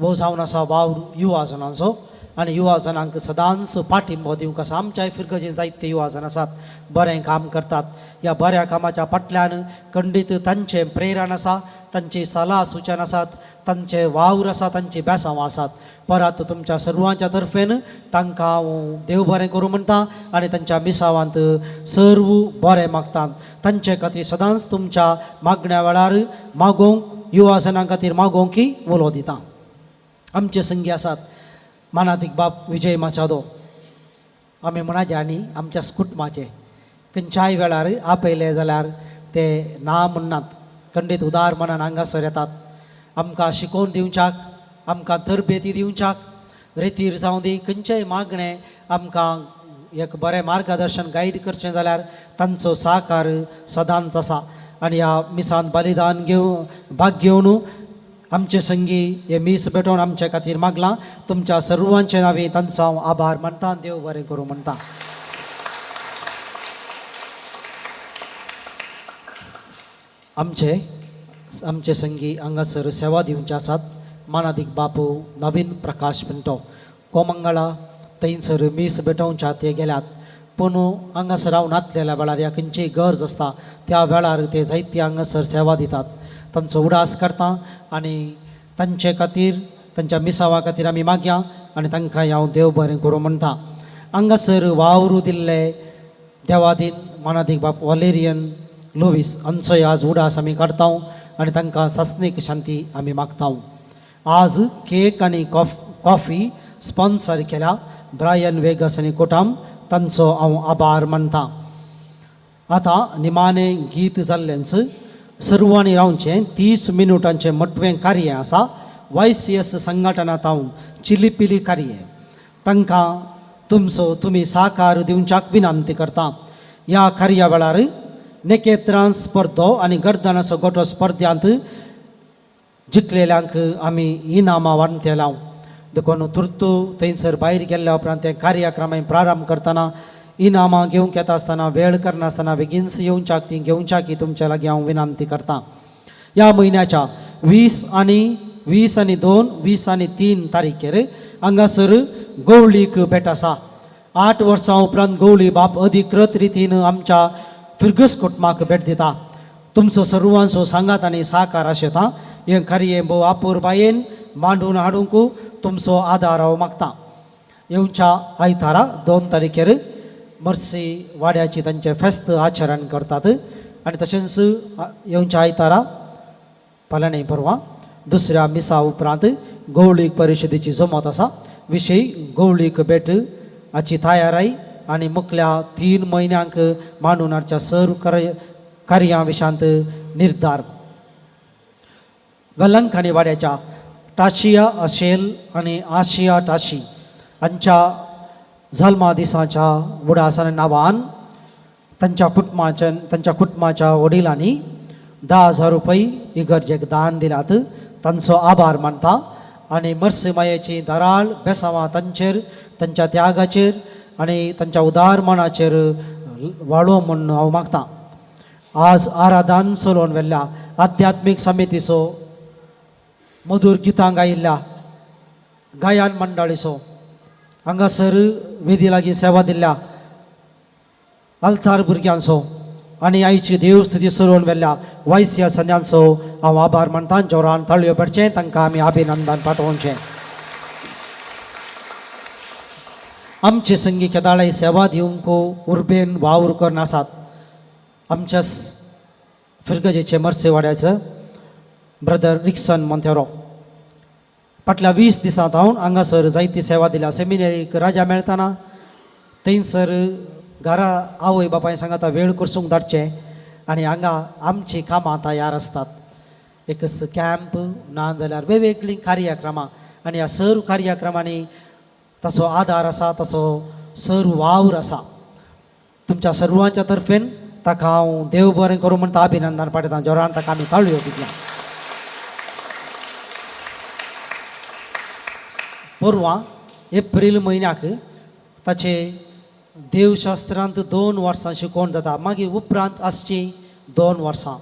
हो जावन आसा वावर युवाजनांचो आनी युवाजनांक सदांच पाठिंबो दिवंक आसा. आमच्या फिर्गजेन जायते युवाजन आसात बरें काम करतात. ह्या बऱ्या कामाच्या फाटल्यान खंडीत तांचें प्रेरण आसा, तांची सलाह सुचन आसात, तांचे वावर आसा, तांची बेसांव आसात. परत तुमच्या सर्वांच्या तर्फेन तांकां हांव देव बरें करूं म्हणटा आनी तांच्या मिसावांत सर्व बरें मागता. तांचे खातीर सदांच तुमच्या मागण्या वेळार मागोवंक युवाजनां खातीर मागोवंक उलो दिता. आमचे संगी आसात मानादीक बाब विजय माचादो. आमी म्हणाचे आनी आमच्या कुटुंबाचे खंयच्याय वेळार आपयले जाल्यार ते ना म्हणनात. खंडीत उदार मनान हांगासर येतात आमकां शिकोवन दिवच्याक, आमकां तरबेती दिवच्याक, रेतीर जावं दी खंयचेय मागणें आमकां एक बरें मार्गदर्शन गायड करचें जाल्यार तांचो साकार सदांच आसा. आनी ह्या मिसान बलिदान घेवन भाग घेवन आमचे संगी हे मीस भेटोवन आमचे खातीर मागलां. तुमच्या सर्वांचे नांवी तांचो हांव आभार मानता. देव बरें करूं म्हणटा. आमचे आमचे संगी हांगासर सेवा दिवचे आसात मानादीक बापू नवीन प्रकाश पिंटो कोमंगळा थंयसर मीस भेटोवच्या ते गेल्यात. पूण हांगासर हांव नातलेल्या वेळार ह्या खंयचीय गरज आसता त्या वेळार ते जायते हांगासर सेवा दितात. तांचो उडास करता आनी तांचे खातीर तांच्या मिसावा खातीर आमी मागया आनी तांकां हांव देव बरें करूं म्हणटा. हांगासर वावरू दिल्ले देवादीन मानादीक बाप वॉलेरियन लुवीस हांचोय आज उडास आमी काडता आनी तांकां सासणीक शांती आमी मागता. आज केक आनी कॉफी स्पॉन्सर केल्या ब्रायन वेगस आनी कोटाम तांचो हांव आभार मानता. आतां निमाणें गीत जाल्लेंच सर्वांनी रावचें 30 मिनुटांचें मोटवें कार्य आसा. YCS संघटना तावन चिलीपिली कार्य तांकां तुमचो तुमी साकार दिवच्याक विनंती करता. ह्या कार्या वेळार नेकेत्रां स्पर्धो आनी गर्दनाचो गोटो स्पर्ध्यांत जिखलेल्यांक आमी इनामां वांटतले. देखून तुर्तू थंयसर भायर गेल्ल्या उपरांत ते कार्यक्रम प्रारंभ करतना इनामां घेवंक येता आसतना वेळ करनासतना बेगीनच येवच्याक ती घेवच्याक ही तुमच्या लागीं हांव विनंती करता. ह्या म्हयन्याच्या 20 आनी 2 20 आनी 3 तारखेर हांगासर गवळीक भेट आसा. 8 वर्सां उपरांत गवळी बाप अधिकृत रितीन आमच्या फिर्गस कुटुंबाक भेट दिता. तुमचो सर्वांचो सांगात आनी साकार आशेता हें कार्य भोव आपुरबायेन मांडून हाडूंक तुमचो आदार हांव मागता. येवच्या आयतारा 2 तारखेर मर्सी वाड्याची तांचें फेस्त आचरण करतात आनी तशेंच येवच्या आयतारा फाल्यां न्हय परवां दुसऱ्या मिसा उपरांत गवळीक परिशदेची जमत आसा. विशय गवळीक भेट हाची तयाराय आनी मुखल्या 3 म्हयन्यांक मांडून हाडच्या सर्व कार्यां विशांत निर्धार. वेलंकानी वाड्याच्या टाशिया अशेल आनी आशिया टाशी हांच्या जल्मा दिसाच्या उडासान नांवान तांच्या कुटुंबाच्या वडिलांनी 10,000 रुपये इगर्जेक दान दिल्यात. तांचो आभार मानता आनी मर्सीमायेची दराळ बेसांवां तांचेर तांच्या त्यागाचेर आनी तांच्या उदार मनाचेर वाळो म्हूण हांव मागता. आज आराधन चलोवन व्हेल्ल्या आध्यात्मीक समितीचो मधूर गितां गायिल्ल्या गायन मंडळीचो हांगासर वेदी लागीं सेवा दिल्ल्या आल्तार भुरग्यांचो आनी आयची देवस्थिती चलोवन व्हेल्ल्या वायसिया संद्यांचो हांव आभार मानता. जोरान ताळयो पडचें तांकां आमी अभिनंदन पाठोवचें. आमचे संगी केदाळाय सेवा दिवंक उर्बेन वावर करून आसात. आमच्या फिर्गजेचे मर्सेवाड्याचो ब्रदर रिक्सन मोंतेरो फाटल्या 20 दिसां हांव हांगासर जायती सेवा दिल्या. सेमिनरीक राजा मेळतना थंयसर घरा आवय बापाय सांगाता वेळ करसूंक धाडचें आनी हांगा आमचीं कामां तयार आसतात. एक कॅम्प ना जाल्यार वेगवेगळीं कार्यक्रमां आनी ह्या सर्व कार्यक्रमांनी ताचो आदार आसा, ताचो सर्व वावर आसा. तुमच्या सर्वांच्या तर्फेन ताका हांव देव बरें करूं म्हणटा अभिनंदन पाठयता. जोरान ताका आमी ताळयो दितल्या. परवां एप्रील म्हयन्याक ताचे देवशास्त्रांत 2 वर्सां शिकोवन जाता. मागीर उपरांत आसचीं 2 वर्सां.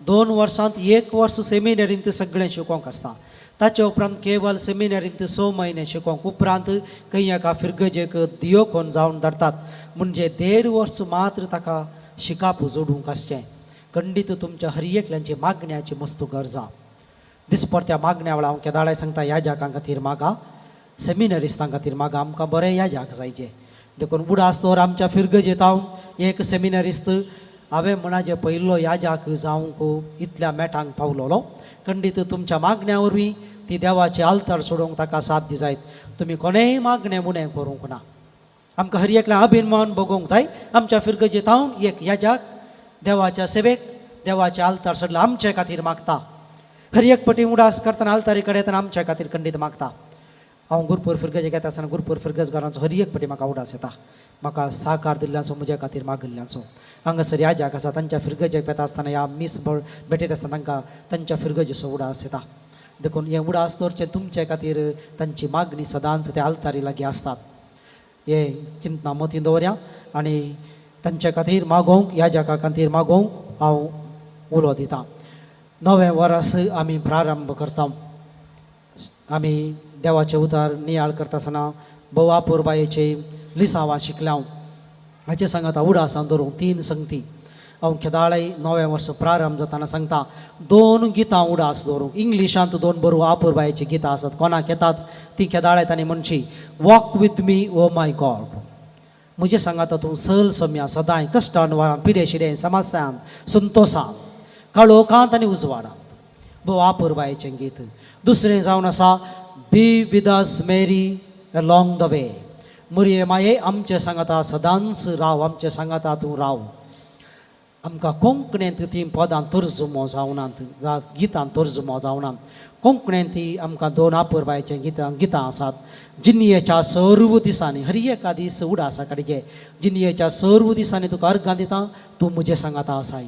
2 वर्सांत 1 वर्स सेमिनरींत सगळें शिकोवंक आसता. ताचे उपरांत केवल सेमिनरींत 6 म्हयने शिकोवंक, उपरांत खंय एका फिरगजेक दियोकोन जावन धाडटात. म्हणजे 1.5 वर्स मात्र ताका शिकाप जोडूंक आसचें. खंडीत तुमच्या हर एकल्यांची मागण्याची मस्त गरज. दिसपडत्या मागण्या वेळार हांव केदाळाय सांगता, ह्या जागां खातीर मागा, सेमिनरिस्तां खातीर मागा, आमकां बरें ह्या जाग जायचे. देखून उडास दवर आमच्या फिरगजेत हांव एक सेमिनरिस्त हांवें म्हणाजे पयलो ह्या जाक जावंक इतल्या मेटांक पावलोलो. खंडीत तुमच्या मागण्या वरवीं ती देवाची आल्तार सोडोवंक ताका साथ दी जायत. तुमी कोणेय मागणें उणें करूंक ना. आमकां हर एकल्या अभिमान भोगोवंक जाय. आमच्या फिरगजेत हांव एक ह्या जाक देवाच्या सेवेक देवाच्या आल्तार सोडला आमचे खातीर मागता. हर एक पटी उडास करतना आल्तारी कडेन येतना आमच्या खातीर खंडीत मागता. हांव गुरपूर फिरगजेक येता आसतना गुरपूर फिरगज घरांचो हर एक पटी म्हाका उडास येता. म्हाका साकार दिल्ल्यांचो म्हज्या खातीर मागिल्ल्यांचो. हांगासर ह्या जाग आसा तांच्या फिरगजेक येता आसतना ह्या मीस भेटयता आसतना तांकां तांच्या फिरगजेचो उडास येता. देखून हें उडास दवरचें तुमचे खातीर तांची मागणी सदांच त्या आल्तारी लागीं आसतात. हे चिंतना मतीं दवरया आनी तांच्या खातीर मागोवंक ह्या जागा खातीर मागोवंक हांव उलो दितां. नवें वर्स आमी प्रारंभ करता. आमी देवाचें उतार नियाळ करता आसतना भोव अपुरबायेचे लिसांवां शिकल्या. हाचे सांगाता उडासान दवरूंक 3 संगती हांव केदाळाय नवें वर्स प्रारंभ जातना सांगता. 2 गितां उडास दवरूंक. इंग्लिशांत 2 बरो अपुरबायेचीं गितां आसात. कोणाक येतात तीं केदाळाय तांणी म्हणची, walk with me O my God. म्हजें सांगाता तूं सल सम्या सदांय कश्टान वारान पिडे शिडें समस्यान संतोसान काळोखांत आनी उजवाडांत. भोव अपुरबायेचें गीत. दुसरें जावन आसा be with us Mary along the way. मुरये माये आमचे सांगाता सदांच राव, आमचे सांगाता तूं राव. आमकां कोंकणींत तीं पदां तर्जुमो जावनात, गितां तर्जुमो जावनात. कोंकणींत ती आमकां 2 अपुरबायेचीं गितां आसात. जिणयेच्या सर्व दिसांनी हर एका दीस उडासा काडचे. जिणयेच्या सर्व दिसांनी तुका अर्गां दिता, तूं म्हजे सांगाता आसाय,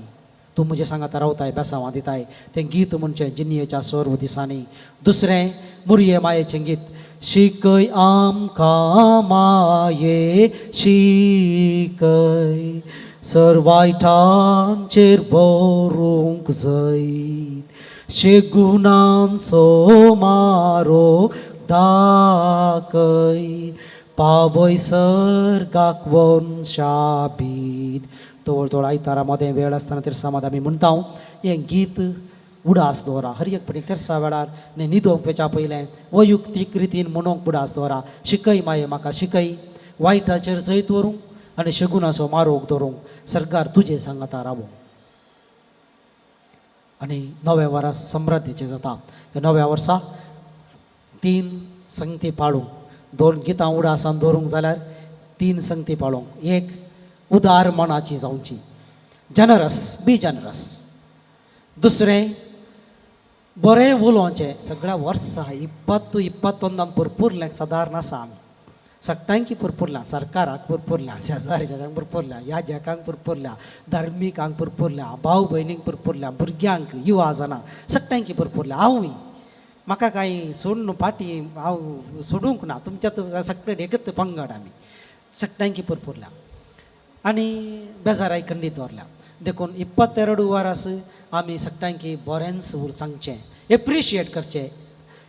तूं म्हजे सांगाता रावताय, बेसांवां दिताय. तें गीत म्हणचें जिणयेच्या सर्व दिसांनी. दुसरें मुरये मायेचें गीत, शिकय आमकां माये शिकय सर्वायटांचेर व्हरूंक जैत, शेगुणांचो मारो दाखय, पावय सर्गाक वंशाबीद. तोळ तोळ आयतारा मदें वेळ आसतना तेरसा मदें आमी म्हणटा हें गीत उडास दवरा. हर एक पटी तेरसा वेळार न्ही न्हिदोवंक वयच्या पयलें वैयुक्तीक रितीन म्हणूंक उडास दवरा. शिकय माये म्हाका शिकय वायटाचेर जैत व्हरूंक आनी शगुनाचो मारोग दवरूंक, सरकार तुजें सांगाता रावूंक. आनी नव्या वर्सा समृद्धीचें जाता. ह्या नव्या वर्सा 3 संगती पाळूंक, 2 गितां उडासान दवरूंक जाल्यार 3 संगती पाळूंक. एक उदार मनाची जावची, जनरस, बी जनरस. दुसरें बरें उलोवचें. सगळ्या वर्सा 20-21 पुरपुरलें सादारण आसा आमी सगळ्यांकी पुरपुरल्या, सरकाराक पुरपुरल्या, शेजाऱ्यांक पुरपुरल्या, ह्या जगांक पुरपुरल्या, धार्मिकांक पुरपुरल्या, भाव भयणींक पुरपुरल्या, भुरग्यांक, युवा जाणां सगळ्यांकी पुरपुरल्या. हांवूय म्हाका कांय सोडून फाटीं हांव सोडूंक ना, तुमच्या सगळे एकच पंगड आमी सगळ्यांकी पुरपुरल्या आनी बेजाराय खंडीत दवरल्या. देखून 22 वरास आमी सगळ्यांकी बरेंच उर सांगचें, एप्रिशिएट करचें,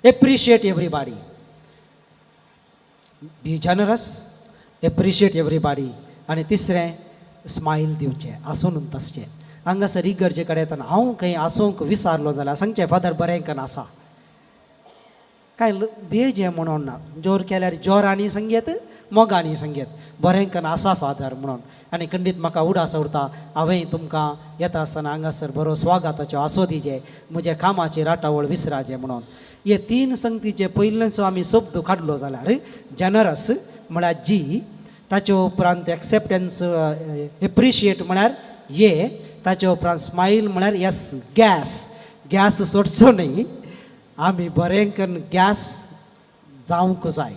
appreciate everybody, be generous, appreciate everybody. आनी तिसरें स्मायल दिवचें, आसून तसचें. हांगासर इगर्जे कडेन येतना हांव खंय आसूंक विसारलो जाल्यार सांगचें, फादर बरें कन आसा, कांय बेजें म्हणून ना. जोर केल्यार जोर आनी संगीत, मोगांनी सांगयत बरें कन्न आसा फादर म्हणून. आनी खंडीत म्हाका उडास उरता हांवें तुमकां येता आसतना हांगासर बरो स्वागताच्यो आसो दिजे, म्हज्या कामाची राटावळ विसराजे म्हणून. हे तीन संगतीचे पयलेंचो आमी शब्द काडलो जाल्यार जनरस म्हळ्यार जी, ताचे उपरांत एक्सेप्टन्स एप्रिशिएट म्हळ्यार ये, ताचे उपरांत स्मायल म्हळ्यार येस. गॅस गॅस सोडचो न्हय, आमी बरें करून गॅस जावंक जाय.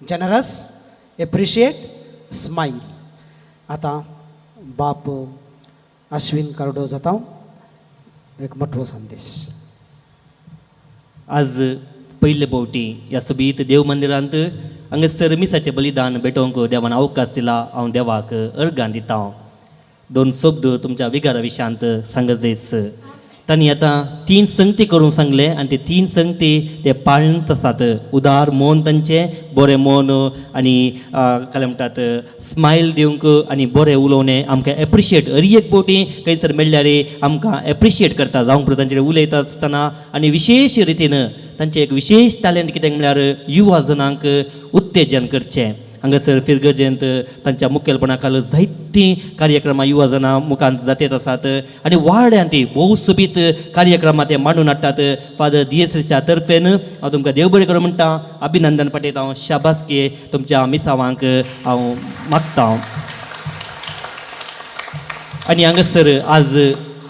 Generous, appreciate, smile. आतां बाप अश्विन कार्डो जाता एक मोठो संदेश. आज पयले फावटी ह्या सोबीत देव मंदिरांत हांगासर मिसाचें बलिदान भेटोवंक देवान अवकाश दिला. हांव देवाक अर्गां दिता. दोन शब्द तुमच्या विगारा विशयांत सांगत जायस. तांणी आतां तीन संगती करूंक सांगलें आनी ते तीन संगती ते पाळत आसात. उदार मन तांचें, बरें मन आनी काय म्हणटात स्मायल दिवंक आनी बरें उलोवणें, आमकां एप्रिशिएट हर एक फावटी खंयसर मेळ्ळ्यार आमकां एप्रिशिएट करता जावंक पुरो तांचे उलयता आसतना. आनी विशेश रितीन तांचें एक विशेश टॅलंट कितें म्हळ्यार युवा जणांक उत्तेजन करचें. हांगासर फिरगजेंत तांच्या मुखेलपणा खाला जायतीं कार्यक्रमां युवा जणां मुखांत जातेत आसात आनी वाड्यांत ती भोव सोबीत कार्यक्रमां ते मांडून हाडटात. फादर जीएसच्या तर्फेन हांव तुमकां देव बरें करूं म्हणटा, अभिनंदन पाठयता हांव, शाबासकी तुमच्या मिसावांक हांव मागता. आनी हांगासर आज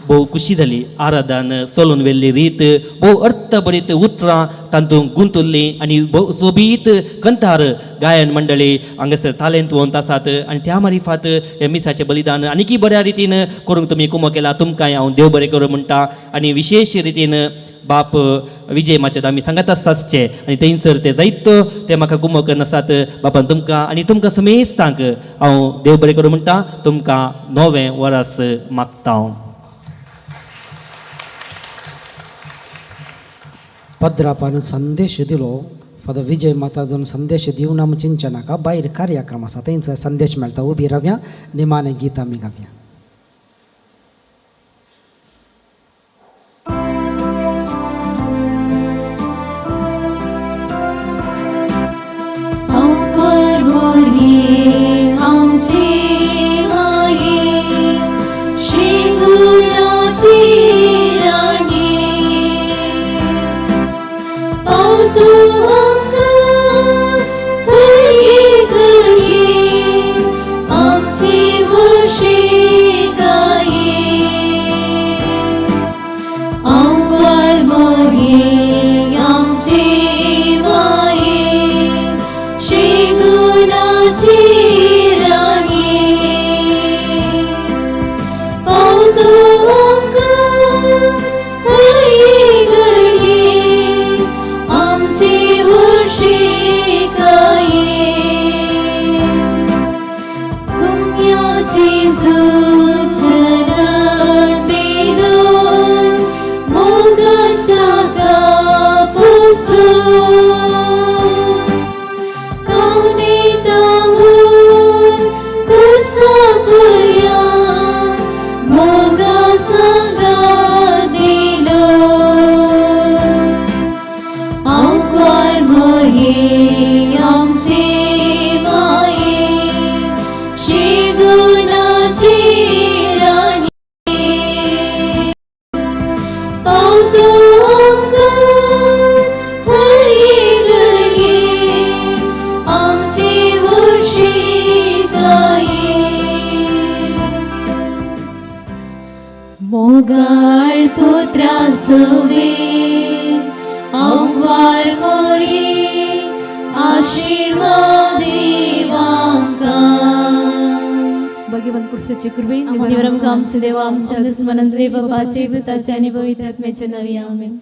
भोव खुशी जाली आराधन सोलून व्हेल्ली रीत भोव अर्थभरीत उतरां तातूंत गुंतुल्लीं आनी भोव सोबीत कंतार गायन मंडळी हांगासर तालेंतवंत आसात आनी त्या मारिफात हे मिसाचें बलिदान आनीकय बऱ्या रितीन करूंक तुमी कुमो केला. तुमकांय हांव देव बरें करूं म्हणटा. आनी विशेश रितीन बाप विजय माचेद आमी सांगत आसचे आनी थंयसर ते जायत ते म्हाका कुमो करून आसात. बापान तुमकां आनी तुमकां समेस्तांक हांव देव बरें करूं म्हणटा. तुमकां नवें वरस मागता. पद्रापान संदेश दिलो फादर विजय माताजून संदेश दिवन आमी चिंतचे नाका. भायर कार्यक्रम आसा थंयसर संदेश मेळटा. उबी रावया, निमाणें गीत आमी गावया. आमची माये शिगुणाची राणी पावतो आमकां हर एक घडये आमची वर्शिकाये. आंकवार मोरये आमची माये शिगुणाची राणी पावतो आमकां हर एक घडये आमची वर्शिकाये. सुम्या जेजू जनन दिलो मोगान ताका पुसलो कवनेतावून कुर्सा पुरयान मोगा सांगात दिलो. आंकवार मोरये आमची माये शिगुणाची राणी पावतो आमकां हर एक घडये आमची वर्शिकाये. मोगाळ पुत्रा सवे आंकवार मोरये आशीर्वाद आमकां. भाग्यवान कुर्साची कृपे देवराम आमचे देवा आमच्या स्मरण देव बापाचे पुताचे आणि पवित्र आत्म्याचे नावे आमेन.